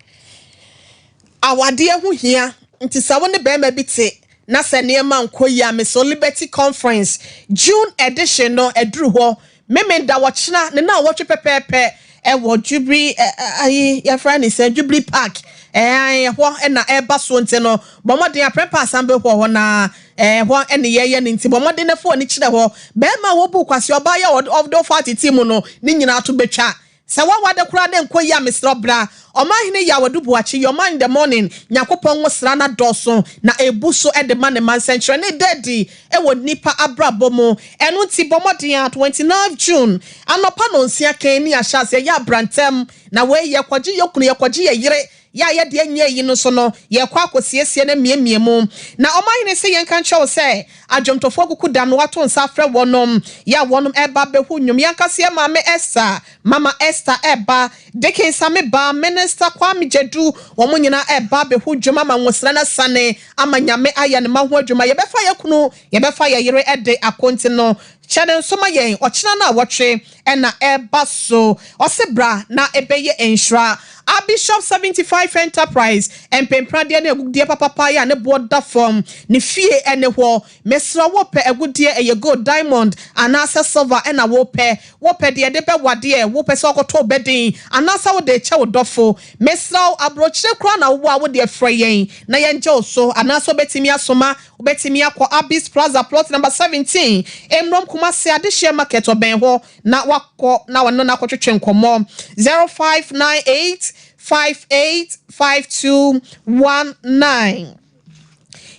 Awadeɛ ho hia nti sɛ wo ne barima bi te na sɛ nneɛma nkɔ yie a mesrɛ wo Liberty Conference June edition no aduru hɔ Memenda ɔkyena ne naawɔtwe pɛpɛɛpɛ ɛwɔ Jubilee ayi yɛfrɛ ne sɛ Jubilee Park ɛɛ ɛhɔ na ɛreba soɔ nti no bɔ mmɔden aprɛmpɛ assembly hall hɔ na ɛhɔ ɛne yɛyɛ no nti bɔ mmɔden na fa w'ani kyerɛ hɔ barima a wɔbu kwasea ɔbaa yi a ɔde wo fa atete mu no ne nyinaa to bɛtwa Sɛ w'awade koraa na ɛnkɔ yie a mesrɛ wo bra Ɔmanhene Yaw Adu Boakye your man in the morning Nyankopɔn ngo sra no adɔɔso na ɛbu so de ma ne mma Nsɛnkyerɛnne da adi wɔ nnipa abrabɔ mu ɛno nti bɔ mmɔden ara 29 June anɔpa nɔnsia kɛn ne yɛahyɛ aseɛ yɛ abrantɛm na wei yɛkɔgye yɛ kunu yɛkɔgye yɛ yere Yɛ a yɛde anya eyi no nso no, yɛrekɔ akosiesie na amiamia mu. Na ɔmanhene se yɛnka nkyerɛ wo sɛ, adwomtofoɔ akukudam no wɔato nsa afrɛ wɔnom, yɛ a wɔnom reba abɛhu nnwom. Yɛn ankasa yɛn maame Esther, Mama Esther reba, Dickens Ameba, Minister Kwame Gyadu, wɔn nyinaa reba abɛhu dwom ama nwosra no asiane ama Nyame ayɛ ne mma ho adwuma. Yɛbɛfa yɛn kunu, yɛbɛfa yɛn yere de akɔ nti no, kyɛ ne nso ma yɛn, ɔkyena naawɔtwe. na ɛba so. Ɔse bra na ɛbɛyɛ nhyira. Abishop 75 Enterprise, mpempradeɛ ne agudeɛ papapa yi a ne boɔ da fam. Ne fie ne hɔ. Mesrɛ wo pɛ agudeɛ, ɛyɛ gold, diamond anaasɛ silver na wopɛ. Wopɛ deɛ yɛde bɛ wadeɛ, wopɛ sɛ wokɔtɔ wo bɛden anaasɛ wode rekyɛ wo dɔfo. Mesrɛ wo, aburokyire koraa na wowɔ a wodeɛ frɛ yɛn na yɛngye wo so anaasɛ wobɛtumi asoma Wobɛtumi akɔ Abis Plaza plot number 17, Mmrom Kumasi Adehyeɛ Market ɔbɛn hɔ na wakɔ na ɔne no akɔtwetwe nkɔmmɔ. 0598 58 5219.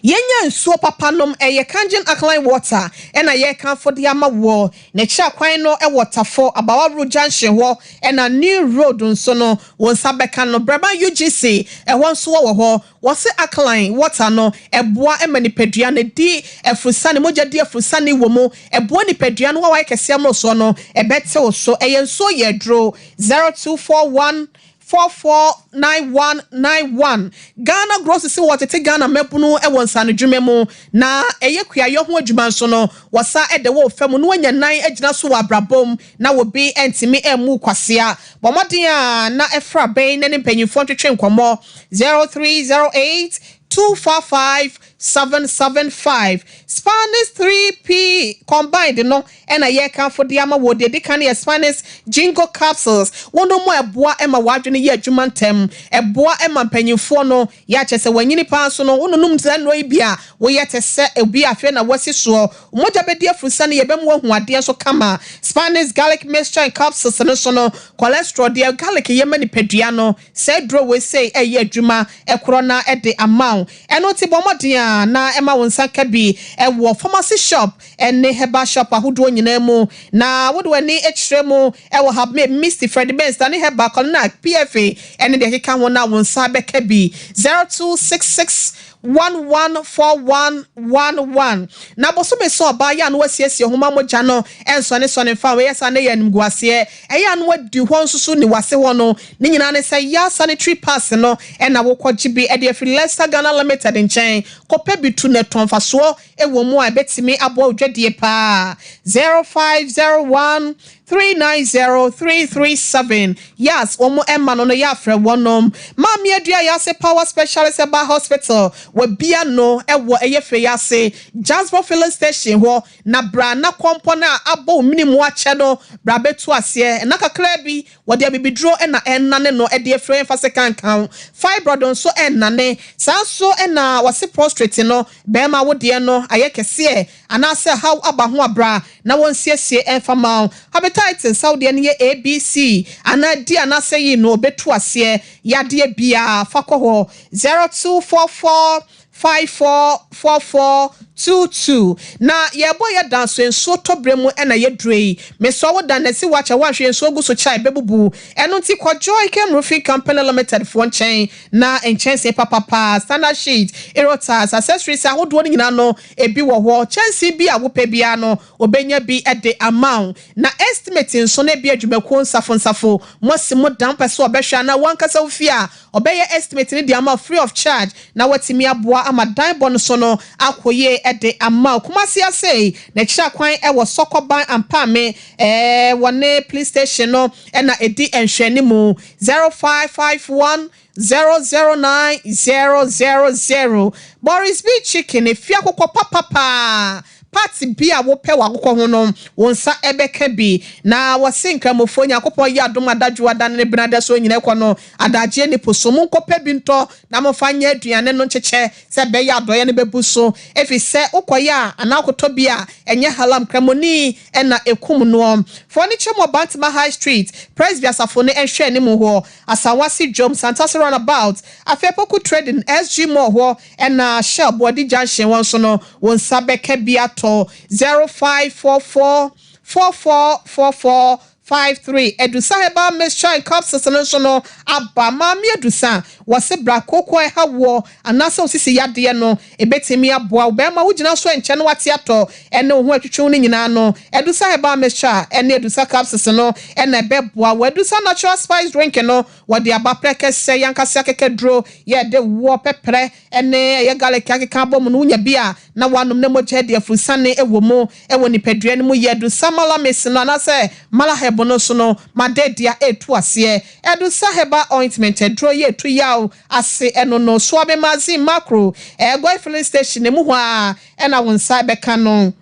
Yɛnya nsuo papa nom, ɛyɛ Kangen Alkaline Water ɛna yɛrekamfo de ama woɔ. N'akyiri akwan no wɔ Tafo, Abawa Road Junction hɔ ɛna New Road nso no wo nsa bɛka no. Brɛman UGC ɛhɔ nso wɔ hɔ. Wɔse alkaline water no ɛboa ma nipadua no di afurusane, mogya di afurusane wɔ mu, ɛboa nipadua no a wayɛ kɛseɛ mmorosoɔ no ɛbɛte wo so. Ɛyɛ nsuo yɛ aduro. 0241 449191 Ghana Gross se wɔtete Ghana mmabunu wɔ nsaanodwuma mu na ɛyɛ kuayɔ ho adwuma nso no wɔsa de wɔ fa mu na wɔanya nan agyina so wɔ abrabɔ mu na obi ntumi mmu kwasea. Bɔ mmɔden a na fra bɛn na ne mpanyimfoɔ ntwetwe nkɔmmɔ 0308 245 775. Spanish 3P combined no na yɛrekamfo de ama wo. Deɛ ɛdi kan yɛ Spanish Ginkgo Capsules. Wonom a ɛboa ma w'adwene yɛ adwuma ntɛm. Ɛboa ma mpanyimfoɔ no yɛ akyɛ sɛ wɔanyini paa nso no, wononom saa nnuro yi bi a, woyɛ te sɛ obi a afei na wasi soɔ. Wo mogya bɛdi afurusa no yɛbɛma woahu adeɛ nso kama. Spanish Garlic Mixture and Capsules no nso no, cholesterol deɛ garlic yɛ ma nipadua no, Saa aduro wei sei ɛyɛ adwuma korɔ na ɛde ama wo. Ɛno nti bɔ mmɔden a na ɛma wo nsa ka bi wɔ pharmacy shop ne herbal shop ahodoɔ nyinaa mu. Na wode w'ani kyerɛ mu wɔ Habmeb, Misty, Freddie Benz, Dani Herbal, Colinac, PFA ne deɛ ɛkeka ho no a wo nsa bɛka bi. 0266 114111 Na bosome so ɔbaa yɛ a na wasiesie ho ma mogya no nsɔnesɔne mfa ho, ɛyɛ saa na ɛyɛ animguaseɛ, ɛyɛ a na wadi hɔ nso so ni wase hɔ no, ne nyinaa ne sɛ ya sanitary pads no na wokɔgye bi de afiri Lester Ghana Limited nkyɛn, kɔpɛ bi tu na tɔ, mfasoɔ wɔ mu a ɛbɛtumi aboa wo dwadie paa. 0501 390337 Yas wɔn ɛma no no yɛ afrɛ wɔnom Maame Adua Yase Power Specialist Herbal Hospital wabia no ɛwɔ ɛyɛ fɛ yase Jasbo Filling Station hɔ na bra na kɔmpɔ no a abɔ wo mene mu akyɛ no bra bɛtu aseɛ ɛna kakraa bi wɔde abibiduro ɛna ɛnane no ɛde afiri ɛmfa se kankan fibroid nso ɛnane saa nso ɛna wɔse prostrate no bɛɛma wo deɛ no ayɛ kɛseɛ anaasɛ haw aba ho a bra na wɔnsiesie ɛmfa mma wo. Hepatitis sɛ wo deɛ no yɛ A, B, C anaa D anaasɛ E no ɔbɛtu aseɛ. Yadeɛ biara fa kɔ hɔ 0244 5444 22. Na yɛrebɔ yɛ dan so nsuo tɔ berɛ mu na yɛduro yi. Mesɔ wo dan na si wakyɛ woanhwɛ nsuo gu so kyɛ a ɛbɛbubu. Ɛno nti kɔ Joy Kem Roofing Company Limited foɔ nkyɛn na nkyɛnsee papapa, standard sheet, aerotiles, accessories ahodoɔ no nyinaa no Ebi wɔ hɔ, kyɛnsee bi a wopɛ biara no, wɔbɛnya bi de ama wo. Na estimate nso no, ebia adwumakuo nsafo nsafo, moasi mo dan, wopɛ sɛ wɔbɛhwɛ anaa w'ankasa wo fie a, wɔbɛyɛ estimate no de ama wo free of charge na woatumi aboa ama dan bɔ no so no akɔ yie de ama wo. Kumasi ase, n'akyiri akwan wɔ Sɔkɔban Ampame, ɛɛ, wɔne police station no na ɛdi nhwɛanimu. 0551 009000 Boris B Chicken, efi akokɔ papa paa. Part bi a wopɛ wɔ akokɔ ho no, wo nsa bɛka bi. Na wɔse Nkramofoɔ, Nyankopɔn yɛ adom adadwo ada ne ne benada so nyina kɔ no, adagyeɛ nni po so. Monkɔpɛ bi ntɔ na momfa nyɛ aduane no nkyekyɛ sɛ ɛbɛyɛ a adɔeɛ no bɛbu so. Efisɛ wokɔyɛ a anaa wokɔtɔ bi a, ɛnyɛ halam, Kramoni na ɛkum noɔ. Furniture mu wɔ Bantama High Street, Presby asafo no nhwɛanimu hɔ. Asawase Dwom, Santase Roundabout, Afei Poku Trading, SG Mall hɔ ɛna Shell Boadi Junction hɔ nso no wo nsa bɛka bi atɔ. 0544 4444 53 Adusa Herbal Mixture and Capsules no nso no aba. Maame Adusa, wɔse bra kooko a ɛha woɔ anaasɛ wo sisi yadeɛ no, ɛbɛtumi aboa wo. Bɛrima wogyina so ɛnkyɛ na wate atɔ ɛne wo ho atwitwi wo no nyinaa no, Adusa Herbal Mixture ɛne Adusa Capsules no na ɛbɛboa wo. Adusa Natural Spice Drink no, wɔde aba prɛkɛsɛ, yankase akekaduro, yɛde woɔ, pɛprɛ ɛne ɛyɛ garlic akeka abɔ mu no, wonya bi a na woanom na mogya adi afurusiane wɔ mu wɔ nipadua no mu. Yɛ Adusa Malamix no anaasɛ Malaheb no nso no, ma dɛdea ɛretu aseɛ. Adusa Herbal Ointment aduro yi ɛtu yaw ase ɛno no, Suame Magazine Makro, Ɛɛgɔe Filling Station emu hɔ ara ɛna wo nsa bɛka no.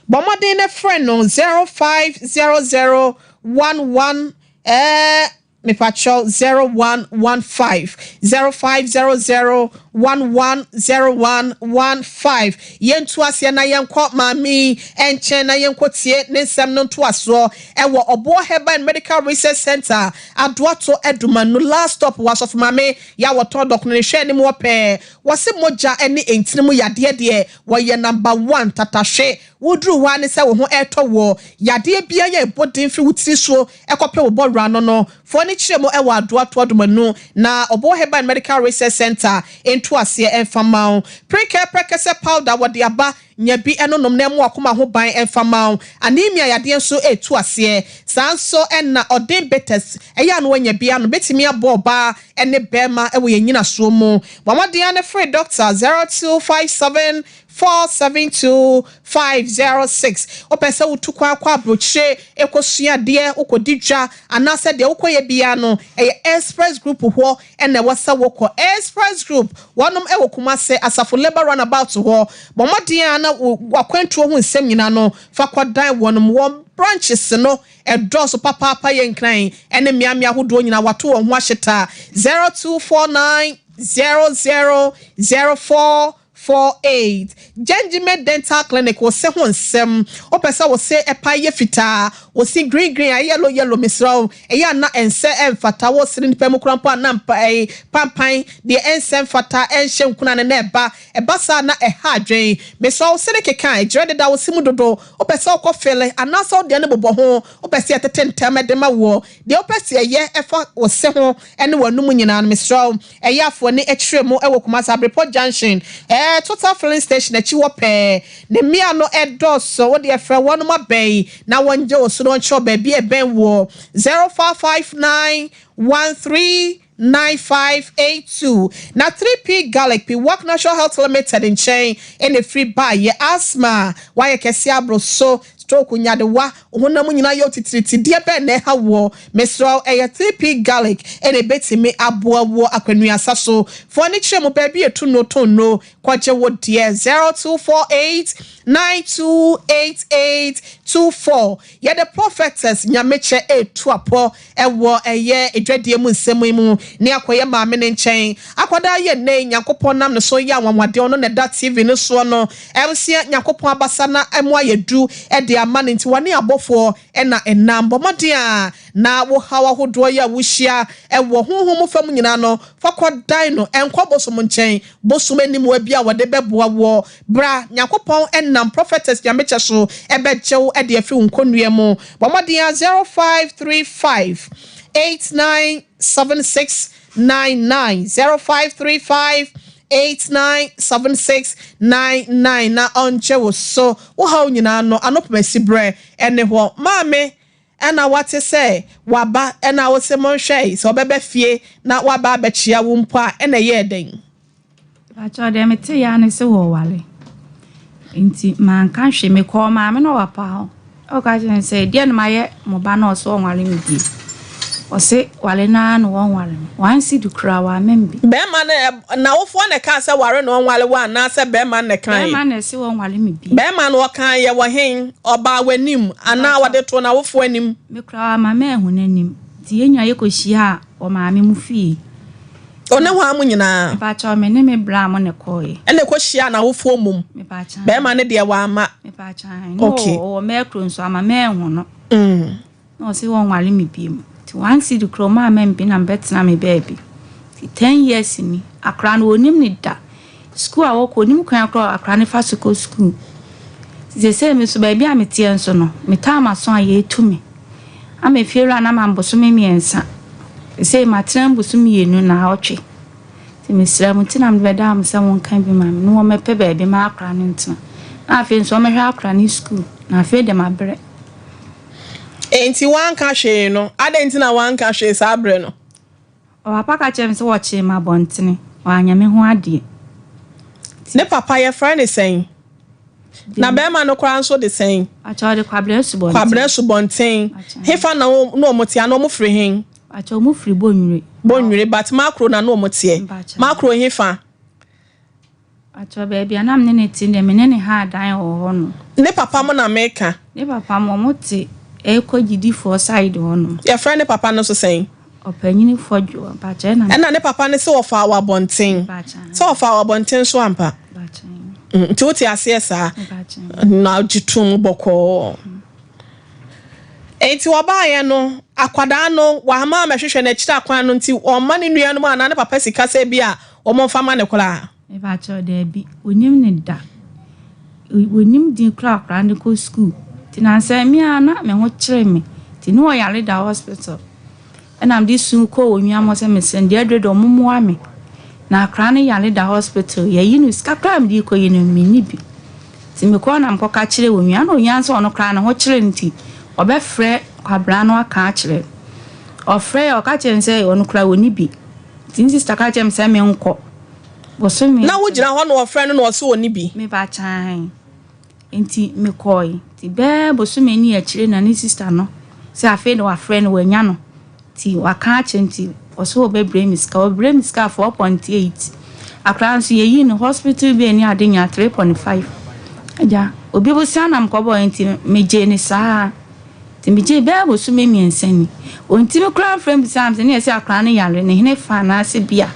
Bɔ mmɔden na frɛ no 0500 11 ɛɛ. Mepakyɛw 0115 0500 110115 Yɛntu aseɛ na yɛnkɔ maame yi nkyɛn na yɛnkɔtie ne nsɛm no ntoasoɔ ɛwɔ Ɔboɔ Herbal and Medical Research Centre, Adoato Adumanu, last stop wɔ Asɔfo Maame yɛ a wɔtɔn dɔkono ne hwɛ anim hɔ pɛɛ. Wɔse mogya ne ntini mu yadeɛ deɛ wɔyɛ number one tatahwe. Woduru hɔ ara ne sɛ wo ho retɔ woɔ. Yadeɛ biara a ɛbɔ din firi wo tiri so kɔpɛ wo bɔwura ano no, foɔ no kyerɛ mu wɔ Adoa Toadomanu na Ɔboɔ Herbal and Medical Research Centre ntoaseɛ mfa mma wo. Prekɛ prɛkɛsɛ powder wɔde aba, nya bi nonom na ɛmmɔ w'akoma ho ban mfa mma wo. Anemia yadeɛ nso ɛretu aseɛ. Saa nso na Ɔden Bitters, ɛyɛ a na woanya bi anom, bɛtumi aboa ɔbaa ne barima wɔ yɛn nyinasoɔ mu. Bɔ mmɔden ara na frɛ dɔkta 0257 472 506. Wopɛ sɛ wotu kwan kɔ aburokyire kɔsua adeɛ, wokɔdi dwa, anaasɛ deɛ wokɔyɛ biara no, ɛyɛ Express Group hɔ na ɛwɔ sɛ wokɔ. Express Group, wɔnom wɔ Kumase, Asafo Labour Runabout hɔ. Bɔ mmɔden ara na w'akwantuo ho nsɛm nyinaa no, fa kɔdan wɔnom. Wɔn branches no dɔɔso papaapa, yɛ Nkran ne mmeammea ahodoɔ nyinaa, wɔato wɔn ho ahyeta. 0249 00 04 48. Gengime Dental Clinic wo se ho nsɛm, wopɛ sɛ wo se ɛpae yɛ fitaa, wo se green green ayɛ yellow yellow mesrɛ wo, ɛyɛ a na ɛnsɛ ɛmfata, wo sere nipa mu koraa mpo a na mpa pampan deɛ ɛnsɛ mfata ɛnhyɛ nkunan na ɛba, ɛba saa na ɛha adwen. Mesrɛ wo sere keka ɛgyerɛ deda wo se mu dodo, wopɛ sɛ wokɔ fele anaasɛ wo deɛ no bobɔ ho, wopɛ sɛ yɛtete ntɛm de ma woɔ, deɛ wopɛ sɛ yɛyɛ ɛfa wo se ho ne w'anum nyinaa no mesrɛ wo Ɛyɛ Afoani akyire mu wɔ Kumasi Abrepɔ junction ɛɛ Total filling station akyi hɔ pɛɛ. Ne mmea no dɔɔso wo deɛ frɛ wɔnom abɛn na wɔn gye wo so na wɔn kyerɛ wo baabi a ɛbɛn woɔ 0559 13 9582 Na 3P Garlic Pi Work Natural Health Limited nkyɛn na ɛfiri baeɛ. Asthma wayɛ kɛseɛ aboro so, stroke nyadewa, Wo honam nyinaa yɛ wo titiritii, deɛ bɛn na ɛha woɔ? Mesrɛ wo, ɛyɛ 3P Garlic na ɛbɛtumi aboa woɔ akwanuasa so. Fa w'ani kyerɛ mu baabi a ɛtu nnuro tɔn nnuro, kɔgye wo deɛ 0248 9288 24. Yɛde Prophetess Nyamekyɛ retu apɔ wɔ ɛyɛ dwadie mu nsɛm yi mu ne akɔyɛ maame no nkyɛn. Akwadaa yɛ nnɛ yi Nyankopɔn nam ne so yɛ anwanwadeɛ, ɔno na ɛda TV no soɔ no. Ɛresia Nyankopɔn abasa na ɛmu ayɛ du de ama no nti wɔne abɔfoɔ na ɛnam. Bɔ mmɔden a na wo haw ahodoɔ yi a wohyia wɔ honhom mu fam nyinaa no fa kɔ dan no, nkɔ bosom nkyɛn. Bosom nni mmoa bi a wɔde bɛboa woɔ. Bra, Nyankopɔn nam Prophetess Nyamekyɛ so bɛgye wo de afiri wo nkɔnnua mu. Bɔ mmɔden a 0535 8976 99 0535 897699 na ɔngye wo so wo haw nyinaa no ano pomasi berɛ ne hɔ. Maame ɛna wate sɛ waba ɛna wose monhwɛ sɛ ɔbɛba fie na waba abɛkyea wo mpo a ɛna ɛyɛɛ dɛn? Pakyɛw deɛ mete yɛ ara ne sɛ wɔware nti manka hwee mekɔɔ maame no wɔ papa hɔ ɔka kyerɛ no sɛ deɛ na mayɛ mo ba no ɔsɛ ɔnware me bio ɔse ware no ara na wɔnware me one cedi koraa wamma me bi. Bɛrima no n'awofoɔ na ɛkaa sɛ ware na ɔnware wo anaasɛ bɛrima no na ɛkaeɛ? Bɛrima na ɛse wɔnware me bio. Bɛrima no ɔkaeɛ wɔ hen? Ɔbaa w'anim anaa ɔde too n'awofoɔ anim? Me koraa wamma manhu n'anim nti yɛn nyinaa yɛkɔhyiaa wɔ maame mo fie. Ɔne hwan mo nyinaa? Mepakyɛw, me ne me bra mo na ɛkɔɔeɛ. Ɛna ɛkɔ hyiaa n'awofoɔ mmom? Mepakyɛw. Bɛrima no deɛ wamma? Mepakyɛw, na Okay. ɔwɔ mɛkro nso ama mɛnhu no. Mm. Na ɔse wɔnware me biom. Nti one cedi koraa ɔmaa me bi na mebɛtena me baabi. Nti 10 years ni, akora no ɔnim ne da. Sukuu a wɔkɔ, ɔnim kwan koraa a akora no fa so kɔ sukuu. Nti seesei me nso baabi a meteɛ nso no, metaa m'aso a yɛretu me. Ama efiewura no ama me bosome mmiɛnsa. Seesei matena mu bosome mmienu naawɔtwe. Nti mesrɛ mo nti na mede bɛdaa mo sɛ monka bi ma me na wɔmmɛpɛ baabi ma akora no ntena. Na afei nso wɔmmɛhwɛ akora no sukuu. Na afei de mabrɛ. Enti woanka hwee no, adɛn nti na woanka hwee saa berɛ no? Ɔpapa ka kyerɛɛ me sɛ wɔkyee me abɔntene, wanyɛ me ho adeɛ. Ne papa yɛfrɛ no sɛn? Na bɛrima no koraa nso de sɛn? Pakyɛ ɔde Kwabena Asubɔnten. Kwabena Asubɔnten. Hefa na na wɔn te anaa wɔn firi hen? Pakyɛ wɔn firi Bonwire. Bonwire but Makro na na wɔn teɛ. Makro hefa? Pakyɛ baabi a na me ne no te deɛ me ne no haa dan wɔ hɔ nom. Ne papa mo na meka. Ne papa mo ɔmo te ɛkɔ gyidifoɔ side hɔ nom. Yɛfrɛ ne papa no nso sɛn? Ɔpanyin Fɔdwo, mpakyɛ ɛna. Ɛna ne papa no se wɔfaa wo abɔnten. Sɛ wɔfaa wo abɔnten nso ampa? Nti wote aseɛ saa? Na wogye tom bɔkɔɔ. Enti wɔbaeɛ no, akwadaa no, wamma ammɛhwehwɛ no akyiri akwan no nti, ɔmma ne nuanom anaa ne papa sika sɛ ebia wɔmfa mma no koraa. Mepakyɛw, daabi, onnim no da. Onnim din koraa a akwadaa no kɔ sukuu. Nti nansa yi me ara na me ho kyere me. Nti na ɔyare da hospital. Ɛna mede su kɔɔ onua mu sɛ mesrɛ no deɛ aduro deɛ ɔmmoa me. Na akwadaa no yare da hospital. Yɛayi no sika koraa a mede rekɔyi no menni bi. Nti mekɔɔ na mekɔka kyerɛɛ onua na onua nso ɔno koraa ne ho kyere no nti ɔbɛfrɛ kwabena no aka akyerɛ no. Ɔfrɛɛ ɔka kyerɛɛ no sɛ ɔno koraa ɔnni bi. Nti ne sista ka kyerɛɛ me sɛ menkɔ. Bosome. Na wogyina hɔ na ɔfrɛ no na ɔse ɔnni bi. Meba kyae. Nti mekɔe. Nti bɛɛ bosome ne akyire na ne sista no sɛ afei na wafrɛ no wanya no. Nti waka akyerɛ nti ɔse ɔbɛbrɛ me sika. Ɔbrɛ me sika 4.8. Akwadaa nso yɛyii no hospital bill ne ade nyinaa 3.5. Agya, obi bosea na mekɔbɔeɛ nti megyee no saa. Nti megyee bɛyɛ bosome mmiɛnsa ni. Ɔntumi koraa mfrɛ mbisaa me sɛ ne yɛse akwadaa no yare ne hene fa anaasɛ bi a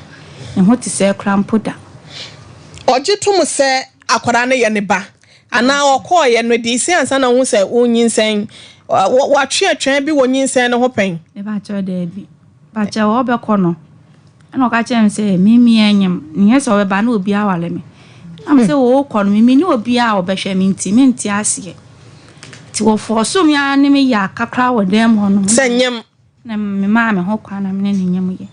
ne ho te sɛɛ koraa mpo da. Ɔgye tom sɛ akwadaa no yɛ ne ba anaa ɔkɔeɛ no ɛdii sɛn ansa na wohu sɛ wonyinsɛn? Watwe atwɛn bi wɔ nyinsɛn no ho pɛn? Mepakyɛw daabi. Pakyɛw ɔbɛkɔ no ɛna ɔka kyerɛɛ me sɛ me meanyem nyɛ sɛ ɔbɛba na obi aware me. Ɛna me sɛ ɔɔkɔ no me menni obiara a ɔbɛhwɛ me nti mente aseɛ. Nti wɔfɔɔsoo me ara ne me yɛ aka koraa wɔ dan mu hɔ nom. Sɛ nyem. Na me maa me ho kwan na me ne no nyem yɛ.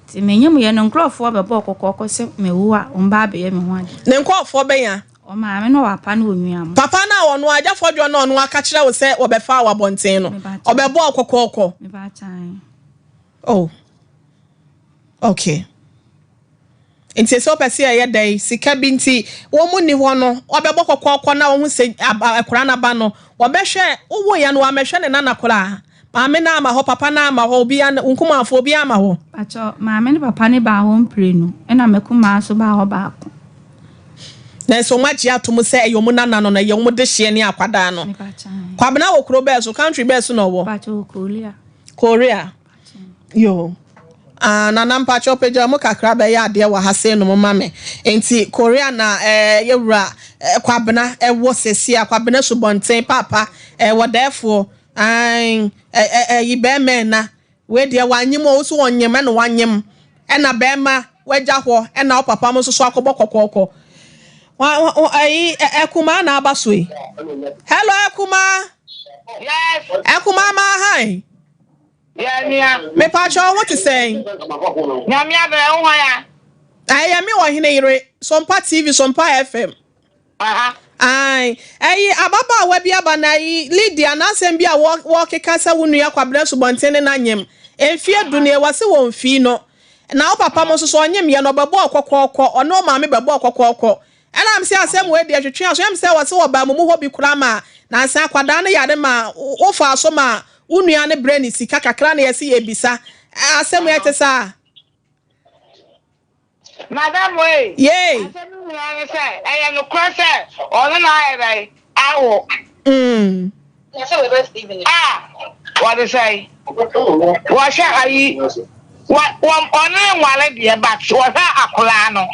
Nti me nyem yɛ no nkorɔfoɔ bɛbɔɔ kɔkɔɔkɔ sɛ mawu a wɔn ba abɛyɛ me ho ade. Ne nkorɔfoɔ bɛn a? Ɔmaame ne ɔpapa ne onua mo. Papa no a ɔno agya Fɔdwoɔ no a ɔno aka kyerɛ wo sɛ wɔbɛfaa wo abɔnten no, ɔbɛbɔɔ kɔkɔɔkɔ? Meba kyan. Oh. Okay. Nti sɛ wopɛ sɛ yɛyɛ dɛn? Sika bi nti wɔn nni hɔ no, wɔbɛbɔ kɔkɔɔkɔ na wɔhu sɛ akwadaa no aba no, wɔbɛhwɛ, wowoeɛ no wɔammɛhwɛ ne nana koraa. Maame no amma hɔ, papa no amma hɔ, obiara, wo nkumafoɔ obiara amma hɔ. Pakyɛ, maame ne papa no baa hɔ mprenu, ɛna me kumaa nso baa hɔ baako. Nanso wɔn agye ato mu sɛ ɛyɛ wɔn nana no, na ɛyɛ wɔn dehyeɛ ne akwadaa no. Kwabena wɔ kuro bɛɛ so, country bɛɛ so na ɔwɔ? Pakyɛ, wɔ Korea. Korea. Yoo. Ah, Nana mpakyɛw pagya mu kakra bɛyɛ adeɛ wɔ ha sei nom ma me. Nti Korea na eh, yɛwura eh, Kwabena ɛwɔ sɛsi a, Kwabena Subɔnten, Paapa, eh, wɔdɛɛfoɔ, ae, eh, eh, eh, yi bɛɛma ɛna. Wei deɛ wanyem o, wo so wɔnyem ɛna wanyem. Ɛna bɛɛma wagya hɔ, ɛna wo papa mo nso so akɔbɔ kɔkɔɔkɔ. Wa, wa, wa, ɛyi, ɛkumaa na aba so yi. Hello, ɛkumaa. Yes. Ɛkumaa ma hi. Yɛ nua. Mepakyɛw wo te sɛn? Nyame adom ɛwo hwan a? Ɛyɛ me ɔhene yere, Sompa TV, Sompa FM. Aha. Ae, ɛyi ababaawa bi aba na ayi Lydia n'asɛm bi a wɔkeka sɛ wo nua Kwabena Asubɔnten ne no anyem mfeɛ du nie, wɔse wɔmfii no. Na wo papa mo nso so ɔnyem yɛ no ɔbɛbɔɔ kɔkɔɔkɔ, ɔne wo maame bɛbɔɔ kɔkɔɔkɔ. Ɛna mese asɛm wei deɛ twetwe aso, ɛyɛ me sɛ wɔse wɔbaa mo mu hɔ bi koraa ma nansa akwadaa no yare ma wofaa so ma wo nua no brɛ ne sika kakra na yɛse yɛbisa asɛm yi ɛte saa? Madam wei, Yay! asɛm no nyinaa ne sɛ ɛyɛ nokorɛ sɛ ɔno na ayɛ dɛn awo. A wɔde sɛn wɔhwɛ ayi wɔ wɔ ɔne nware deɛ but wɔhwɛ akwadaa no.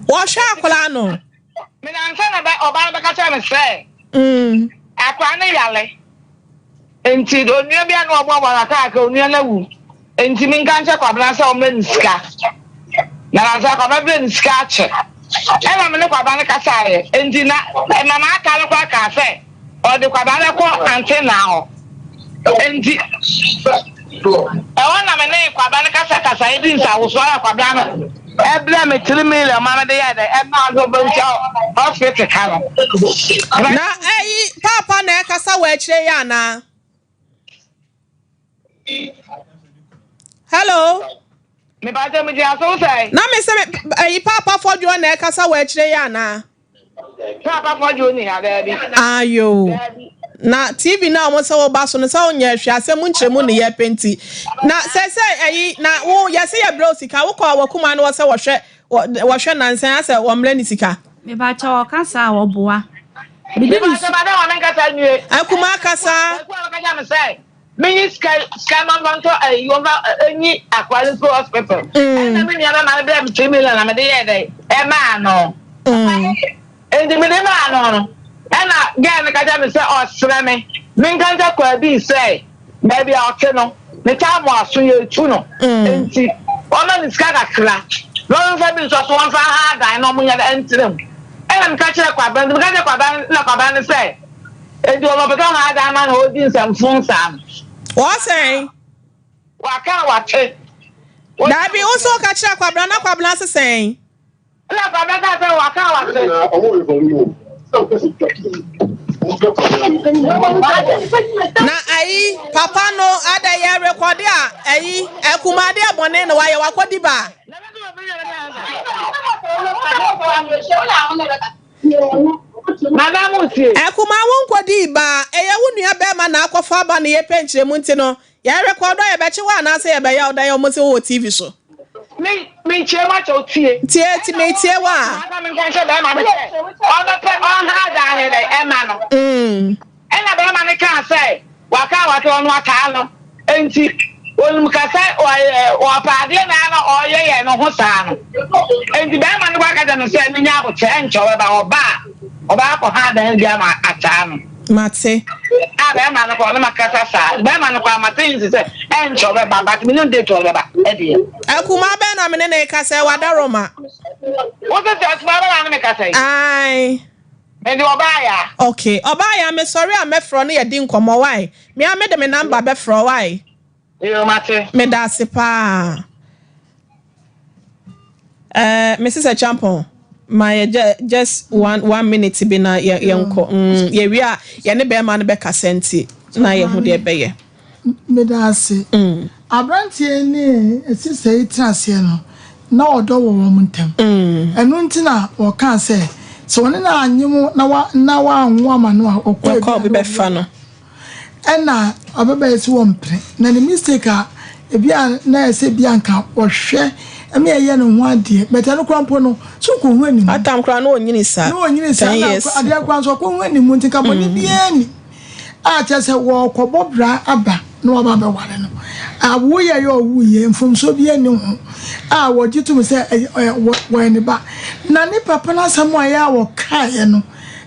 Wɔhwɛ akwadaa no. Menansa na bɛ ɔbaa no bɛka kyerɛ me sɛ akwadaa no yare nti onua bi a na ɔboaboa no akaaka onua no awu nti menka nkyɛ Kwabena sɛ ɔmmrɛ no sika na nansa Kwabena brɛ no sika akyɛ ɛna me ne Kwabena no kasaeɛ nti na ɛma n'aka no koraa kaa sɛ ɔde Kwabena bɛkɔ antenna hɔ nti ɛhɔ na me ne Kwabena no kasakasa yɛdi nsawosoɔ na Kwabena no ɛbrɛ me 3 million ma mede yɛ dɛ ɛmaa no bɛntua hospital ka no. Na ɛyi paapa na ɛkasa wɔ akyire yi anaa? Hello. Mepakyɛ megyina so sɛ. Na me sɛ ɛyi paapa fɔdwoɔ na ɛkasa wɔ akyire yi anaa? Paapa fɔdwoɔ ni ha daabi. Ayo. Na TV no a wɔn sɛ wɔba so no sɛ wonyɛ hwɛ asɛm nkyerɛmu ne yɛpɛ nti. Na sɛ sɛ ɛyi na wo yɛsɛ yɛbrɛ wo sika wokɔ a wakuma no wɔ sɛ wɔhwɛ wɔhwɛ nansan asɛ wɔmmerɛ ne sika. Mepakyɛ ɔka saa ɔboa. Mepakyɛ madam ma menkasa nwie. Akuma kasa. Akuma bɛka kyerɛ me sɛ. Menyi sika sika ma mfa ntɔ ayi wɔmfa nyi akwadaa no mfiri hospital. Ɛna me nua bɛma no brɛ me 3 million na mede yɛɛ dɛ ɛmaa no. Nti mede maa no no ɛna girl no ka kyerɛ me sɛ ɔsrɛ me menka nkyɛ Kwaabii sɛ baabi a ɔte no ne time aso yɛtu no nti ɔma no sika kakra na ɔmfa bi nsɔ so wɔmfa ha dan na ɔmo nyɛ dɛ ɛntena mu. Ɛna meka kyerɛ Kwabena nti meka kyerɛ Kwabena na Kwabena no sɛ Enti wɔn pɛ sɛ wɔn ada ama na ɔdi nsɛmfo saa no. Wɔsɛn. Waka a wate. Daabi, wo nso woka kyerɛ Kwabena na Kwabena se sɛn? Ɛna Kwabena kaa sɛ waka a wate. Na ayi papa no ada yɛ rekɔde a ayi akumade bɔne na wayɛ wakɔdi ba. Madam tie. Akumaa wo nkɔdii ba a, ɛyɛ wo nua bɛɛma na akɔfa aba ne yɛpɛ nkyerɛmu nti no, yɛ rekɔɔdɔ a yɛbɛkye wo anaasɛ yɛbɛyɛ wo dan a ɔmo se wowɔ TV so. Me me nkyerɛ mu akyɛw tie. Tie ti me tie wo a. Ɔna me nka nkyerɛ bɛɛma no sɛ ɔbɛpɛ ɔnha dan ne dɛ ɛma no. Ɛnna barima no kaa sɛ, Waka a wate, ɔno ataa no. Enti onim ka sɛ ɔpɛ adeɛ na na ɔreyɛ yɛn no ho saa no. Enti barima no kɔ aka kyerɛ no sɛ, Menya abokyɛ, ɛnkyɛ ɔbɛba. Ɔba a, ɔbɛakɔ akɔha dan bi ama ataa no. Mate. A barima no kɔ, ɔne makasa saa. Barima no kɔ a, mate nsi sɛ ɛnkyɛ ɔbɛba, but menim date ɔbɛba ɛdeɛ. Akumaa bɛn na me ne no rekasa yi? Wadaroma. Wo sɛ sɛ akumaa bɛn na ne mekasa yi? Ae. Mede ɔbaa ya. Ok ɔbaa ya me sɔre a mɛfrɛ wo ne yɛdi nkɔmɔ wai me ara mede me number bɛfrɛ wo wai. Yoo mate. Medase paa eh Mrs Acheampong ma yɛ just one one minute bi na yɛ yɛnkɔ mm yɛwie a yɛne bɛrima no bɛkasa nti na yɛho deɛ ɛbɛyɛ. Meda ase. Aberanteɛ yi ne sista yi tena aseɛ no, na ɔdɔ wɔ wɔn ntam. Ɛno nti na wɔkaa sɛ, sɛ ɔne no annye mo na wa na wanwo ama no a, ɔkɔ Ɔkɔ obi bɛfa no. Ɛna ababaa yi sɛ wɔmpene. Na ne mistake a ebi a na ɛsɛ bi a nka ɔhwɛ ɛma ɛyɛ ne ho adeɛ. But ɛno koraa mpo no, so ɔkɔhu anim. Atam koraa na ɔnyini saa. Na ɔnyini saa. Ten Na years. adeɛ koraa nso ɔkɔhu anim nti nka bɔne biara nni. a kyerɛ sɛ wɔrekɔbɔ bra aba na wɔaba abɛware no. Awoyɛ yɛ ɔwuiɛ, mfomsoɔ biara nni ho a wɔgye tom sɛ wɔyɛ ne ba. Na ne papa no asɛm a ɛyɛ a wɔkaeɛ no,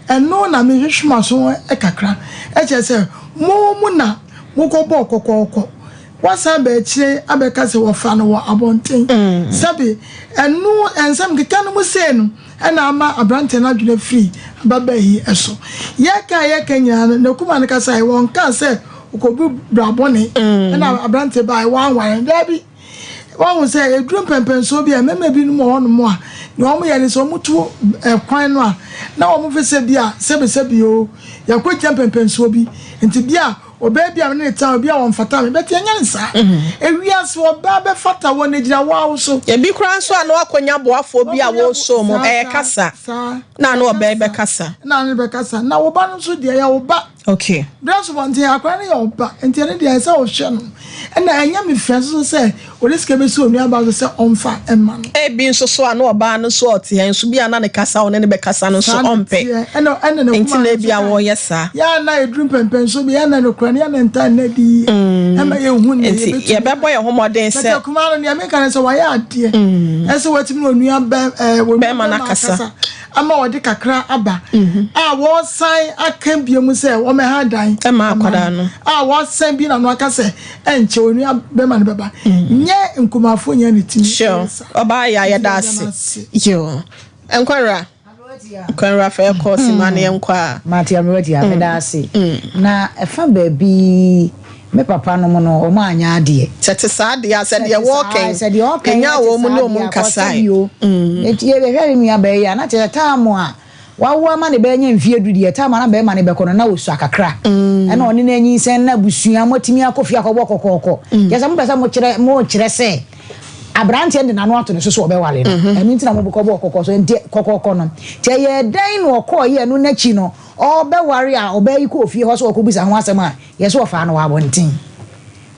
ɛno na mehwehwe m'aso kakra. Ɛkyerɛ sɛ mo mu na mokɔbɔɔ kɔkɔɔkɔ. Wɔasan aba akyire abɛka sɛ wɔfaa no wɔ abɔnten. Sɛbe ɛno nsɛm nkeka no mu sei no na ama aberanteɛ no adwene afiri ababaa yi so. Yɛka a yɛka nyinaa no, Nakuma no kasaeɛ, wɔnkaa sɛ ɔkɔbu bra bɔne ɛna aberanteɛ baeɛ wɔanware no. Daabi. Wahu sɛ ɛduru mpɛnpɛnsoɔ bi a mmarima binom wɔ hɔnom a deɛ wɔyɛ ne sɛ wɔto kwan no a na wɔn fɛ sɛ bi a sɛbesɛbe o yɛakɔgyina mpɛnpɛnsoɔ bi nti bi a Ɔbaa bi a me ne no tena, obi a ɔmfata me, but yɛnyɛ no saa. Ewiase ɔbaa bɛfata wɔ na egyina wo ara wo so. Ebi koraa nso a na wakɔnya boafoɔ bi a wɔresɔ mu, ɛyɛ kasa na ano ɔbaa yi bɛkasa. Na ano bɛkasa. Na wo ba no nso deɛ, ɛyɛ wo ba. Okay. Berɛ so bɔnten, akwadaa no yɛ wo ba, nti ɛno deɛ ɛsɛ sɛ wohwɛ no. Ɛna ɛnyɛ me fɛ nso sɛ ɔde sika bɛsi onuabaa so sɛ ɔmfa mma no. Ebi nso so a na ɔbaa no nso ɔte ha nso bi a na ne kasa a ɔne no bɛkasa no nso ɔmpɛ. Nti na ebi a wɔyɛ saa. Yɛ a na ɛduru mpɛmpɛnso bi, yɛ a na nokorɛ no, yɛ a na ntaa nna adi yie. Ɛma yɛnhu nea Nti yɛbɛtumi. yɛbɛbɔ yɛn ho mmɔden sɛ. But akumaa no, nea meka ne sɛ wayɛ adeɛ. Ɛsɛ watumi ne onua bɛ, ɛɛ, onua Bɛrima no akasa. Ama wɔde kakra aba a wɔresan aka bio mu sɛ wɔmmɛha dan Ɛma akwadaa no. A wɔasan bi n'ano aka sɛ ɛnkyɛ onua bɛrima no bɛba. Nyɛ nkumafoɔ nyinaa na ɛtumi Sure. yɛ saa. Ɔbaa yɛ a yɛda Nti yɛda no ase. ase. Yoo. Nkɔwura. Nkɔwura fa yɛkɔ sima no yɛnkɔ a. Mate Amewatia, meda ase. Na ɛfa baabi me papa nom no, wɔn anyɛ adeɛ. Sɛ te saa deɛ a, sɛ deɛ wɔɔkɛn, Sɛ deɛ ɔɔkɛn ɛnya ɛte wɔn saa ne wɔn deɛ a, kɔ sɛ nkasae. bio. Enti yɛbɛhwɛ ne nua baa yi a, na kyerɛ sɛ taam a wawo ama ne ba anya mfeɛ du deɛ, taam a na bɛrima no bɛkɔ no, na ɔsua kakra. Ɛna ɔne no anyinsɛn na abusua, moatumi akɔ fie akɔbɔ kɔkɔɔkɔ. Kyerɛ sɛ mopɛ sɛ mokyerɛ, mokyerɛ sɛ aberanteɛ no de n'ano ato ne so sɛ ɔbɛware no. Ɛno nti na mobɛkɔbɔɔ kɔkɔɔ so, nti kɔkɔɔkɔ no. Nti ɛyɛɛ dɛn na ɔkɔeɛ ɛno n'akyi no, ɔrebɛware a ɔbaa yi kɔɔ fie hɔ sɛ ɔrekɔbisa ho asɛm a, yɛ sɛ ɔfaa no wɔ abɔnten.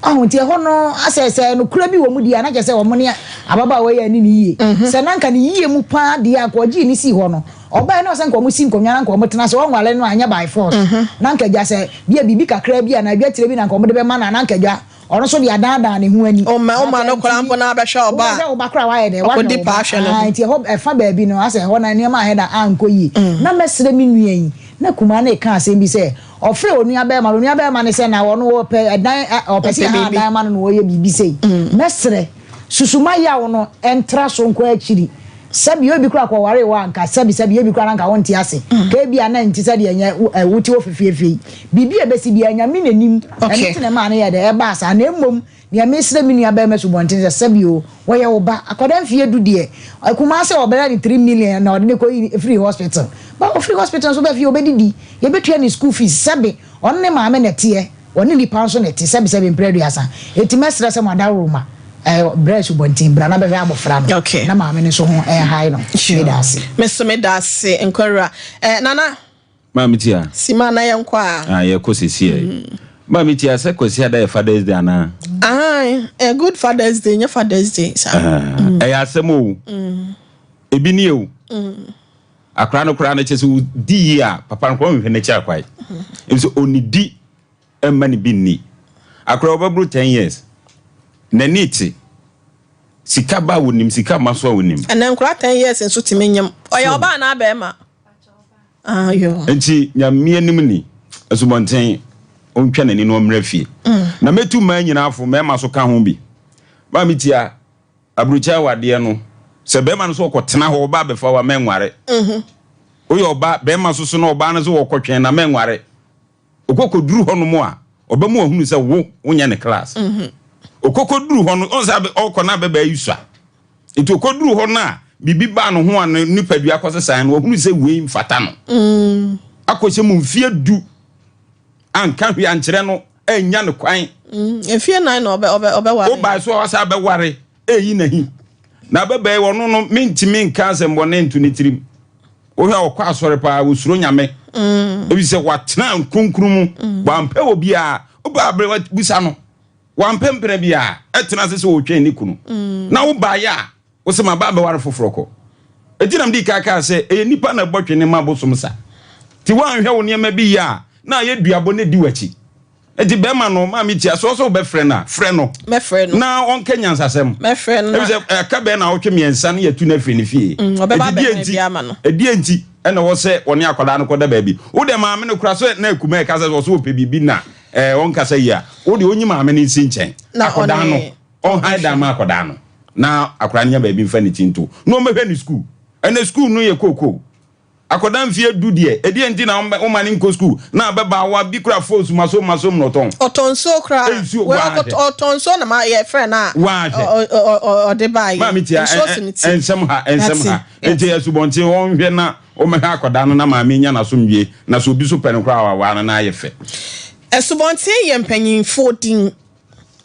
Ɔho nti ɛhɔ no asɛ sɛ nokorɛ bi wɔ mu deɛ a na kyerɛ sɛ wɔn ne ababaawa yi anni no yie. Sɛ na anka ne yie mu paa deɛ a anka ɔgyee no sii hɔ no. Ɔbaeɛ na ɔsɛ nka wɔn si nkonnwa na nka wɔn tena ase, wɔnware no anyɛ by force. Na nka agya sɛ bia biribi kakra bi anaa dwatire bi na nka wɔn de bɛma no a na nka agya ɔno nso de adaadaa ne ho ani. Ɔma ɔma no koraa mpo na abɛhwɛ ɔba a. Wobɛhwɛ wo ba koraa wayɛ dɛ wahwɛ Ɔkɔdi wo ba. paa hwɛ ne ho. Ae nti ɛhɔ ɛfa baabi no asɛ ɛhɔ no nneɛma ahɛ da ankɔ yie. Na mɛsrɛ me nua yi na kumaa no reka asɛm bi sɛ ɔfrɛ onua bɛrima no onua bɛrima no sɛ na ɔno ɔpɛ ɛdan ɔpɛ sɛ Ɔpɛ yɛha biribi. dan ma no na ɔyɛ biribi sei. Mɛsrɛ susu ma yaw no ɛntra so nkɔ akyiri. Sɛbi ebi koraa kɔwaree wo a anka sɛbi sɛbi ebi koraa na anka wonte ase. Ka ebi a na ɛnte sɛdeɛ ɛnyɛ wo ɛ wote hɔ fefeefe yi. Biribi a ɛbɛsi biara Nyame na nim. Ɛno nti na ɛmaa no yɛɛ dɛ ɛbaa saa. Na mmom nea mesrɛ me nua barima Asubɔnten sɛ sɛbi o wɔyɛ wo ba. Akwadaa mfeɛ du deɛ akumaa sɛ ɔbɛyɛ ne three million na ɔde no kɔyi firi hospital. Ba ɔfiri hospital nso ba fie ɔbɛdidi. Yɛbɛtua ne school fees. Sɛbi ɔno ne maame na ɛteɛ. Wɔne nnipa nso na ɛte, sɛbesɛbe mprɛ aduasa. Enti mɛsrɛ sɛ mo adaworoma, eh, brɛ asubɔnten bra na bɛhwɛ abɔfra no, Okay. na maame no nso ho nhae no. Meda ase. Me nso meda ase, Nkwawura. Eh, Nana. Maame Tia. Sima na yɛnkɔ a. Ah, yɛkɔ sisi ɛ. Maame Tia, sɛ Kwasi Ada yɛ Father's Day anaa? Ahan, eh, good Father's Day, nyɛ Father's Day saa. Ah, ɛyɛ asɛm o. Ebi nie o. Akora no koraa no kyɛ sɛ ɔdi yie a, papa no koraa ɔnhwɛ n'akyi akwae. Nso ɔnnidi mma ne bi nni. Akora ɔbɛboro 10 years. N'ani te. Sika ba a ɔnim, sika mma so a ɔnim. Ɛnɛ nkora 10 years nso tumi nyem. Ɔyɛ ɔbaa anaa bɛrima? Ah, yo. Nti Nyame anim ni, asubɔnten, ɔntwa n'ani na ɔmmra fie. Na mɛtu mmaa nyinaa fo, mmarima so ka ho bi. Maame tia. Aburokyire awadeɛ no, sɛ bɛrima no sɛ ɔkɔtena hɔ, ɔba abɛfa wo a, mɛnware. Woyɛ ɔba, bɛrima so so na ɔbaa no sɛ ɔkɔtwɛn na mɛnware. Ɔkɔkɔduru hɔ nom a, ɔbɛma wahunu sɛ wo, wonyɛ ne class. Ɔkɔkɔduru hɔ no, ɔn sɛ ɔkɔ na abɛbaa yi sua. Nti ɔkɔduru hɔ no a, biribi baa ne ho a ne nipadua kɔsesae no, wahunu sɛ wei mfata no. Akɔhyɛ mu mfeɛ du, anka hwee ankyerɛ no. annya no kwan. Mfeɛ nan na ɔbɛ ɔbɛ ɔbɛware. Wobae so a wasa abɛware eyi na hi. Na abɛbɛɛ ɔno no mentumi nka asɛmbɔne nto ne tirim. Wohwɛ a ɔkɔ asɔre paa, osuro Nyame. Ebi sɛ watena nkronkron mu, wampɛ obiara. Wobaa bere wabusa no, wampɛ mpena biara, ɛtena ase sɛ ɔretwɛn ne kunu. Na wobaeɛ a, wose maba abɛware foforɔ kɔ. Enti na mede kan kaa sɛ ɛyɛ nnipa na ɛbɔ twene ma abosom sa. Nti woanhwɛ wo nneɛma bi yie a, na ayɛ duabɔ na edi w'akyi. Enti bɛrima no, maame tia, sɛ ɔsɛ wobɛfrɛ no a, frɛ no. Mɛfrɛ no. Na ɔnka nyansasɛm. Mɛfrɛ no na. Efisɛ ɛka bɛyɛ naawɔtwe mmiɛnsa na yɛatu no afiri ne fie. Mm, ɔbɛba Enti deɛ abɛhan nti, bi ama no. ɛdeɛ nti ɛna ɛwɔ sɛ ɔne akwadaa no kɔda baabi? Wo deɛ maame no koraa sɛ na akumaa ɛka sɛ ɔsɛ ɔpɛ biribi na ɛɛ ɔnkasa yie a, wo deɛ ɔnyi maame no nsi nkyɛn. Na Akwadaa no, ɔne. ɔnhan dan ma akwadaa no na akwadaa no nya baabi mfa ne ti nto na ɔmmɛhwɛ ne sukuu. Ɛnɛ sukuu no yɛ kookoo. Akwadaa mfeɛ du deɛ, ɛdeɛn nti na woma no nkɔ sukuu na ababaawa bi kura fos masom masom na ɔtɔn? Ɔtɔn nsuo koraa. Nsuo, Wei waahwɛ. ɔtɔn nsuo na ma yɛfrɛ no a Waahwɛ. ɔde baeɛ. Maame tia, Nsuo si ne ti. nsɛm ha, nsɛm ha. Yɛate, Nti yɛate. asubɔnten ɔnhwɛ na ɔmmɛhwɛ akwadaa no na maame nya n'asomdwie na sɛ obi nso pɛ no koraa a wawaa no na ayɛ fɛ. Asubɔnten yɛ mpanyinfoɔ din.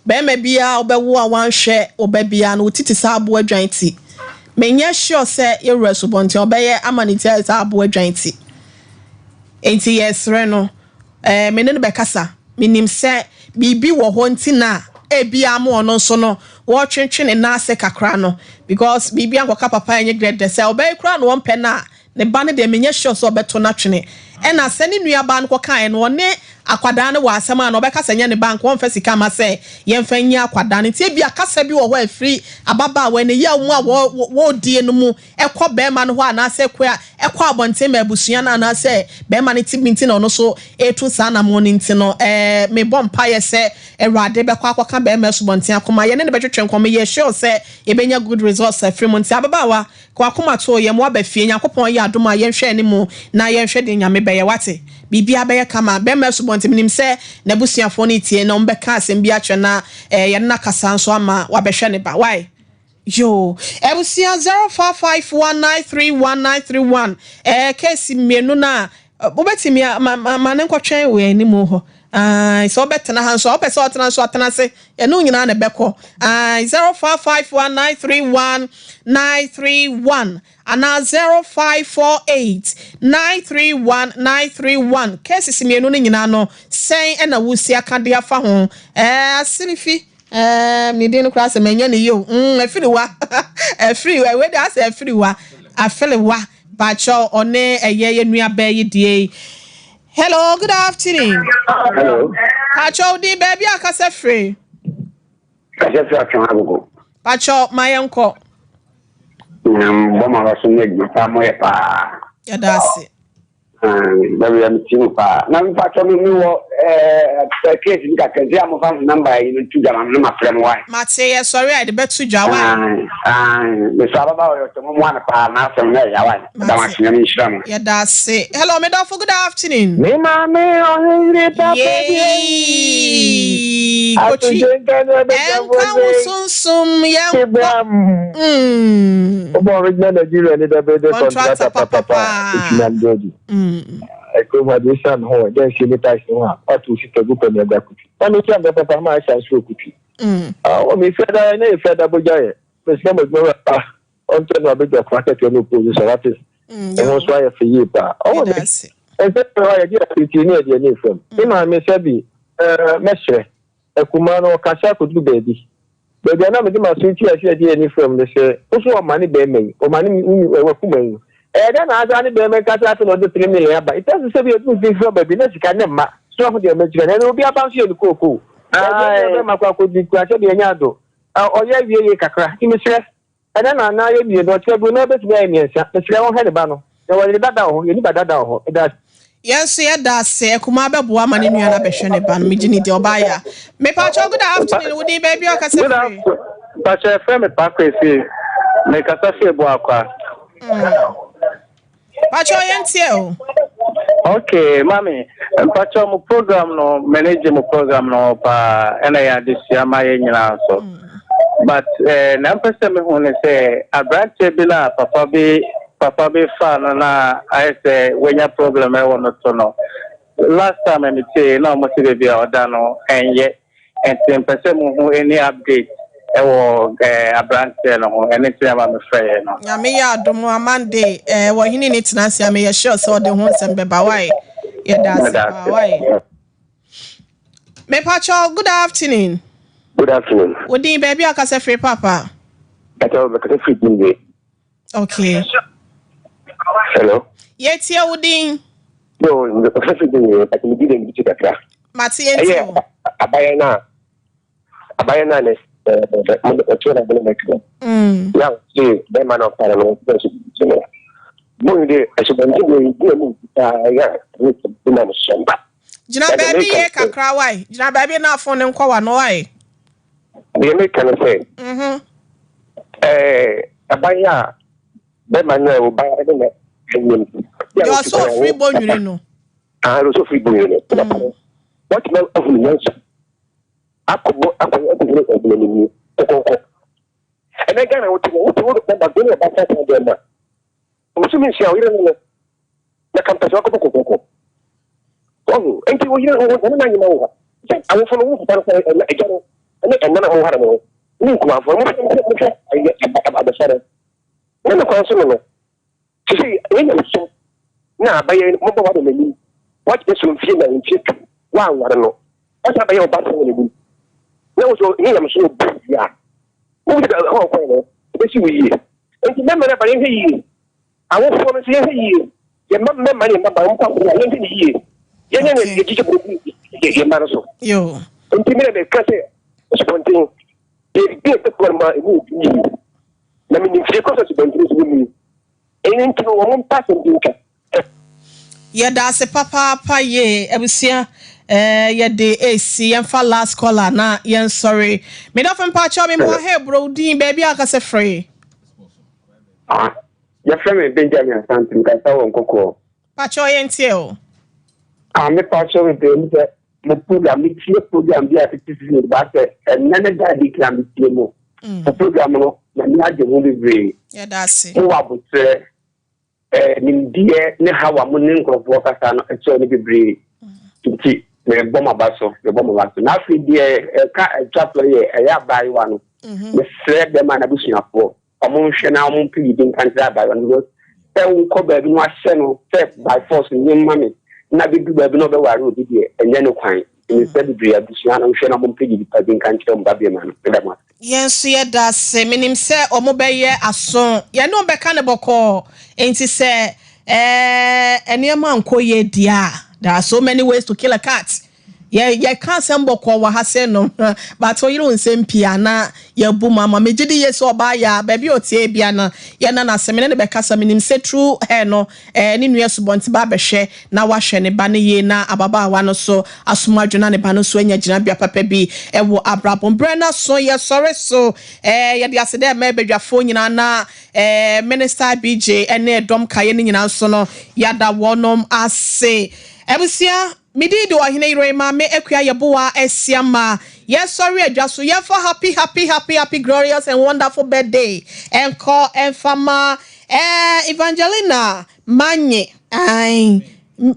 Barima biara a wobɛwo a wanhwɛ wo ba biara no, wo ti te sɛ aboa dwan ti. Menyɛ sure sɛ yɛwura asubɔnten a ɔbɛyɛ ama ne ti ayɛ sɛ aboa dwan ti. Enti yɛsrɛ no, eh, me ne no bɛkasa. Menim sɛ biribi wɔ hɔ nti na ebia ama ɔno nso no wɔretwentwe ne nan ase kakra no because biribi ankɔka papa ɛnyɛ grɛdɛ sɛ ɔbɛyɛ koraa na ɔmpɛ no a Ne ba no deɛ menyɛ sure sɛ ɔbɛto no atwene. Ɛna sɛ ne nua baa no kɔkaeɛ no ɔne akwadaa no wɔ asɛm a na ɔbɛka sɛ ɛnyɛ ne ba nka ɔmfa sika mma sɛ yɛmfa nyi akwadaa no. Nti ebia kasa bi wɔ hɔ a ɛfiri ababaawa yi ne yaw mu a wɔredie no mu ɛkɔ barima no hɔ anaasɛ ɛkɔ a ɛkɔ abɔnten ma abusua no anaasɛ barima no te bi nti na ɔno nso retu saa anammɔn no nti no ɛɛ mebɔ mpaeɛ sɛ Awurade bɛkɔ akɔka barima asubɔnten akoma. Yɛne no bɛtwetwe nkɔmmɔ yɛ sure sɛ yɛbɛnya good results afiri mu. Nti ababaawa Ka wakoma to yɛn waba fie Nyankopɔn yɛ adom a yɛnhwɛ animu na yɛnhwɛ deɛ Nyame bɛyɛ wate biribiara bɛyɛ kama bɛrima asubɔnten menim sɛ n'abusuafoɔ no retie na wɔbɛka asɛm bi akyerɛ na eh, yɛne no akasa nso ama wabɛhwɛ ne ba why yoo abusua 0551931931 eh, case mmienu no a Wobɛtumi a, ma, ma, ma no nkɔtwɛn wɔ anim hɔ. Ae, sɛ wobɛtena ha nso a, wopɛ sɛ ɔtena nso a, tena ase. Yɛne wo nyinaa na ɛbɛkɔ. Ae, 0551 931 931 anaa 0548 931 931. Cases mmienu no nyinaa no, sɛn na wosi aka de afa ho? Ɛɛ, Asirifi, ɛɛ, ne din no koraa sɛ manya ne yie o. Mm, Afiriwa, Afiri, wei deɛ asɛ Afiriwa, Afiriwa. Mpakyɛw ɔne ɛyɛ yɛ nua bɛɛ yi deɛ yi. Hello, good afternoon. Hello. Pakyɛw din baabi a kasa firi. Kasa firi atwɛn agogo. Pakyɛw ma yɛn kɔ. Bɔ ma waso ne adwuma paa mo yɛ paa. Yɛda ase. Baabi a mete mu paa. Na mpakyɛw me me wɔ ɛɛ case bi kakra nti a mo fa namba yi no to dwa ma me na ma frɛ mo wae. Mate yɛ sɔre a yɛde bɛto dwa wae. Mesɛ ababaawa yɛ ɔtɔ mo mmoa no paa n'asɛm na ɛya wae. Meda mo ase Nyame nhyira mo. Yɛda ase. Hello me dɔfo good afternoon. Me maame ɔhene papa bi. Yay. Kotwi. Ɛnka wo sunsum yɛn kɔ. Wobɔ original Nigeria ni dɛbɛdɛ contractor papapa ekyina ndɔdi. Ɛkurom ha deɛ esan ho dɛ nsi ne tax ho a wato si tagu pɛ ne ɛgya kotwi. Na me tia mbɛ papa ma ahyɛ nso okotwi. Wɔ me fɛ da na yɛ fɛ da bogya yɛ. Mesrɛ mo adwuma wura pa ɔntɛ no abɛdwa kwan kɛkɛ ne ɔpɔ so wate. Ɛho nso ayɛ fɛ yie paa. Ɔwɔ me ɛnsɛ hɔ a yɛde ateetee ne yɛde ani fam. Me maame sɛ bi mɛsrɛ akumaa no ɔkasa akɔduru baabi. Baabi a na mede m'aso retie ase yɛde ani fam ne sɛ wo so ɔma ne bɛrima yi ɔma ne wakuma yi. Ɛyɛ dɛn na asa ne bɛrima yi kasa afei na ɔde 3 million aba. It tells sɛ bi ɛduru mfimfini baabi na sika ne mma. So aho deɛ mɛkyerɛ no ɛno obi aba nso yɛ no kookoo. Ɛdeɛ bɛrima kɔ akɔdi kura sɛ deɛ ɛnyɛ ado. Ɔyɛ awie yie kakra. Nti mesrɛ, ɛnɛ na anaa yɛ mmienu, ɔkyerɛ bi na ɛbɛtumi ayɛ mmiɛnsa. Mesrɛ wɔnhwɛ ne ba no. Yɛwɔ yere dada wɔ hɔ, yɛnni ba dada wɔ hɔ. Meda ase. Yɛn nso yɛda ase. Akumaa bɛboa ma ne nua no abɛhwɛ ne ba no. Megye ne di. Ɔbaa yɛ a. Mepakyɛw, good afternoon. Wo din baabi a ɔkasa firi? Pakyɛ yɛfrɛ me Paa Kwesi. Mekasa fi Abuakwa. Pakyɛw yɛntie o. Okay, mami, mpakyɛw mo program no, m'ani gye mo program no ho paa, ɛna yɛ adesua ma yɛn nyinaa nso. But eh, na mpɛ sɛ mehu ne sɛ aberanteɛ bi na papa bi papa bi faa no na ayɛ sɛ wanya problem ɛwɔ no so no. Last time a metee na wɔn si baabi a ɔda no ɛnyɛ. Nti mpɛ sɛ muhu any update ɛwɔ eh, aberanteɛ no ho, ɛno nti na ma mefrɛeɛ no. Nyame yɛ adom a Monday eh, wɔhene ne tena ase a meyɛ sure sɛ ɔde ho nsɛm bɛba wae. Yɛda ase paa wae. Mepakyɛw, good afternoon. Good afternoon. Wo din baabi a ɔkasa firi papa? Pakyɛw mekasa firi Dimbe. Okay. Hello. Yɛtie wo din. Yo, mekasa firi Dimbe, pakyɛw me din de Mbichi kakra. Mate yɛntie wo. Ɛyɛ abayɛ no a abayɛ no a ne ɔkyerɛ na bɛne mɛkɛ. Na ɔse bɛrima na ɔpare no ɔpɛ so bi no. Bohu de asubɔnten wɔ yi bi a mu paa yɛ a ne na sɔmba. Gyina baabi yie kakra wae. Gyina baabi na afon no nkɔ w'ano wae. Deɛ meka no sɛ, ɛɛ aban a bɛrima no a ɔba ne na anim. Deɛ ɔsɛ ofiri bɔ nwiri no. Ah, ɔsɛ ofiri bɔ nwiri no. Papa no, watumi ahunu nyansa akɔbɔ akɔyɛ akɔhunu ɔbɛnani kɔkɔkɔ. Ɛnɛ Ghana wote no, wote wo bɛma bɛne ɔba sa sa bɛma. Ɔsɛ mi nhyia ɔyere no no. Na kampɛsɛ wakɔbɔ kɔkɔkɔ. Wahu, nti wo yere wo ne n'anyema wo ha. Sɛ awofo no wo papa no sɛ ɛna agya no ne ɛna na mo ha no ne nkumafoɔ mo hwɛ mo hwɛ ɛyɛ abɛfa no. Ne ne kwan so no no. Sisi ɛyɛ nyamesom na abayɛ mo bɔ wabɔ n'anim. Wagyina so mfie na mfie tu wanware no. Ɔsan abɛyɛ ɔba sɛ wɔ n'anim. Na wo so ne nyamesom obu bia. Wo sɛ ɛhɔ kwan no ebesi wo yie. Nti mɛmɛ na ba yɛhwɛ yie. Awofoɔ no nso yɛnhwɛ yie. Yɛn mma mmarima ne yɛn mmabaa wɔn kɔ akɔda a yɛnhwɛ no yie. Yɛnyɛ ne yɛgyegye bɔ gu yɛn mma no so. Nti me na meka sɛ asubɔnten baabi a ɛbɛboa no ma ɛmu yɛ yie. Na menim fie kɔ sɛ asubɔnten nso wɔ mu. Ɛno nti no wɔn mpa asɛm bi nka. Yɛda ase papaapa yie abusua eh, yɛde esi yɛmfa last caller na yɛnsɔre. Medɔfo mpakyɛw me mmoa ha eburo din baabi a akasɛ firi. Ah, yɛfrɛ me Benjamin Asante, mekasa wɔ Nkɔkɔɔ. Pakyɛw yɛntie o. Ah, me pakyɛw bebree ne sɛ mo program, metie program bi a tete sisi ne ba sɛ ɛnnɛ ne da a edi kan a metie mo. Mo program no, m'ani agye ho bebree. Yɛda ase. Mowɔ aboterɛ, eh, nimdeɛ ne how a mo ne nkurɔfoɔ kasa no ɛkyɛw no bebree. Nti, mebɔ m'aba so, mebɔ m'aba so. Na afei deɛ ɛka ɛtwa toɔ yɛ ɛyɛ abaayewa no. Mesrɛ bɛrima n'abusuafoɔ. Ɔmo nhwɛ na ɔmo mpɛ biribi nka nkyerɛ abaayewa no because sɛ wokɔ baabi na wahyɛ no sɛ by force nye mma me na bɛdu baabi na ɔbɛware obi deɛ ɛnyɛ no kwan. Nti mesrɛ bebree abusua no nhwɛ na ɔmo mpɛ biribi pa bi nka nkyerɛ ɔmo ba bɛɛma no. Meda mo ase. Yɛn nso yɛda ase. Menim sɛ wɔbɛyɛ aso. Yɛne wɔn bɛka no bɔkɔɔ. Enti sɛ ɛɛ nneɛma nkɔ yie deɛ a, there are so many ways to kill a cat. Yɛ yɛka asɛm bɔkɔɔ wɔ ha sɛ no, but woyere wo nsɛm pii a na yɛabu mu ama. Megye di yie sɛ ɔbaa yɛ a, baabi a ɔteɛ bia no, yɛna no ase. Me ne no bɛkasa. Menim sɛ through her no, ɛɛ ne nua Asubɔnten ba abɛhwɛ na wahwɛ ne ba no yie na ababaawa no nso asom adwo na ne ba no nso anya gyinabea papa bi wɔ abrabɔ mu. Berɛ no aso, yɛsɔre so. Ɛɛ yɛde aseda rema badwafoɔ nyinaa na ɛɛ Minister BJ ne ɛdɔm kaeɛ no nyinaa nso no, yɛada wɔnom ase. Abusua. Me din de Ɔhene Yeree Maame Akua Yeboah Asiamah. Yɛsɔre adwa so, yɛmfa happy happy happy happy glorious and wonderful birthday nkɔ mfa ma eh, Evangelina Manye, ae,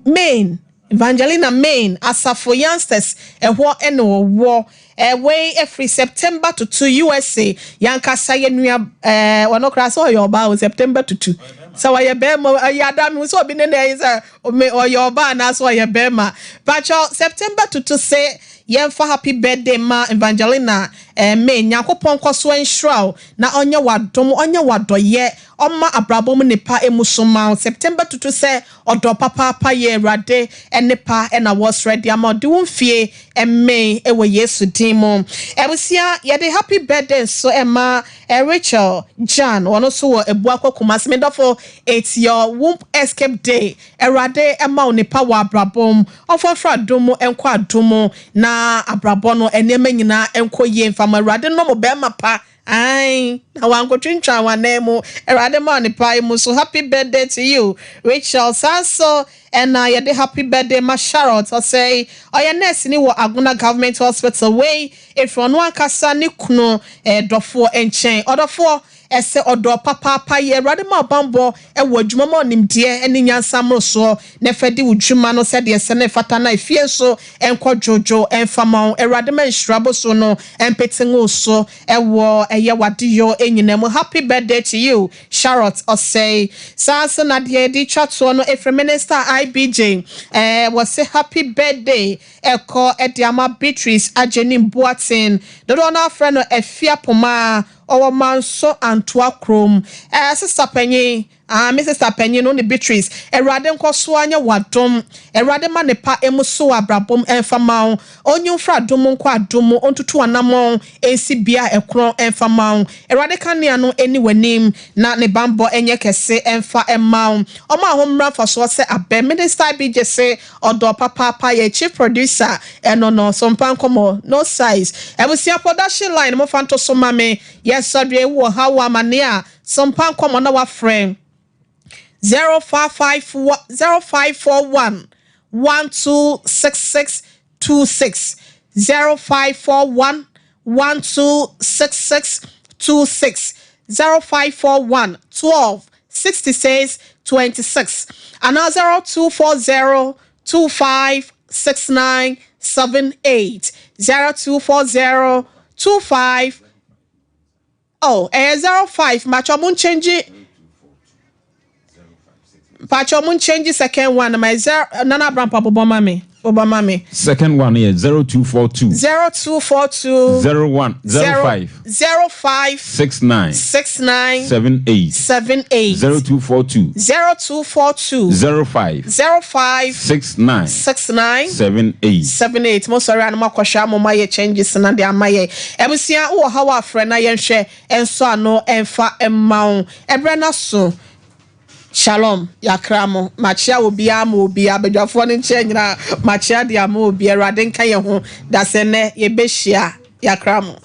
Main, Evangelina Main, Asafo Youngsters, ɛhɔ na ɔwɔ. Eh, wei ɛfiri September Tutu, USA. Yankasa yɛ nua, eh, ɔno koraa sɛ ɔyɛ ɔbaa o, September Tutu. Sɛ ɔyɛ bɛrima, ɛyɛ ada mehu sɛ obi ne na ɛyɛ sɛ Me ɔyɛ ɔbaa anaasɛ ɔyɛ bɛrima? Pakyɛw September tutu se yɛnfa happy birthday mma Evangelina eh May Nyankopɔn nkɔso nhyira wo na ɔnyɛ wo adom ɔnyɛ wo adɔyɛ ɔmma abrabɔ mu nnepa emu so mma wo September tutu sɛ ɔdɔ papaapa yɛ Awurade nnepa na wɔsrɛ de ama wo de wo mfie mmee wɔ Yesu din mu Abusua yɛde happy birthday nso ɛma Rachel Jan ɔno nso wɔ Abuakwa Kumasi me dɔfo It's your womb escape day Awurade mma wo nipa wɔ abrabɔ mu Ɔmfa mfiri adom mu nkɔ adom mu Na abrabɔ no nneɛma nyinaa nkɔ yie mfa ma Awurade nnɔ mo bɛɛma pa ae Na wankotwintwan w'anan mu Awurade mma wo nipa mu so Happy birthday to you Rachel Saa nso ɛna yɛde happy birthday ma Charlotte Ɔsɛe ɔyɛ nurse ni wɔ Agona Government Hospital Wei ɛfiri ɔno ankasa ne kunu dɔfoɔ nkyɛn Ɔdɔfoɔ Ɛsɛ ɔdɔ papaapa yɛ Awurade ma wo banbɔ wɔ adwuma ma wo nimdeɛ ne nyansa mmorosoɔ na fa di wo dwuma no sɛdeɛ ɛsɛ na ɛfata na efie nso nkɔ dwoodwoo mfa ma wo Awurade ma nhyira boso no mpete ngu wo so wɔ ɛyɛ w'adeyɔ nyinaa mu Happy birthday to you Charlotte Osei Saa nso na deɛ yɛde retwa toɔ no ɛfiri Minister IBJ ɛɛ wɔse happy birthday ɛkɔ de ama Beatrice Agyenim Boateng dodoɔ no ara frɛ no Afia Pomaa Ɔwɔ Manso Antoa kurom. Eh sister panyin, ah me sister panyin no ne Beatrice, Awurade nkɔso ara nyɛ wo adom, Awurade ma ne pa emu so wɔ abrabɔ mu ɛnfa ma wo, Ɔnyi wo mfiri adom mu nkɔ adom mu, Ɔntutu w'anamɔn nsi bea a ɛkorɔn ɛnfa ma wo, Awurade kanea no ɛni w'anim na ne banbɔ nyɛ kɛse ɛnfa mma wo, Ɔma wo ho mmra mfasoɔ sɛ abɛ, Minister BJ se Ɔdɔ papaapa yɛ chief producer ɛno no so mpa nkɔmɔ no size abusua production line mo fa nto so ma me yɛ sɔdwe wo wɔ haw wɔ amaneɛ a so mpa nkɔmɔ na wafrɛ 05 0541 1266 26 0541 1266 26 0541 12 66 26 anaa 0240 25 69 78 0240 25 oh ɛyɛ 05 mpakyɛ ɔmo nkyɛngye Mpakyɛw mo nkyɛngye second one no ma yɛ Nana Abrampa bobɔ ma me bobɔ ma me. Second one no yɛ 0242. 0242. 01 05. 05. 69. 69. 78. 78. 0242. 0242. 05. 05. 69. 69. 78. 78 mo sɔre a na mo akɔhwɛ ama mo ayɛ changes na de ama yɛ. Abusua wowɔ haw a frɛ na yɛnhwɛ nsɔ ano mfa mma wo. Ɛberɛ no aso. Shalom yakra mo makyea obiaa ama obiaa badwafoɔ no nkyea nyinaa makyea de ama obiaa awurade nka yɛn ho dasɛ nnɛ yɛbɛhyia yakra mo.